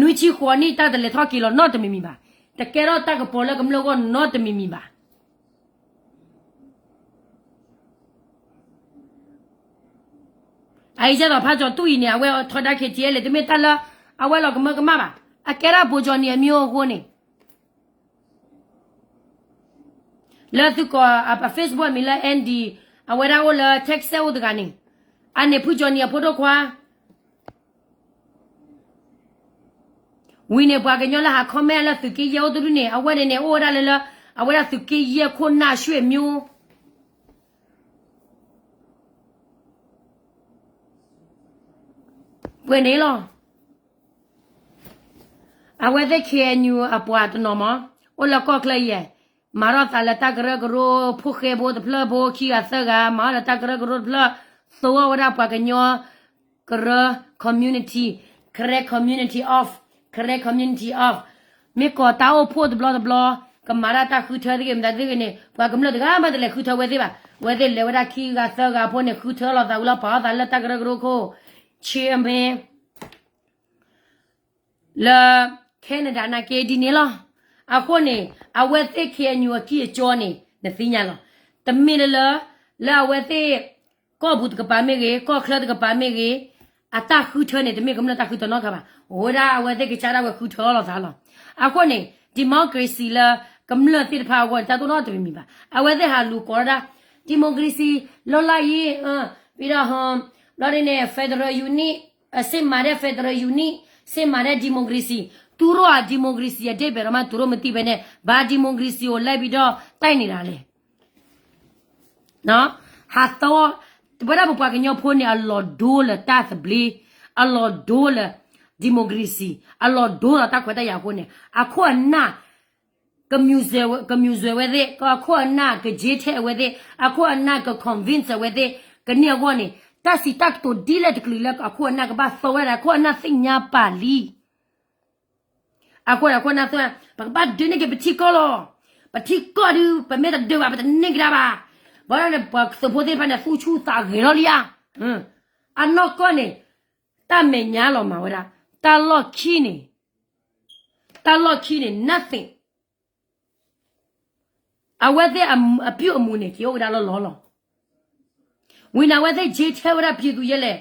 နွံဆံဃိးနံၣ် တၢ်တလဲၤထီၣ်က့ၤလီၤနီတမံၤမံၤဘၣ်. တကဲထီၣ်တၢ်ကပီၤလၢကမျၢၢ်ဂီၢ်နီတမံၤမံၤဘၣ်. အအံၤကဲသိးဖးကၠီၤတူၢ်အံၤန့ၣ် အဝဲထီဒါ ခ့ၣ်ထံၣ်အဲလ်အ့ တမ့ၢ်တၢ်လၢ အဝဲလီၤကမၢကမၣ်ဘၣ်. အကဲထီၣ်ဘိၣ်ကၠီၤနံၤအမျိုးအဃိန့ၣ် လၢသုကိးအပ Facebook အမံၤလၢ Andy, အဝဲဒၣ်အိၣ်လၢ Texas အိၣ်တဂၤန့ၣ်, အန့ၣ်ဖုကၠီၤနံၤအဖိဒိၣ်ခွါ ဝံၤန့ၣ် ပှၤကညီလၢဟး comment လၢသုးက့ယဲၢ်အိၣ်တဒူၣ်န့ၣ် အဝဲန့ၣ်န့ၣ် အိၣ်ဝဲဒၣ်လၢလၢ အဝဲဒၣ်သုးက့ယဲၢ်ခိၣ်နၢ်ရွှ့ၣ်မျိုး ပှဲၤန့ၣ်လီၤ. အဝဲသ့ၣ် ခ့ၣ်အဲၣ်ယူၣ် အပှၤတနီၤမး အိၣ်လၢကီၢ်ချၢယဲၢ်, မၤထီၣ်သးလၢတၢ်ကရၢကရိ ဖိဃဲဖိတဖျၢၣ်ဖိ ခံဂၤသၢဂၤ မၤထီၣ်လၢတၢ်ကရၢကရိတဖျၢၣ်, သိအီၣ်ဝဲဒၣ်ပှၤကညီ ကရၢ community, Karen community of, Karen community of, မ့ၢ်ကိးတၢ်အိၣ်ဖှိၣ်တဘျီတဘျီ ကမၤဒၣ်တၢ်ဃုထၢသ့ၣ်ဂ့ၤ မတၤသ့ၣ်ဂ့ၤန့ၣ် ပှၤကမျၢၢ်တဂၤမးတလဲၤဃုထၢဝဲသ့ၣ်ဘၣ်. ဝဲသ့ၣ်လဲၤဝဲဒၣ်ခံဂၤသၢဂၤဖိန့ၣ် ဃုထၢလီၤသးဝံၤလီၤ ပာ်အီၣ်သးလၢတၢ်ကရၢကရိခိၣ် chairman လၢ Canada နာ်က့ဒ်န့ၣ်လီၤ. အဃိန့ၣ် အဝဲသ့ၣ် K N U အကံၢ်အစီန့ၣ် နသ့ၣ်ညါလီၤ. တမ့ၢ်လၢလၢ လၢအဝဲသ့ၣ် ကီၢ်ပူၤတကပၤမ့ၢ်ဂ့ၤ, ကီၢ်ချၢတကပၤမ့ၢ်ဂ့ၤ, အတၢ်ဃုထၢန့ၣ် တမ့ၢ်ကမျၢၢ်တၢ်ဃုထၢနီတခါဘၣ်. အိၣ်ဝဲဒၣ်အဝဲသ့ၣ်ကစၢ်ဒၣ်ဝဲဃုထၢအီၤလိာ်သးလီၤ. အဃိန့ၣ် democracy လၢကမျၢၢ်သ့ၣ်တဖၣ်အဂီၢ်န့ၣ် တၢ်တိၢ်နီၣ်တမံၤမံၤဘၣ်. အဝဲသ့ၣ်ဟးလူၤကိးဒၣ် democracy လီၢ်လၢ်အံၤ, ဘၣ်ဒီး ဘျီဒ်န့ၣ် federal unit, စ့မၤဒဲး federal unit, စ့မၤဒဲး democracy, တူၢ်ရိၣ်အ democracy အဒ့ၣ်ဘဲၣ်ဒီးမး တူၢ်ရိၣ်မတံၢ်ဖဲန့ၣ် ဘၣ် democracy အိၣ်လဲၣ်ဘၣ်ဒီး တၢ်အံၤန့ၣ်ဒၣ်လဲၣ် ဟးသီ, ပဝဲဒၣ်ပပှၤကညီဖိန့ၣ် အလီၢ်ဒိလၢတၢ်သဘျ့, အလီၢ်ဒိလၢ democracy, အလီၢ်ဒိလၢတၢ်ခွဲးတၢ်ယာ်အဃိန့ၣ် အခိၣ်အနၢ် က ကမြူစွဲဝဲသ့ၣ်, အခိၣ်အနၢ်က က့ထဲး အဝဲသ့ၣ်, အခိၣ်အနၢ်က convince အဝဲသ့ၣ်, ကန့ၢ်အဂီၢ်န့ၣ် တၢ်စံးတၢ်ကတိၤဒ်လဲၣ်တကလုာ်လၢအခိၣ်အနၢ်ကဘၣ်သီဝဲဒၣ် အခိၣ်အနၢ်သ့ၣ်ညါပာ်လံ အဃိန့ၣ် အခိၣ်အနၢ်သ့ၣ်, ပကဘၣ်ဒုးန့ၢ်က့ၤပထံကီၢ်လီၤ. ပထံကီၢ်ဒုး ပမ့ၢ်တဒုးဘၣ် ပတန့ၢ်ကဒါဘၣ်. ဘၣ်ဒီးန့ၣ် ပှၤသုးဖိသ့ၣ်တဖၣ်န့ၣ် သူၣ်ဆူၣ်သးဂဲၤလီၤလံဧါ. အနီၢ်ကီၢ်န့ၣ် တၢ်မဲာ်ညါလီၤမၤဝဲဒၣ်, တၢ်လီၢ်ခံန့ၣ်, တၢ်လီၢ်ခံန့ၣ် nothing. အဝဲသ့ၣ်အပျုၢ်အမူးန့ၣ် က့ၤအိၣ်ဝဲဒၣ်လီၢ်လီၢ်လီၤ. ဝံၤန့ၣ် အဝဲသ့ၣ်က့ထဲးဝဲဒၣ် ပြည်သူ ယဲလဲၣ်,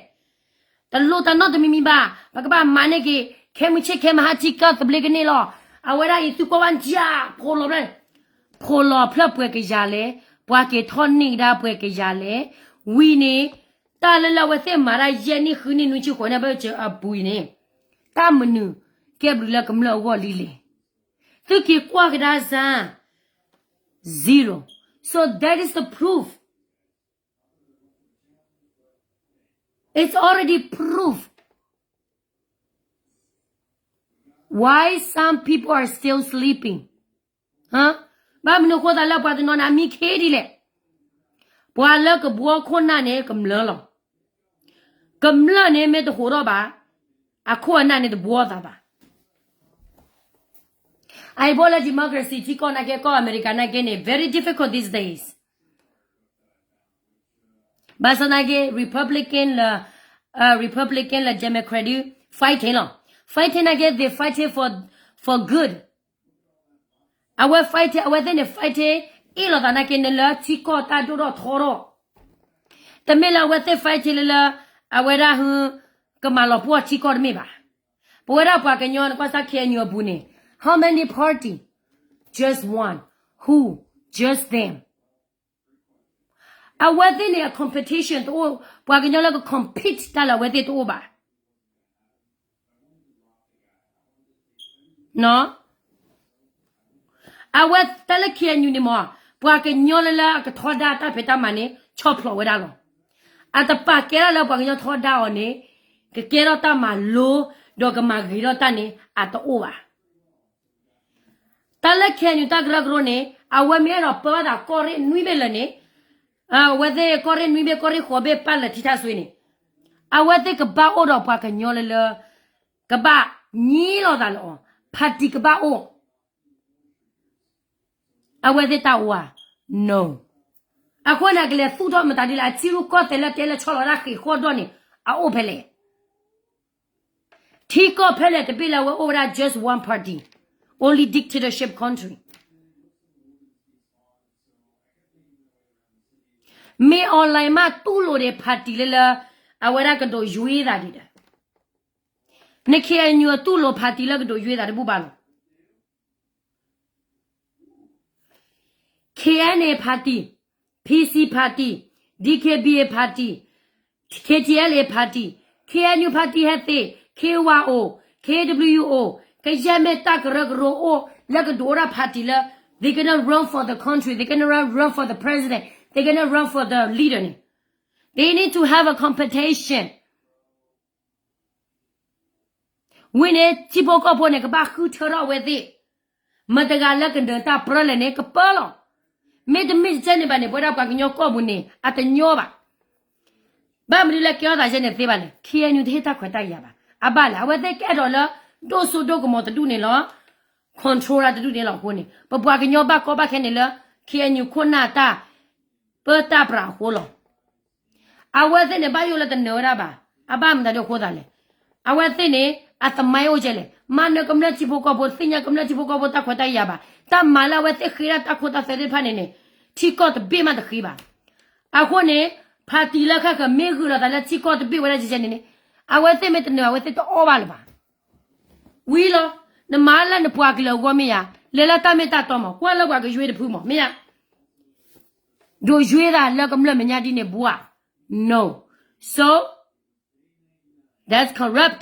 တလိၣ်တၢ်နီတမံၤမံၤဘၣ်, ပကဘၣ်မၤန့ၢ်က့ၤ ခဲမုၢ်ဆ့ၣ်ခဲမုၢ်ဟါထံကီၢ်သဘျ့ကန့ၢ်လီၤ. အဝဲဒၣ်အံၤ သုးကီၢ်ဝါဒၣ် ဖိးလီၤဖျၢၣ်, ဖိးလီၤဖျၢၣ်ပှဲၤကယၤလဲၣ်, ပှၤက့ၤထီၣ်န့ၢ်ကဒါပှဲၤကယၤလဲၣ်. ဝံၤန့ၣ် တၢ်လၢလၢအဝဲသ့ၣ်မၤတၢ်ယဲၢ်နံၣ်ဃုနံၣ်နွံဆံဃိးနံၣ် ဘၣ်စၢၤအပူၤအံၤန့ၣ် တၢ်မနုၤကဲဘျုးလၢကမျၢၢ်အဂီၢ်လံလဲၣ်. သုက့ၤကွၢ်ကဒါစ့ၢ်, zero. So that is the proof. It's already proof why some people are still sleeping. ဘၣ်မနုၤအဃိသတးလၢပှၤတနီၤန့ၣ် အမံခ့ဒ်လဲၣ်. ပှၤလၢကဘှီခိၣ်နၢ်န့ၣ် ကမျၢၢ်လီၤ. ကမျၢၢ်န့ၣ်မ့ၢ်တဟးထီၣ်ဘၣ်, အခိၣ်အနၢ်န့ၣ်တဘှီသးဘၣ်. အအံၤဘိလၢ democracy ထံကီၢ်နာ်က့ ကီၢ်အမဲရကၤနာ်က့န့ၣ် very difficult these days. ဘၣ်ဆၣ်နာ်က့ Republican လၢ Republican လၢ Democrat fighting လီၤ. Fighting နာ်က့ they fighting for, for good. အဝဲ fighting အဝဲသ့ၣ်န့ၣ် fighting အ့ၣ်လိာ်သးနာ်က့န့ၣ်လၢထံကီၢ်တၢ်ဒိၣ်ထီၣ်ထီထီၣ်, တမ့ၢ်လၢအဝဲသ့ၣ် fighting လၢလၢ အဝဲဒၣ်ဟု ကမၤလီၤပှီၢ်ထံကီၢ်တမ့ၢ်ဘၣ်. ပဝဲဒၣ်ပှၤကညီန့ၣ် ကွၢ်စၢ် K N U အပူၤန့ၣ် how many party? Just one. Who? Just them. အဝဲသ့ၣ်န့ၣ် အ competition တအိၣ်, ပှၤကညီလၢက compete တၢ်လၢအဝဲသ့ၣ်တအိၣ်ဘၣ်. အဝဲတၢ်လၢ K N U န့ၣ်မ့ၢ် ပှၤကညီလၢလၢအကထီဒါတၢ်ဖံးတၢ်မၤန့ၣ် ဆီၣ်ဖျိးဝဲဒၣ်လီၤ. အတပာ်ကဲဒၣ်လၢပှၤကညီထီဒါအီၤန့ၣ် ကကဲထီၣ်တၢ်မၤလိ ဒီးကမၤဂ့ၤထီၣ်တၢ်န့ၣ် အတအိၣ်ဘၣ်. တၢ်လၢ K N U တၢ်ကရၢကရိန့ၣ် အဝဲမ့ၢ်အဲၣ်ဒိးပၢဘၣ်သးကီၢ်ရ့ၣ်နွံဘ့ၣ်လၢာ်န့ၣ်, အဝဲသ့ၣ်ကီၢ်ရ့ၣ်နွံဘ့ၣ် ကီၢ်ရ့ၣ်ဃိးဘ့ၣ် ပာ်လၢထံထၣ်စွ့န့ၣ်, အဝဲသ့ၣ်ကဘၣ်အိၣ်ဒီးပှၤကညီလၢလၢ ကဘၣ်ညံလိာ်သးလၢအီၤ, party ကဘၣ်အိၣ် အဝဲသ့ၣ်တၢ်အိၣ်ဧါ, no. အဃိန့ၣ် ကလဲၤသူၣ်ထီၣ်မတၤဒ်လဲၣ် အထံရူၢ်ကီၢ်သဲးလၢတဲလၢဆီလီၤဝဲဒၣ်ဃ့ၢ်ဃီၣ်ဒီၣ်န့ၣ် အအိၣ်ဖဲလဲၣ်. ထံကီၢ်ဖဲလဲၣ်တဘ့ၣ်လၢအဝဲအိၣ်ဝဲဒၣ် just one party, only dictatorship country. မ့ၢ် online မးတူၢ်လိာ်ဒံး party လၢလၢ အဝဲဒၣ်ကဒိးယွ့သးဒံးဒီး, န K N U တူၢ်လိာ် party လၢကဒိးယွ့သးတဘူၣ်ဘၣ်လီၤ. K N A party, P C party, D K B A party, K T L A party, K N U party ဟဲသ့, K Y O, K W O, ကယဲၢ်မ့ၢ်တၢ်ကရၢကရိအိၣ်လၢကဒိးအိၣ်ဒၣ် party လၢ they gonna run for the country, they gonna run, run for the president, they gonna run for the leader န့ၣ်, they need to have a competition. ဝံၤန့ၣ် ထံဖိကီၢ်ဖိန့ၣ် ကဘၣ်ဃုထၢထီၣ်အဝဲသ့ၣ်, မတၤတဂၤလၢကနၢၤတၢ်ပြၢလဲၣ်န့ၣ် ကပၢလီၤ. မ့တမ့ၢ်တကဲန့ၣ်ဘၣ်န့ၣ် ပဝဲဒၣ်ပှၤကညီကီၢ်ပူၤန့ၣ် အတညီဘၣ်. ဘၣ်မနုၤလၢကဲထီၣ်သးယဲန့ၣ်သ့ဘၣ်လဲၣ်, K N U တဟ့ၣ်တၢ်ခွဲးတၢ်ယာ်ဘၣ်. အဘၣ်လဲၣ်, အဝဲသ့ၣ်ကအဲၣ်ဒိးလၢ ဒိၣ်စိဒိၣ်ကမီၤတဒူၣ်န့ၣ်လီၤ, control တၢ်တဒူၣ်န့ၣ်လီၤ. အဃိန့ၣ် ပပှၤကညီဘၣ်ကီဘၣ်ခဲန့ၣ်လၢ K N U ခိၣ်နၢ်တၢ် ပၢတၢ်ပြးအဃိလီၤ. အဝဲသ့ၣ်န့ၣ် ဘၣ်ယိၣ်လၢတနၢၤဝဲဒၣ်ဘၣ်. အဘၣ်မတၤဒ်အဃိသးလဲၣ်. အဝဲသ့ၣ်န့ၣ် အသမိုင်းအိၣ်ကဲလဲၣ်, မၤနၢၤကမျၢၢ်ထံဖိကီၢ်ဖိ, သ့ၣ်ညါကမျၢၢ်ထံဖိကီၢ်ဖိတၢ်ခွဲးတၢ်ယာ်ဘၣ်. တၢ်မၤလၢအဝဲသ့ၣ်ဃ့ဒၣ်တၢ်ခိတၢ်သွဲသ့ၣ်တဖၣ်န့ၣ်န့ၣ် ထံကီၢ်တဘ့ၣ်မးတဃ့ဘၣ်. အဃိန့ၣ် ဖါတံၢ်လၢဃၣ်ဃၢၤမ့ၢ်ဂုာ်လိာ်သးလၢထံကီၢ်တဘ့ၣ်ဝဲဒၣ်ကဲကဲန့ၣ်န့ၣ် အဝဲသ့ၣ်မ့ၢ်တနၢၤ အဝဲသ့ၣ်တအီၣ်ဘၣ်လၢၤဘၣ်. ဝံၤလီၤ, နမၤလၢနပှၤကလုာ်အဂီၢ်မ့ၢ်ဧါ, လဲၤလၢတၢ်မ့ၢ်တၢ်တီမး, ကွၢ်လၢပှၤကယွ့တဖုမး, မ့ၢ်ဧါ. ဒိးယွ့သးလၢကမျၢၢ်မဲာ်ညါဒ်န့ၣ်ဘၣ်ဧါ. No. So, that's corrupt.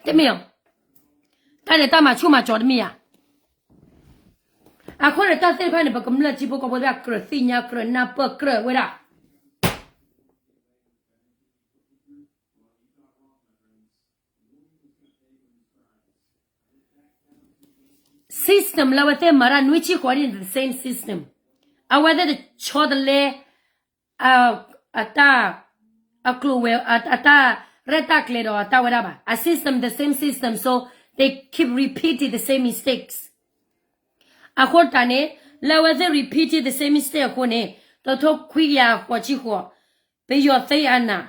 တမ့ၢ်ဧါ. တၢ်န့ၣ်တၢ်မၤဆူၣ်မၤစီၤတမ့ၢ်ဧါ. အဃိန့ၣ် တၢ်သ့ၣ်တဖၣ်န့ၣ် ပကမျၢၢ်ထံဖိကီၢ်ဖိသ့ၣ်တဖၣ်ကြၢးသ့ၣ်ညါကြၢးနၢ်ပၢၢ်ကြၢးဝဲဒၣ် system လၢအဝဲသ့ၣ်မၤတၢ်နွံဆံဃိးန့ၣ် the same system. အဝဲသ့ၣ်တဆီတလဲ အ အတၢ် အကျိၤဝဲၤ အ အတၢ်ရဲၣ်တၢ်ကျဲၤဒီးအတၢ်ဝဲဒၣ်ဘၣ်. အ system, the same system, so they keep repeating the same mistakes. အဃိတၢ်န့ၣ် လၢအဝဲသ့ၣ် repeating the same mistake အဃိန့ၣ် တထိခွံကယၤဃိးဆံဃိး ပယီၤသ့အနး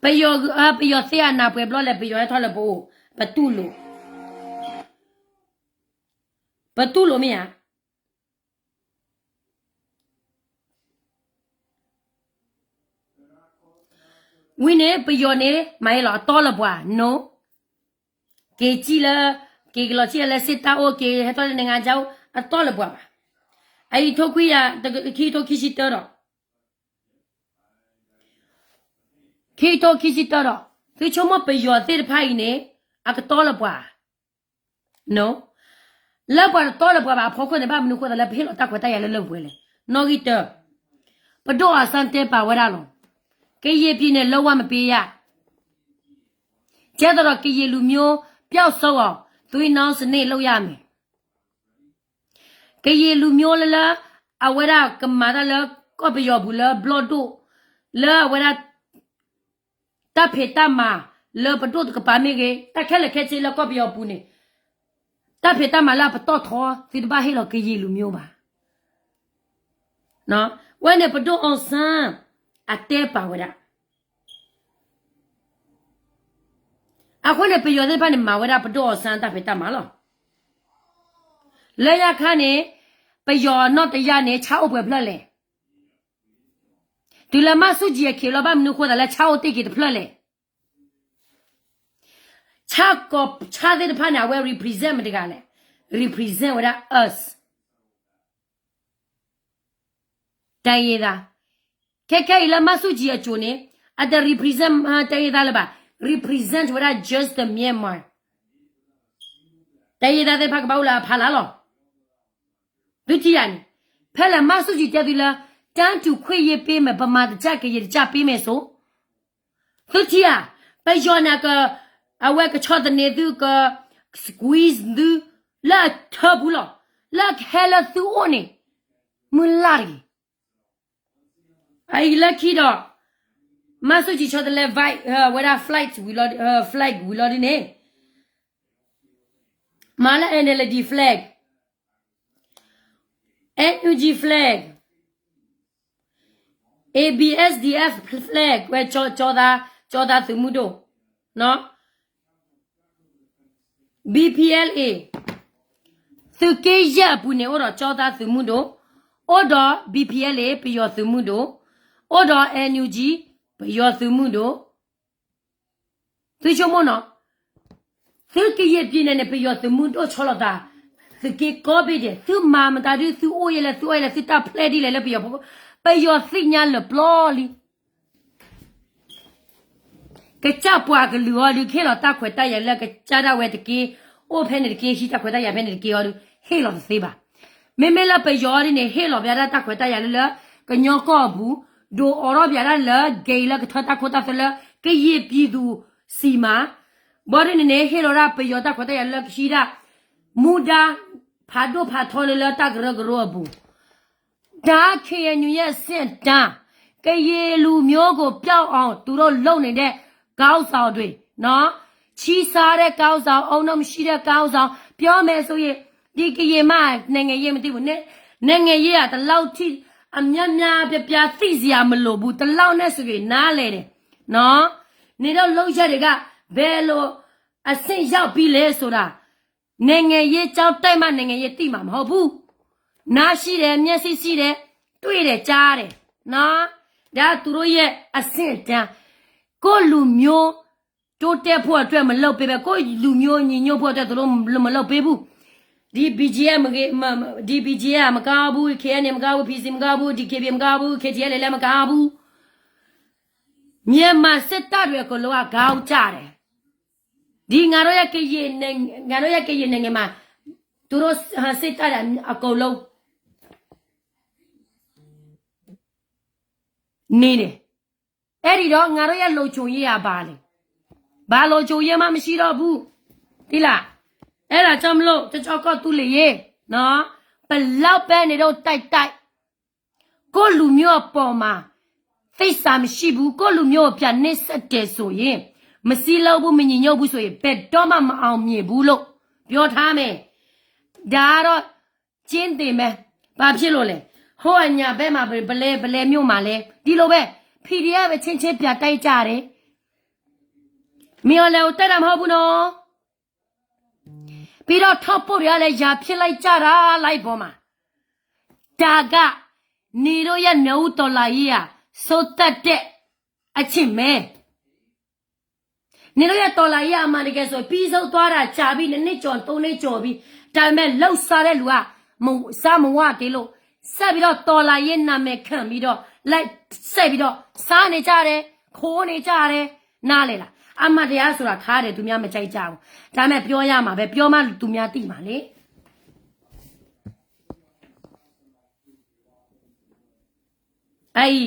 ပယီၤ ပယီၤသ့အနးပှဲၤဘျီလဲၣ် ပယီၤဟဲထီၣ်လၢပအိၣ်, ပတူၢ်လိာ်, ပတူၢ်လိာ်မ့ၢ်ဧါ. ဝံၤန့ၣ် ပယီၤန့ၣ် မၤအလီၤအတီလၢပှၤ no. က့ၤစံၣ်လၢ က့ၤကလီၤစံၣ်လၢ စစ်တပ် အိၣ်, က့ၤဟဲထီၣ်လၢ နိုင်ငံခြား အိၣ် အတီလၢပှၤဘၣ်. အအံၤထိခွံကယၤ ခံကထိခံဆံတၢဒီး ခံကထိခံဆံတၢဒီး သုဆိကမိၣ်ပယီၤသ့ၣ်တဖၣ်အံၤန့ၣ် အကတီလၢပှၤ no. လၢပှၤတတီလၢပှၤဘၣ်အဖီခိၣ်န့ၣ် ဘၣ်မနုၤဃိသးလၢပဟ့ၣ်လီၤတၢ်ခွဲးတၢ်ယာ်လၢလၢပှဲၤလဲၣ်. နီၣ်ဂံၢ်တၢ, ပဒိၣ်အီၣ်စၣ်တဲပာ်ဝဲဒၣ်လီၤ. ကရင်ပြည်နယ် လုံးဝမပေးရ. ကဲသိးဒီး ကရင်လူမျိုး ပျောက်ဆုံးအောင် သွေးနှောင်းစနစ် လုပ်ရမယ်. ကရင်လူမျိုးလၢ လၢ အဝဲဒၣ်ကမၤတၢ်လၢ ကီၢ်ပယီၤပူၤလၢဘျီၣ်ဒိၣ် လၢအဝဲဒၣ် တၢ်ဖံးတၢ်မၤလၢပဒိၣ်တကပၤမ့ၢ်ဂ့ၤ, တၢ်ခဲလၢာ်ခဲဆ့လၢကီၢ်ပယီၤပူၤန့ၣ်, တၢ်ဖံးတၢ်မၤလၢအပတီၢ်ထီ သုတဘၣ်ဟ့ၣ်လီၤကရင်လူမျိုးဘၣ်. ဝဲန့ၣ်ပဒိၣ်အီၣ်စၣ် အတဲပာ်ဝဲဒၣ်. အဃိန့ၣ် ပယီၤသ့ၣ်တဖၣ်န့ၣ် မၤဝဲဒၣ်ပဒိၣ်အီၣ်စၣ်တၢ်ဖံးတၢ်မၤလီၤ. လၢညါခါန့ၣ် ပယီၤနီၣ်တယၢ်န့ၣ် ဆၣ်အိၣ်ပှဲၤဖျၢၣ်လဲၣ်. တုၤလၢမၢ်ဆူၣ်ကၠံအခံးလီၤ ဘၣ်မနုၤဃိသးလၢဆၣ်အိၣ်တ့ၢ်က့ၤတဖျၢၣ်လဲၣ်. ဆၣ်ကိးဆၣ်သ့ၣ်တဖၣ်န့ၣ် အဝဲ represent မတၤတဂၤလဲၣ်. Represent ဝဲဒၣ် us တၢ်အံၤသး, ခဲခဲအံၤလၢမၢ်ဆူၣ်ကၠံအစိၤန့ၣ် အတ represent တၢ်အံၤသးလၢၤဘၣ်, represent ဝဲဒၣ် just the Myanmar တၢ်အံၤသးသ့ၣ်တဖၣ်ကဘၣ်အိၣ်လၢအဖီလာ်လီၤ. သုထံၣ်ဧါန့ၣ်, ဖဲလၢမၢ်ဆူၣ်ကၠံတဲသုလၢ တၢ်တူၢ်ခွင့်ရေးပေးမယ်, ဗမာတကြကရင်တကြပေးမယ်ဆို သုထံၣ်ဧါ, ပယီၤန့ၣ်က အဝဲကဆီၣ်သနံးသုက squeeze သု လၢအထၢပူၤလီၤ, လၢအကဟဲလၢသုအိၣ်န့ၣ် မုၢ်လၢ်တဂ့ၤ. အအံၤလၢခံဒီး မၢ်ဆူၣ်ကၠံဆီတလဲ ဝဲဒၣ် flag ဝံၤလီၤ, flag ဝံၤလီၤဒ်န့ၣ်, မၤလၢ NLD flag, NUG flag, ABSDF flag ဝဲ ကၠီသး, ကၠီသးသုးမုၢ်ဒိၣ်, BPLA, သုးက့ယဲၢ်အပူၤန့ၣ် အိၣ်ဒီးကၠီသးသုးမုၢ်ဒိၣ်, အိၣ်ဒီး BPLA ပယီၤသုးမုၢ်ဒိၣ်, အိၣ်ဒီး NUG ပယီၤသုးမုၢ်ဒိၣ်. သုဆိကမိၣ်နီၤ, သုကယဲၢ်ပံၤန့ၣ်န့ၣ် ပယီၤသုးမုၢ်ဒိၣ်ဆီလီၤသး, သုးက့ကိးဘ့ၣ်ဒဲး, သုမၤမတၤဒုး သုအိၣ်ယဲလဲၣ်, သုအီၣ်ယဲလဲၣ်, သုတၢ်ဖျဲၣ်ဒ်လဲၣ်လၢပယီၤဖိ, ပယီၤသ့ၣ်ညါလၢာ်ပျီလံ. ကစၢ်ပှၤကလုာ်အီၤဒုး ကဟ့ၣ်လီၤတၢ်ခွဲးတၢ်ယာ်လၢကစၢ်ဒၣ်ဝဲတက့ၢ်, အိၣ်ဖဲန့ၣ်တက့ၢ်, ဟံးတၢ်ခွဲးတၢ်ယာ်ဖဲန့ၣ်တက့ၢ်အီၤဒုး ဟ့ၣ်လီၤတသ့ဘၣ်. မ့မ့ၢ်လၢပယီၤအီၤဒ်န့ၣ် ဟ့ၣ်လီၤပျးဒၣ်တၢ်ခွဲးတၢ်ယာ်လၢလၢ ကညီကီၢ်အပူၤ, ဒိးအိးထီၣ်ပျးဒၣ်လၢ က့ၤလၢကထၢတၢ်ခိတၢ်သွဲလၢ ကယဲၢ်ပံၤသူၣ်စံးမး, ဘီဒ်န့ၣ်န့ၣ် ဟ့ၣ်လီၤဒၣ်ပယီၤတၢ်ခွဲးတၢ်ယာ်လၢကဟံးဒၣ် မူဒါ ဖးဒိၣ်ဖးထီလၢလၢတၢ်ကရၢကရိအပူၤ ဒါ ခ့ဢၣ်ယူၣ် ရဲ့ စစ်တမ်း, ကရင်လူမျိုးကို ပျောက်အောင် သူတို့လုပ်နေတဲ့ ခေါင်းဆောင်တွေနော်, ชี้ซ้ายได้ก้าวเท้า เอาน้ำชี้ได้ก้าวเท้า ပြောမယ်ဆိုရင် ဒီကရင်မ နိုင်ငံရေးမသိဘူး နိုင်ငံရေးက ဒီလောက်ထိ အများများပြပြ သိစရာမလိုဘူး ဒီလောက်နဲ့ဆိုရင် နားလည်တယ်နော် နင်တို့လုပ်ရပ်တွေက ဘယ်လိုအဆင့်ရောက်ပြီလဲဆိုတာ နိုင်ငံရေးကျောင်းတက်မှ နိုင်ငံရေးသိမှာမဟုတ်ဘူး နားရှိတယ် မျက်စိရှိတယ် တွေ့တယ် ကြားတယ်နော် ဒါသူတို့ရဲ့အဆင့်အတန်း ကိုယ့်လူမျိုး တိုးတက်ဖို့အတွက် မလုပ်ပေးဘဲ ကိုယ့်လူမျိုး ညီညွတ်ဖို့အတွက် သူတို့ မလုပ်ပေးဘူး ဒီ BGF မ ဒီ BGF မကောင်းဘူး KNA မကောင်းဘူး PC မကောင်းဘူး DKBA မကောင်းဘူး KTLA လည်းမကောင်းဘူး မြန်မာစစ်တပ်တွေအကုန်လုံးက ခေါင်းကျတယ် ဒီငါတို့ရဲ့ကရင်နိုင်ငံ ငါတို့ရဲ့ကရင်နိုင်ငံမှာ သူတို့ စစ်တပ်တွေအကုန်လုံး နေတယ် အဲ့ဒီတော့ ငါတို့ရဲ့ လုံခြုံရေးက ဘာလဲ ဘာလုံခြုံရေးမှ မရှိတော့ဘူး သိလား အဲ့ဒါကြောင့်မလို့ တကြော့ကော့သူလ့ၤရေး နော် ဘယ်လောက်ပဲနေတော့ တိုက်တိုက် ကိုယ့်လူမျိုးအပေါ်မှာ သစ္စာမရှိဘူး ကိုယ့်လူမျိုးကို ပြန်နှိပ်စက်တယ်ဆိုရင် မစည်းလုံးဘူး မညီညွတ်ဘူးဆိုရင် ဘယ်တော့မှ မအောင်မြင်ဘူးလို့ ပြောထားမယ် ဒါကတော့ ကျင်းတင်မယ် ဘာဖြစ်လို့လဲ ဟိုအညာဘက်မှာ ပလဲ ပလဲမြို့မှာလဲ ဒီလိုပဲ PDF အချင်းချင်း ပြန်တိုက်ကြတယ် မင်းအောင်လှိုင်ကို တိုက်တာမဟုတ်ဘူးနော် ပြီးတော့ ထောက်ပို့တွေကလည်း ရန်ဖြစ်လိုက်ကြတာ live ပေါ်မှာ ဒါက နေတို့ရဲ့ နွေဦးတော်လှန်ရေးဟာ ဆုံးသက်တဲ့ အချိန်ပဲ နင်တို့ရဲ့ တော်လှန်ရေး အမှန်တကယ်ဆို ပြီးဆုံးသွားတာ ကြာပြီ နှစ်နှစ်ကျော် သုံးနှစ်ကျော်ပြီ ဒါပေမဲ့ လုပ်စားတဲ့လူက မ စားမဝသေးလို့ ဆက်ပြီးတော့ တော်လှန်ရေး နာမည်ခံပြီးတော့ လိုက် ဆက်ပြီးတော့ စားနေကြတယ် ခိုးနေကြတယ် နားလည်လား အမှန်တရားဆိုတာ ခါတယ် သူများ မကြိုက်ကြဘူး ဒါပေမဲ့ ပြောရမှာပဲ ပြောမှ သူများသိမှာလေ အံၤ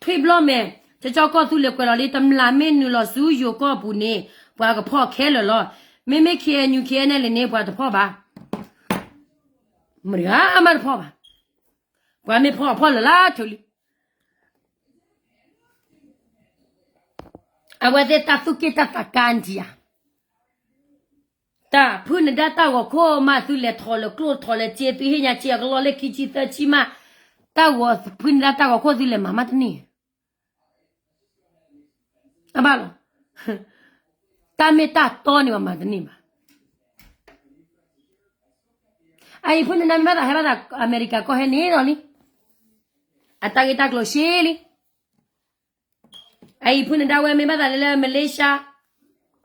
ထွံၣ်ဘျီၣ်မဲာ် ကၠီကီၢ်သူလ့ၤကွဲးလီၤလံ တမျၢ်မ့ၢ်နုာ်လီၤဆူယိၤကီၢ်ပူၤန့ၣ် ပှၤကဖီၣ်ခဲလၢာ်လီၤ. မ့မ့ၢ် KNU KNLA န့ၣ် ပှၤတဖီၣ်ဘၣ်. မတၤဂၤမးတဖီၣ်ဘၣ်. ပှၤမ့ၢ်ဖီၣ်ဖီၣ်လၢာ်လၢထူလံ. အဝဲသ့ၣ်တၢ်သူၣ်က့ၣ်တၢ်သးကါဒံးဧါ. တၢ်ဖုၣ်နဒါတၢ်ဂီၤခိၣ်မး သုလဲၤထီၣ်လၢကျိၣ်ထီၣ်လၢစ့ သုဟ့ၣ်ညါစ့အကလီၢ်လၢခံဆံသၢဆံမး, တၢ်ဂီၤဖုၣ်နဒါတၢ်ဂီၤခိၣ် သုလဲၤမၤမးတန့ၢ်. အဘၣ်လီၤ. တၢ်မ့ၢ်တၢ်တီန့ၣ် ပှၤမၤတန့ၢ်ဘၣ်. အအံၤဖုၣ်နဒါမ့ၢ်ဘၣ်သးဟဲဘၣ်သး အမဲရကၤကီၢ်ဟဲန့ၣ်လီၤလံ. အတၢ်ဂ့ၢ်တၢ်ကျိၤရှဲလံ. အအံၤဖုၣ်နဒါဝဲမ့ၢ်ဘၣ်သးလၢ Malaysia,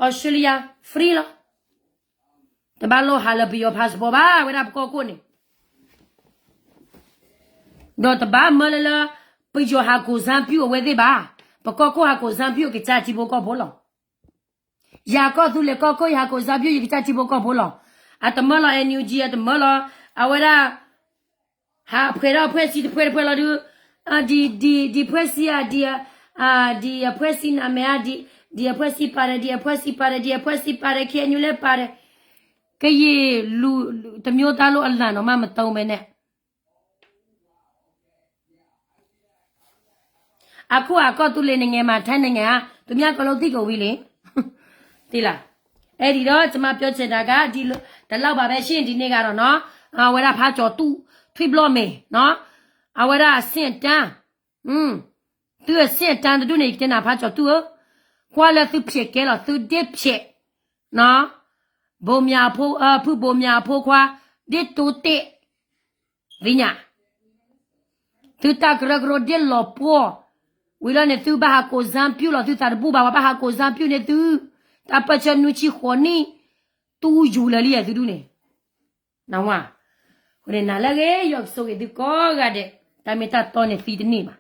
Australia, free လီၤ. တဘၣ်လိၣ်ဟးလၢပယီၤ passport ဘၣ် ဝဲဒၣ်ပကီၢ်ခိၣ်န့ၣ်. ဒီးတဘၣ်မၢလၢလၢ ပယီၤဟးကိးစၢ်ပျူၢ်အဝဲသ့ၣ်ဘၣ်. ပကီၢ်ခိၣ်ဟးကိးစၢ်ပျူၢ် ကစၢ်ထံဖိကီၢ်ဖိလီၤ. ယၤကီၢ်သူလ့ၤကီၢ်ခိၣ် ယဟးကိးစၢ်ပျူၢ် ယကစၢ်ထံဖိကီၢ်ဖိလီၤ. အတမၢလီၤ NUG အတမၢလီၤ အဝဲဒၣ် ဟးဖှဲးထီၣ်အဖှဲးစံတဖှဲးတဖှဲးလီၤဒုး, ဒ်အဖှဲးစံဧါ, ဒ်အဖှဲးစံနမံၤဧါ, ဒ်အဖှဲးစံပာ်ဒီး, ဒ်အဖှဲးစံပာ်ဒီး, ဒ်အဖှဲးစံပာ်ဒီး, ခဲအံၤလူၤလဲၤပာ်ဒီး, ကယံာ်လူၤ တမျိုးသားလုံးအလံာ်နီၤမး မသုံးဘဲန့ၣ် အခုအကီၢ်သူလ့ၤနငဲမး ထဲနငဲဧါ, သူများကီၢ်လိသံကဝံၤလံ. သ့လၢ, အဲၣ်ဒိးဒီး ကျမပြောချင်တာက ဒီတလောက်ပါပဲရှင့် ဒီနေ့ကတော့နော်, အဝဲဒၣ်ဖးကၠီၤတူၢ် ထွံၣ်ဘျီၣ်မဲာ်, အဝဲဒၣ်အဆင့်အတန်း, သုအဆင့်အတန်းတဒူၣ်န့ၣ် ယကတဲနၤဖးကၠီၤတူၢ်ဧၢ, ကွၢ်လၢသုဖျဲးကဲလီၤ သုဒ့ဖျဲး, ဘိမၠးအဖိ, ဖုဘိမၠးအဖိခွါ, ဒ့တိတဲာ် သ့ၣ်ညါ, သုတၢ်ကရၢကရိဒ့လီၤပှီၢ်, ဝံၤလီၤန့ၣ် သုဘၣ်ဟးကိးစၢ်ပျူၢ်လီၤ သုသးတဘူၣ်ဘၣ် ပှၤဘၣ်ဟးကိးစၢ်ပျူၢ်န့ၣ်သု, တၢ်ပၢၢ်ဆၢနွံဆံဃိးနံၣ်, တူၢ်ယူၤလၢာ်လံသုဒူၣ်န့ၣ်, နဝါ, အဃိန့ၣ် နၤလၢအဂ့ၤ ယွၤကဆိၣ်ဂ့ၤသုကိးဂၤဒဲး, တၢ်မ့ၢ်တၢ်တီန့ၣ်သံတန့ၢ်ဘၣ်.